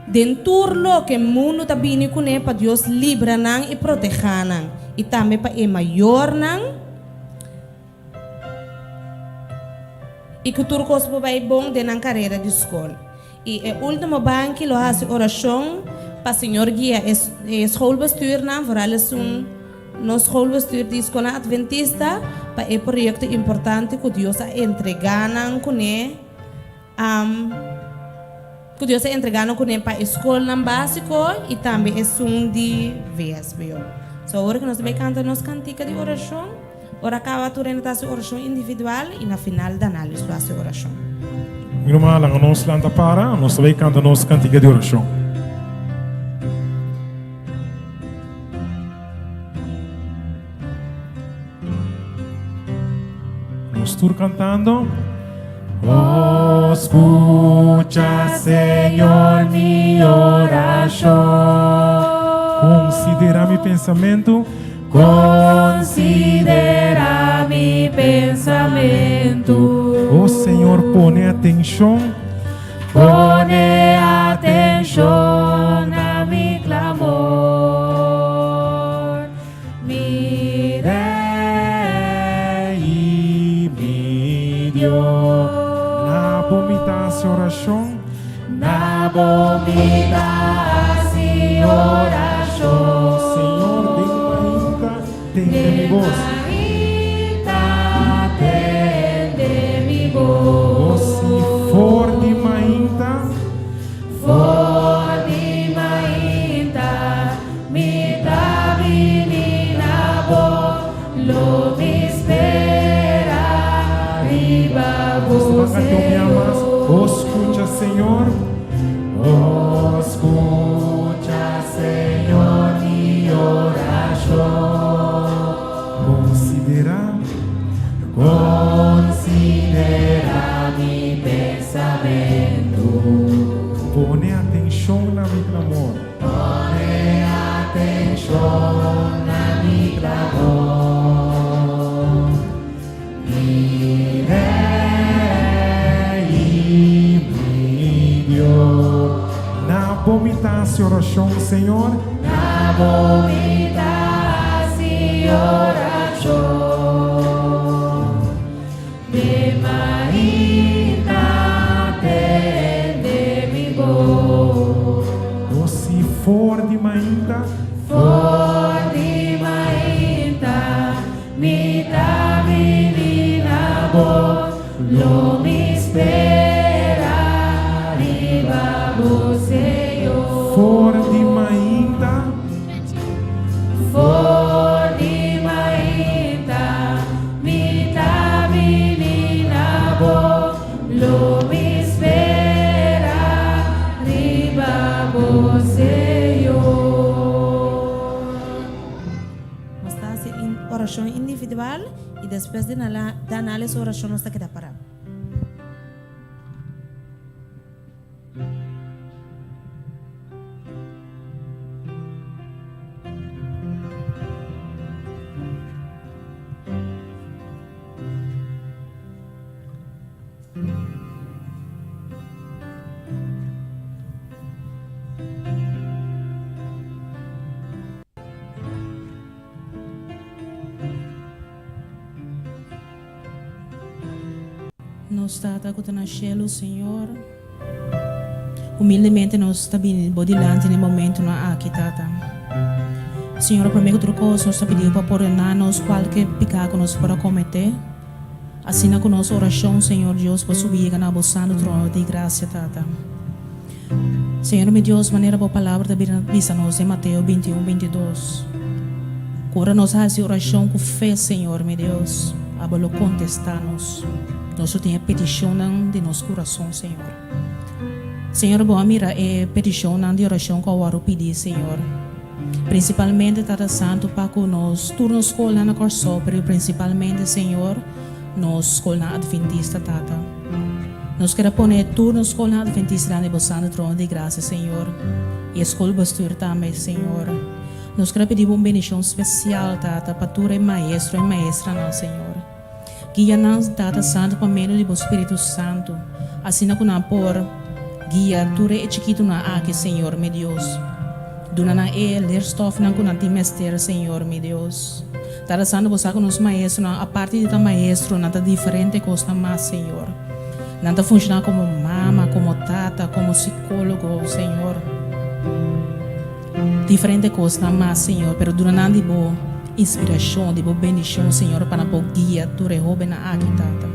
Den tur loke mundu ta bini kuné pa Dios libra nan i protehá nan, i tambe pa e mayornan, i ku tur kos por bai bon den nan karera di skol. I e último banki lo hasi orashon pa Señor guia e schoolbestuurnan, vooral esun nos schoolbestuur di Skolnan Adventista, pa e proyekto importante ku Dios a entregá nan kuné. Ku Dios a entregá nos kuné pa e skolnan básiko i tambe esun di VSBO. So awor ku nos ta bai kanta nos kantika di orashon, ora kaba tur hende ta hasi orashon individual i na final Danalis lo hasi orashon. Mi ruman, laga nos lanta para, nos ta bai kanta nos kantika di orashon. Nos tur cantando. Oh, escucha, Señor, mi oración. Considera mi pensamiento. Considera mi pensamiento. Oh, Señor, pone atención. Pone atención a mi clamor. Mi Rey y mi Dios. Na bo mi ta hasi orashon. Na bo mi ta hasi orashon. Señor, den mainta tende mi bos. Den mainta tende mi bos. Oh, si for di mainta. For di. Señor. Oh, skucha, Señor, mi orashon. Konsiderá. Konsiderá mi pensamentu. Pone atenshon na mi klamor. Pone atenshon na mi klamor. Mi Rei i mi Dios. Na bo mi ta hasi orashon, Señor. Na bo mi ta hasi orashon. Den mainta tende mi bos. O si, for di mainta. For di mainta mi ta bini na bo, lo mi spera riba bo, Señor. For di mainta. For di mainta mi ta bini na bo, lo mi spera riba bo, Señor. Nos ta hasi orashon individual i despues di Danales su orashon nos ta keda pará. Nos Tata ku ta na shelu, Señor, humildemente nos ta bini Bo dilanti na e momentunan aki, Tata. Señor, promé ku tur kos nos ta pidi Bo pa pordoná nos kualke piká ku nos por a kometé. Asina ku nos orashon, Señor Dios, por subi yega na Bo santu trono di grasia, Tata. Señor mi Dios, manera Bo palabra ta bisa nos den Mateo 21, 22, ku ora nos hasi orashon ku fe, Señor mi Dios, Abo lo kontestá nos. Nos lo tin e petishonnan di nos kurason, Señor. Señor, Bo a mira e petishonnan di orashon ku a wòrdu pidí, Señor. Prinsipalmente, Tata Santu, pa ku nos tur nos skolnan na Kòrsou, pero prinsipalmente, Señor, nos skolnan Adventista, Tata. Nos keda pone tur nos skolnan Adventista dilanti Bo Santu Trono di Grasia, Señor, i e skolbestuur tambe, Señor. Nos keda pidi Bo un bendishon spesial, Tata, pa tur e maestro i maestranan, Señor. Guia nan, Tata Santu, pa medio di Bo Spiritu Santu, asina ku nan por guia tur e chikitunan aki, Señor, mi Dios. Duna nan e leerstofnan ku nan tin mester, Señor, mi Dios. Tata Santu, Bo sa ku nos maestronan, aparte di ta maestro, nan ta diferente kosnan mas, Señor. Nan ta funshoná komo mama, komo tata, komo sikólogo, Señor. Diferente kosnan mas, Señor, pero duna nan di Bo inspirashon, di Bo bendishon, Señor, pa nan por guia tur e hóbennan aki, Tata.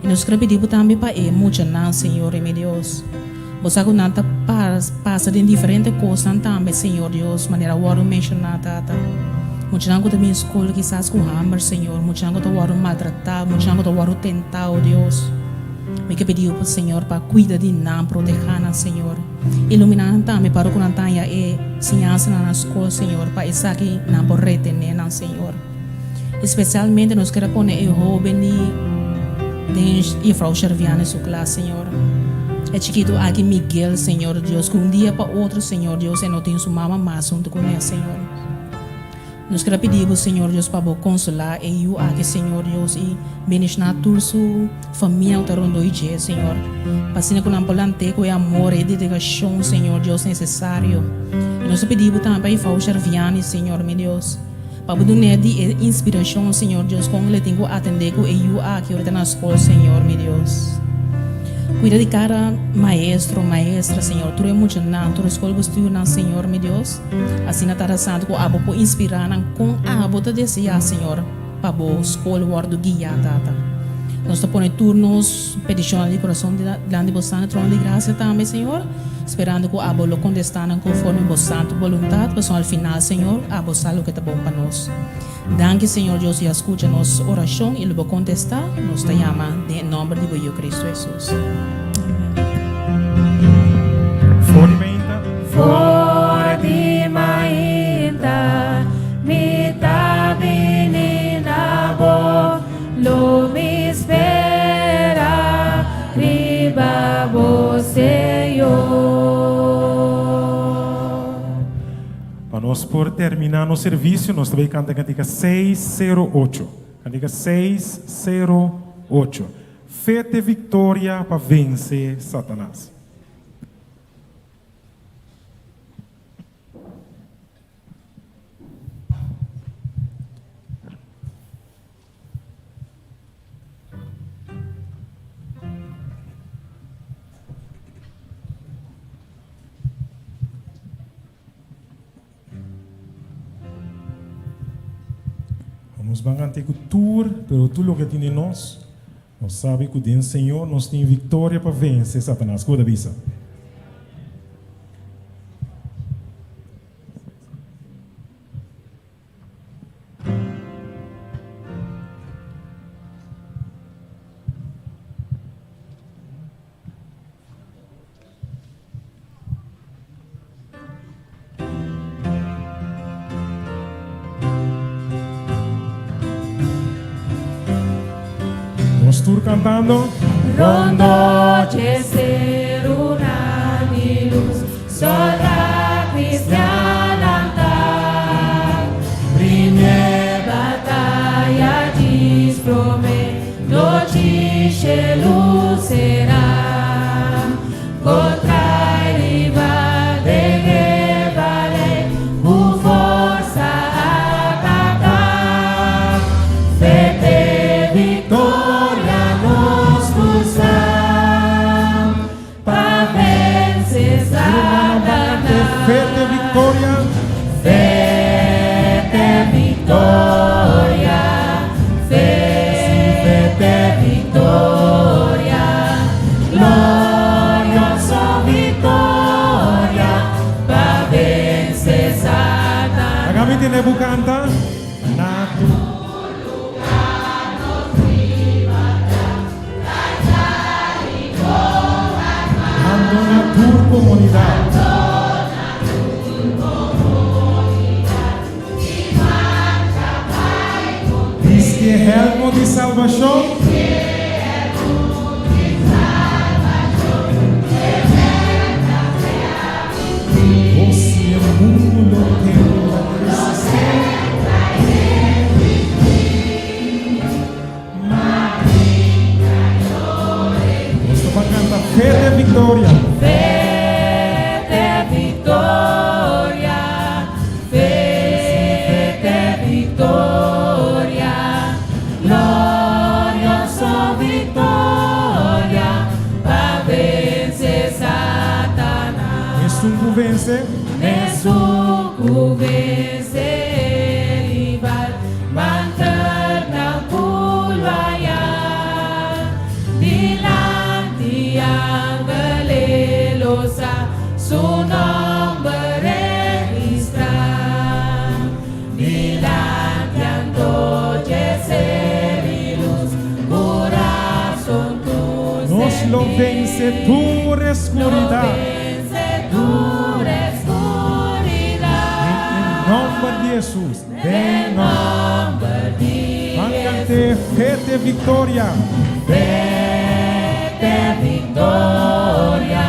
I nos kere pidi Bo tambe pa e muchanan, Señor i mi Dios. Bo sa ku nan ta pasa den diferente kosnan tambe, Señor Dios, manera a wòrdu menshoná, Tata. Muchanan ku ta bin skol kisas ku hamber, Señor, muchanan ku ta wòrdu maltratá, muchanan ku ta wòrdu tentá, o Dios. Mi ke pidi Bo, Señor, pa kuida di nan, protehá nan, Señor. Iluminá nan tambe pa ora ku nan ta haña e siñansanan na skol, Señor, pa esaki nan por retené nan, Señor. Espesialmente nos kier a pone e hóben di den Juffrouw Sherviane su klas, Señor. E chikitu aki Miguel, Señor Dios, ku un dia pa otro, Señor Dios, e no tin su mama mas huntu kuné, Señor. Nos kier a pidi Bo, Señor Dios, pa Bo konsolá e yu aki, Señor Dios, i bendishoná tur su famia ku ta rondó i dje, Señor, pa asina ku nan por lant'é ku e amor i e dedikashon, Señor Dios, nesesario. I nos ta pidi Bo tambe pa Juffrouw Sherviane, Señor mi Dios. Pa bo dun'é di e inspirashon, Señor Dios, kon el e tin ku atendé ku e yu aki ora ta na skol, Señor mi Dios. Kuida di kada maestro, maestra, Señor, tur e muchanan, tur e skolbestuurnan, Señor mi Dios. Asina Tata Santu ku abo por inspirá nan kon abo ta deseá, Señor, pa bo skol wòrdu guiá, Tata. Nos ta pone tur nos petishonnan di kurason dilanti bo Santu Trono di Grasia tambe, Señor. Sperando ku abo lo kontestá nan konforme bo santu boluntat, pasobra al final, Señor, abo sa loke ta bon pa nos. Danki, Señor Dios, i a skucha nos orashon i lo bo kontestá, nos ta yama den e nòmber di bo Yu Kristu Hesus. Amen. For di mainta mi ta bini na bo, lo mi spera riba bo, Señor. Pa nos por terminá nos servisio, nos ta bai kanta kantika 608. Kantika 608. Fe te viktoria pa vense Satanas. Nos ban ante ku tur, pero tur loke tin den nos, nos sabi ku den Señor nos tin viktoria pa vense Satanas. Ku bo ta bisa? Nos tur cantando. Rondo dje serunan di lus, soldat cristian lanta. Primer bataya djis prome, nochi shelu será. Kontra e rival den e balei, ku forsa ataká. Fe te viktoria nos pulsá, pa vense Satanas. Fe te viktoria. Fe te viktoria, fe fe te viktoria, glorioso viktoria, pa vense Satanas. Laga mi tende bo kanta. Na tur. Ando na tur komunidat. Bisti e hèlmo di salbashon. Bo si e mundu lo tenta resistí. Nos ta ban canta Fe te Victoria. Fe te victoria, fe te victoria, glorioso victoria, pa vence Satanas. Esun cu vence. Esun cu vence e rival. Manternan pul aya dilanti angel e lo sa su nomber registra dilanti anto dje ser i lus kurason tur Nos lo sentí vence tur lo escuridat. vence tur escuridat. Den e nomber di Jesus. Den nomber di Ban cant'é Fe te Victoria. Fe te victoria,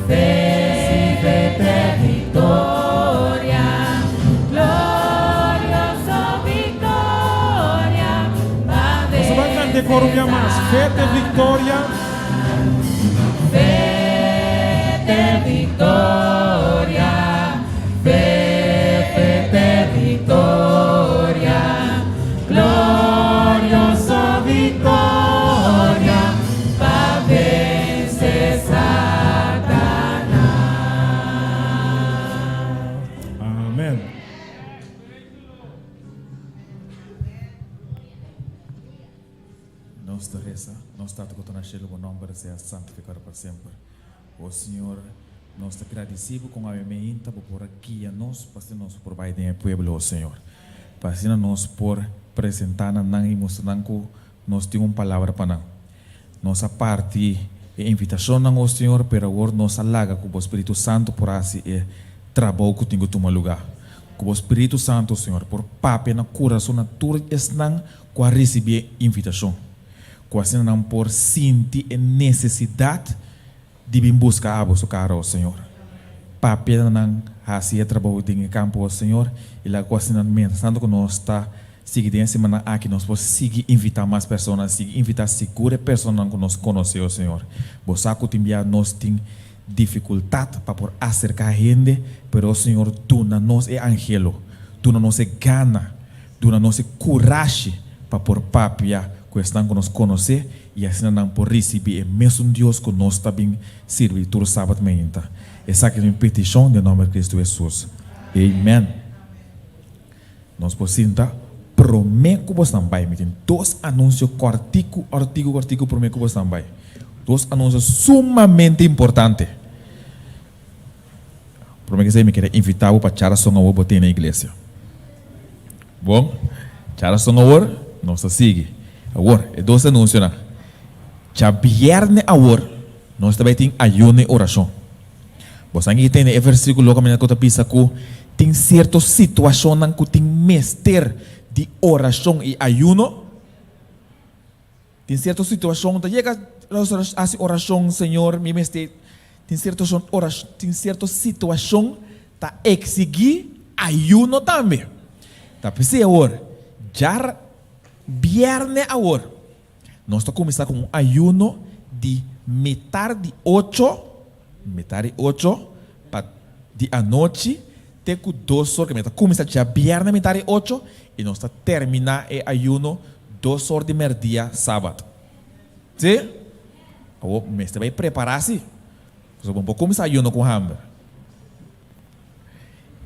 fe si fe te victoria, glorioso victoria, pa Nos a ban cant'é coro un bia mas. Fe te victoria. Fe te victoria, fe, fe te victoria, glorioso victoria, pa vence Satanas. Amen. Nos ta resa, Nos Tata ku ta na shelu, bo nòmber sea santifikado pa semper. O Señor, nos ta gradisí bo kon awe meinta bo por a guia nos pa asina nos por bai den e pueblo, o Señor. Pa asina nos por presentá na nan i mustra nan ku nos tin un palabra pa nan. Nos a parti. e invitashonnan, o Señor, pero awor nos a laga ku bo Spiritu Santu por hasi e trabou ku tin ku tuma lugá. Ku bo Spiritu Santu, Señor, por papia na kurason na tur esnan ku a risibí e invitashon, ku asina nan por sinti e nesesidat di bin buska abo su kara, o Señor. Papia na nan, hasi e trabou den e kampo, o Señor, i laga ku asina mientras tanto ku nos ta sigui den e simannan aki, nos por sigui invitá mas persona, sigui invitá sigur e personanan ku nos konosé, o Señor. Bo sa ku tin bia nos tin difikultat pa por aserká hende, pero o Señor duna nos e anhelo, duna nos e gana, duna nos e kurashi pa por papia ku esnan ku nos konosé i asina nan por risibí e mesun Dios ku nos ta bin sirbi tur sabat meinta. Esaki ta mi petishon den nòmber Kristu Hesus. Amen. Nos por sinta promé ku bosnan bai. Mi tin dos anunsio kòrtiku, òrtiku, kòrtiku promé ku bosnan bai. Dos anunsio sumamente importante. Promé ku esei mi kere invitá bo pa charason awor bo tin na iglesia. Bon, charason awor nos ta sigui. Awor, e dos anunsionan. Djabièrnè awor nos ta bai tin ayuno i orashon. Bo sa ki tene e versíkulo kaminda ku ta bisa ku tin sierto situashonnan ku tin mester di orashon i ayuno? Tin sierto situashon ta yega hasi orashon, Señor, mi mester tin sierto tin sierto situashon ta eksigí ayuno tambe. Ta p'esei awor, djar bièrnè awor, Nos ta kuminsá ku un ayuno di mitar di ocho, mitar di ocho pa di anochi te ku dos or, ta kuminsá djabièrnè mitar di ocho i nos ta terminá e ayuno dos or di mèrdia sabat. Sí? Awor mester bai prepará sí, pasobra bo no por kuminsá ayuno ku hamber.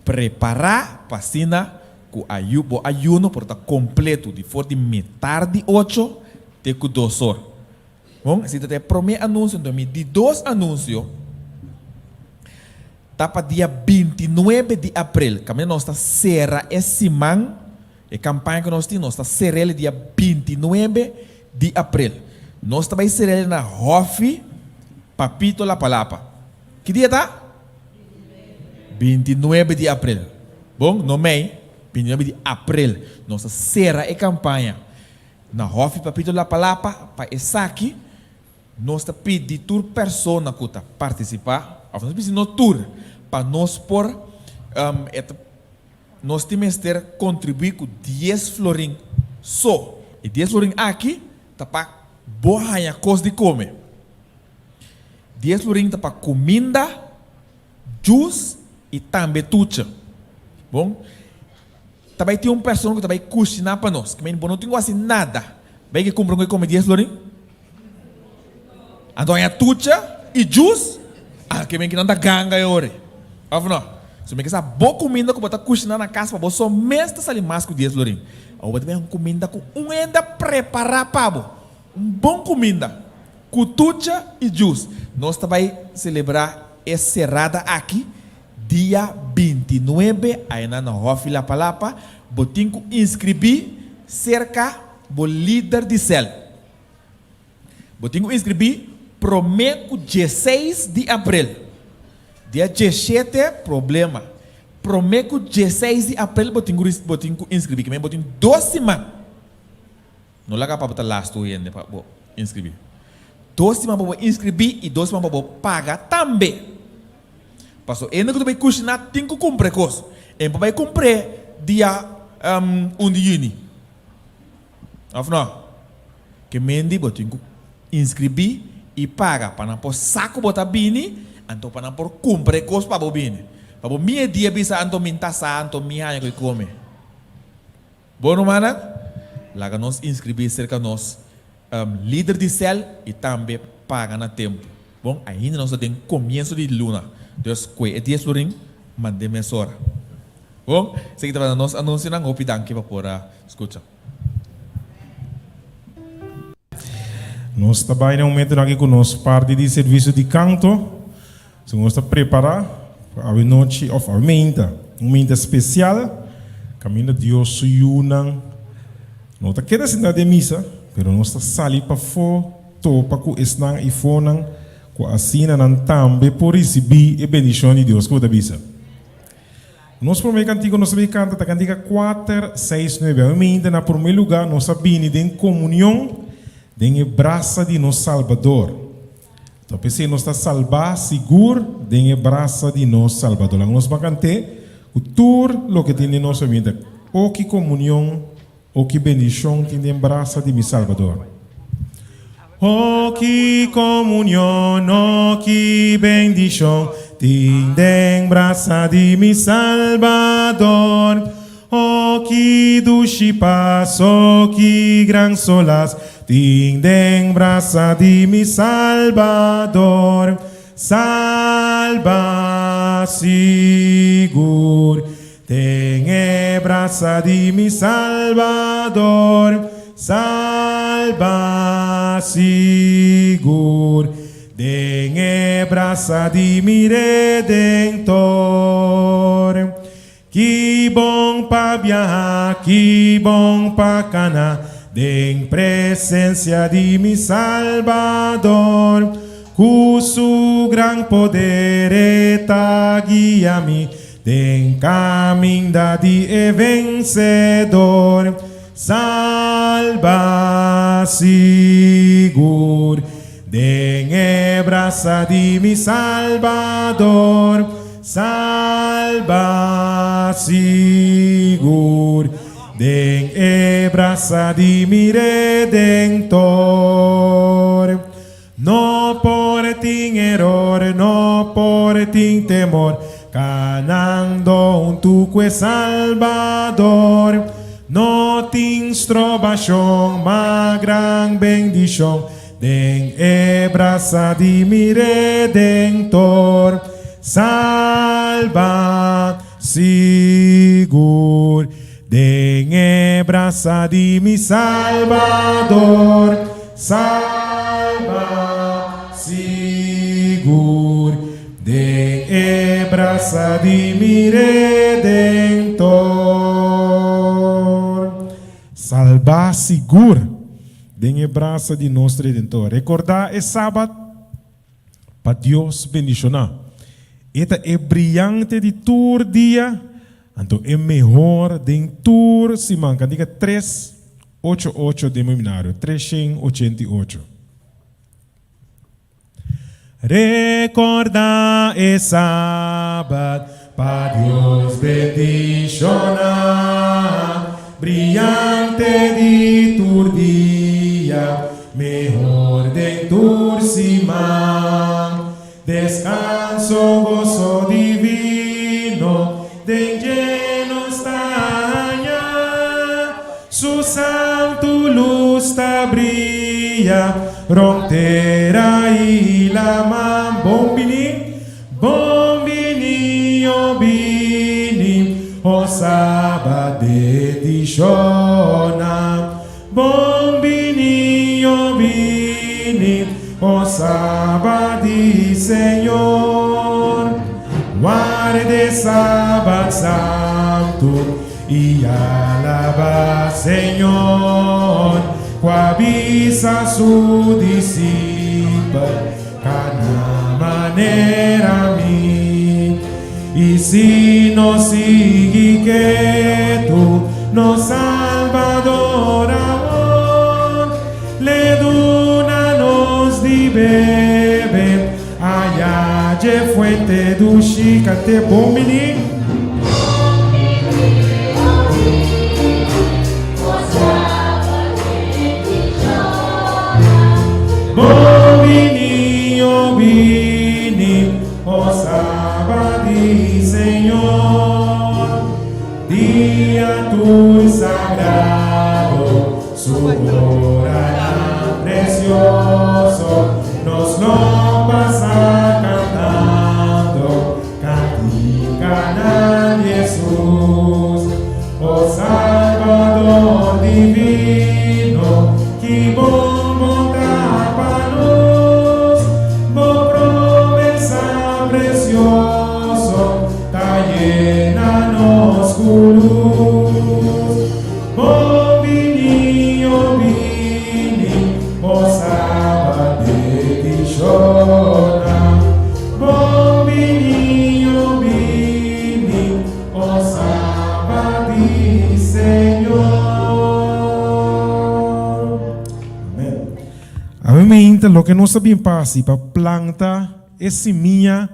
Prepará pa asina ku ayu bo ayuno por ta kompleto di for di mitar di ocho te ku dos or. Bon, esei ta e promé anunsio. Anto mi di dos anunsio ta pa dia bintinuebe di aprel. Kaminda nos ta sera e siman, e kampaña ku nos tin, nos ta ser'el dia bintinuebe di aprel. Nos ta bai ser'el na Hòfi Papito Lapalapa. Ki dia ta? 29 di aprel. Bon, no mei, 29 di aprel nos ta sera e kampaña na Hòfi Papito Lapalapa. Pa esaki nos ta pidi tur persona ku ta partisipá, òf nos ta pidi no tur, pa nos por e ta nos tin mester kontribuí ku dies florin so. E dies florin aki ta pa bo haña kos di kome. Dies florin ta pa kuminda, jus i tambe tucha. Bon, ta bai tin un persona ku ta bai kushiná pa nos. Kimen bo no tin ku hasi nada. Bai ke kumpra un ke kome dies florin? Anto haña tucha i jus? Ah, kimen kinan ta ganga e ora ei. Òf no? So mi ke sa bo kuminda ku bo ta kushiná na kas pa bo so mes ta sali mas ku dies florin. Awor bo ta bai haña un kuminda ku un hende a prepará pa bo. Un bon kuminda. Ku tucha i djus nos ta bai selebrá e serada aki dia 29 ayna na Hòfi Lapalapa. Bo tin ku inskribí serka bo lider di sèl. Bo tin ku inskribí promé ku dieseis di aprel. Dia diesshete problema. Promé ku dieseis di aprel bo tin ku bo tin ku inskribí. Kimen bo tin dos siman. No laga pa bo ta lastu hende pa bo inskribí. Dos siman pa bo inskribí i dos siman pa bo paga tambe. Paso hende ku ta bai kushiná tin ku kumpra e kos. E por bai kumpr'é dia un di yüni. Òf no? Ke mendi bo tin ku inskribí i paga pa nan por sa ku bo ta bini, anto pa nan por kumpra e kos pa bo bini. Pa bo mia dia bisa anto mi ta sa anto mi haña ku e kome. Bon rumannan, laga nos inskribí serka nos lider di sèl i tambe paga na tempu. Bon, ainda nos ta den komienso di luna, dus kue e dies florin, mand'é mesora. Bon, esaki tabata nos anunsionan. Hopi danki pa por a skucha. Nos ta bai na e momentonan aki ku nos parti di servisio di kanto. Si nos ta prepará pa awe nochi òf awe meinta, un meinta spesial kaminda Dios su yunan no ta keda sintá den misa, pero nos ta sali pafó topa ku esnan i fonan. ku asina nan tambe por risibí e bendishon di Dios. Ku bo ta bisa? Nos promé kantiku nos ta bin kanta ta kantika kuater, seis, nuebe. Awe mainta na promé lugá nos a bini den komunion den e brasa di nos Salbador. Ta p'esei nos ta salbá sigur den e brasa di nos Salbador. Laga nos ban kant'é ku tur loke tin den nos ambiente. O ki komunion, o ki bendishon tin den brasa di mi Salbador. O ki komunion, o ki bendishon tin den brasa di mi Salbador. O ki dushi pas, o ki gran solas tin den brasa di mi Salbador. Salba sigur den e brasa di mi Salbador. Salba sigur den e brasa di mi Redentor. Ki bon pa biaha, ki bon pa kana den presensia di mi Salbador. Ku su gran poder e ta guia mi den kaminda di e vensedor. Salba sigur Den e brasa di mi Salbador, salba sigur. Den e brasa di mi Redentor. No por tin eror, no por tin temor, kanando huntu ku e Salbador. No tin strobashon, ma gran bendishon. Den e brasa di mi Redentor, salba sigur. Den e brasa di mi Salbador, salba sigur. Den e brasa di mi Redentor, salba sigur. Den e brasa di nos Redentor. Rekordá e Sabat pa Dios bendishoná. E ta e briante di tur dia, anto e mehor den tur siman. Kantika tres ocho ocho den Meminario, treshen ochenta i ocho. Rekordá e Sabat pa Dios bendishoná, Briante di tur dia, mehor den tur siman. Deskanso, goso divino, den dje nos ta haña. Su santu lus ta bria rond tera i laman. Bon bini, bon bini, o bini, o Sabat bendishona. Bon bini, o bini, o Sabat di Señor. Warde Sabat santu I alabá Señor, ku a bisa su disipel, Kana manera mi. I si nos sigui ketu, nos Salbador awor le duna nos di bebe Aya dje fuente dushi kante bon bini. Bon bini, o bini, o Saba di Señor. Dia tur sagrado, su oranan precioso, nos lo pasa cantando canticanan Jesus. O Salvador divino, ki bon bo ta pa nos, bo promesa precioso Ta yena nos ku lus. Bon bini, o bini, bo Sabat bendishona. mente loke nos ta bin pa hasi pa planta e simia,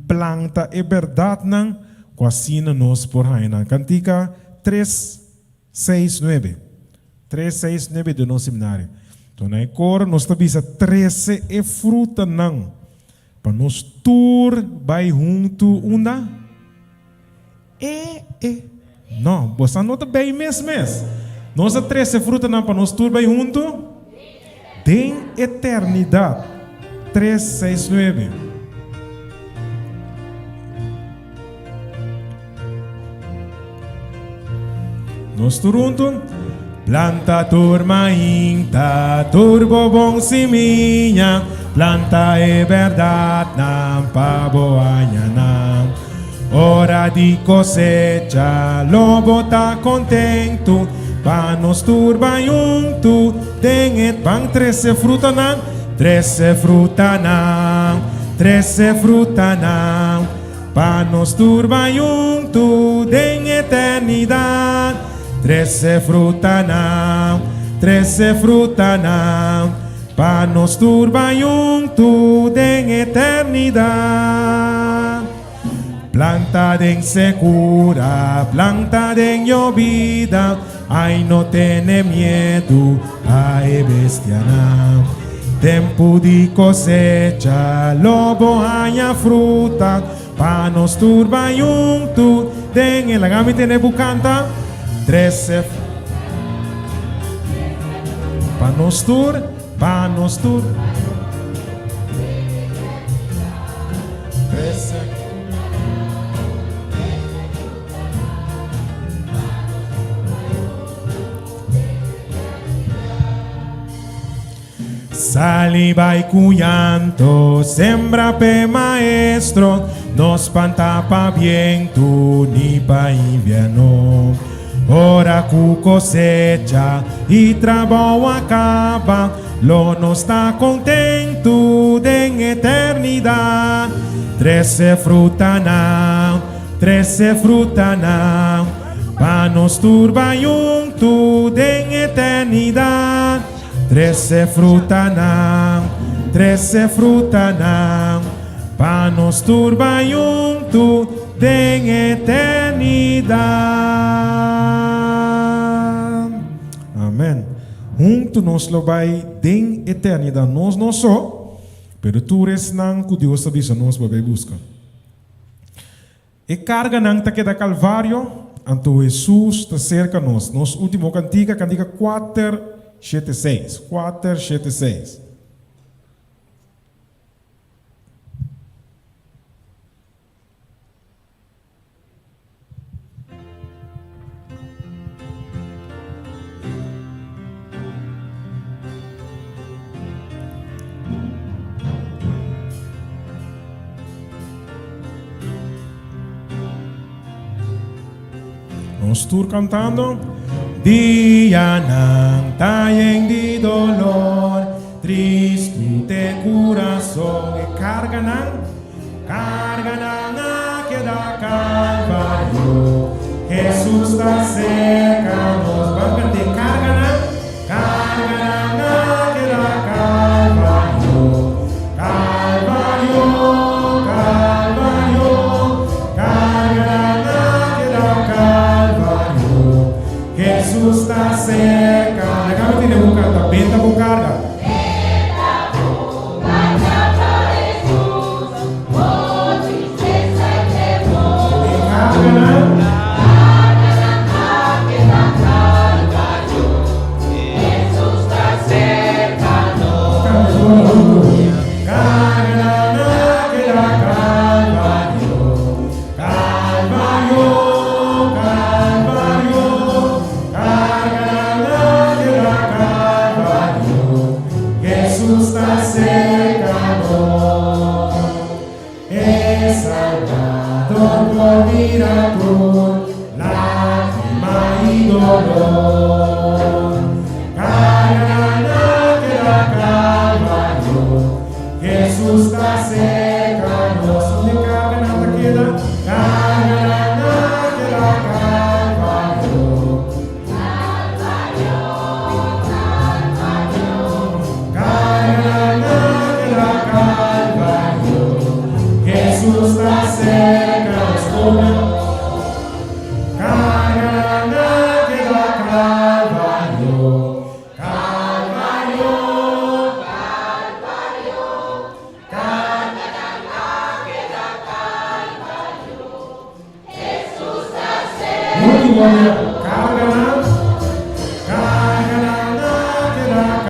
planta e bèrdatnan ku asina nos por haña nan. Kantika tres, seis, nuebe. Tres, seis, nuebe den nos seminario. Enton na e koro nos ta bisa trese e frutanan pa nos tur bai huntu unda? E, e. No, bosan no ta bay mes mes. Nos a trece frutanan pa nos tur bay hunto den eternidad. Tres, seis, nuebe. Nos tur hunto. Planta tur mainta, tur bo bon simiña, planta e berdadnan pa bo haña nan. Ora di kosecha lo bo ta kontentu, pa nos tur bai huntu den e ban trese frutanan, trese frutanan, trese frutanan. Pa nos tur bai huntu den eternidat. Trese frutanan, trese frutanan, pa nos tur bai huntu den eternidat. Planta den sekura, planta den yobida, ai no tene miedu pa e bestianan. Tempu di kosecha lo bo haña fruta, pa nos tur bai huntu den e laga mi tene bu kanta. Trese pa nos tur, pa nos tur. Trese. Sali bai ku llanto, sembra p'e maestro, no spanta pa bientu ni pa invierno. Ora ku kosecha i trabou a kaba, lo nos ta kontentu den eternidat. Trese frutanan, trese frutanan, pa nos tur bai huntu den eternidat. Trese frutanan, trese frutanan, pa nos tur bai huntu den eternidat. Amen. Huntu nos lo bai den eternidat. Nos no so, pero tur esnan ku Dios a bisa nos pa bai buska. E karganan ta keda Kalvario, anto Hesus ta serka nos. Nos último kantika, kantika kuater shete seis, kuater shete seis. Nos tur cantando. Dianan ta yen di dolor, tristu te curazon. E carganan, carganan a keda Calvario. Jesus ta cerca nos. Ban cant'é. Carganan, carganan a keda Calvario. Calvario, Calvario, carganan a keda Calvario. Jesus ta cerca. Laga mi tene bo canta. Benta bo carga. Gloria, karganan.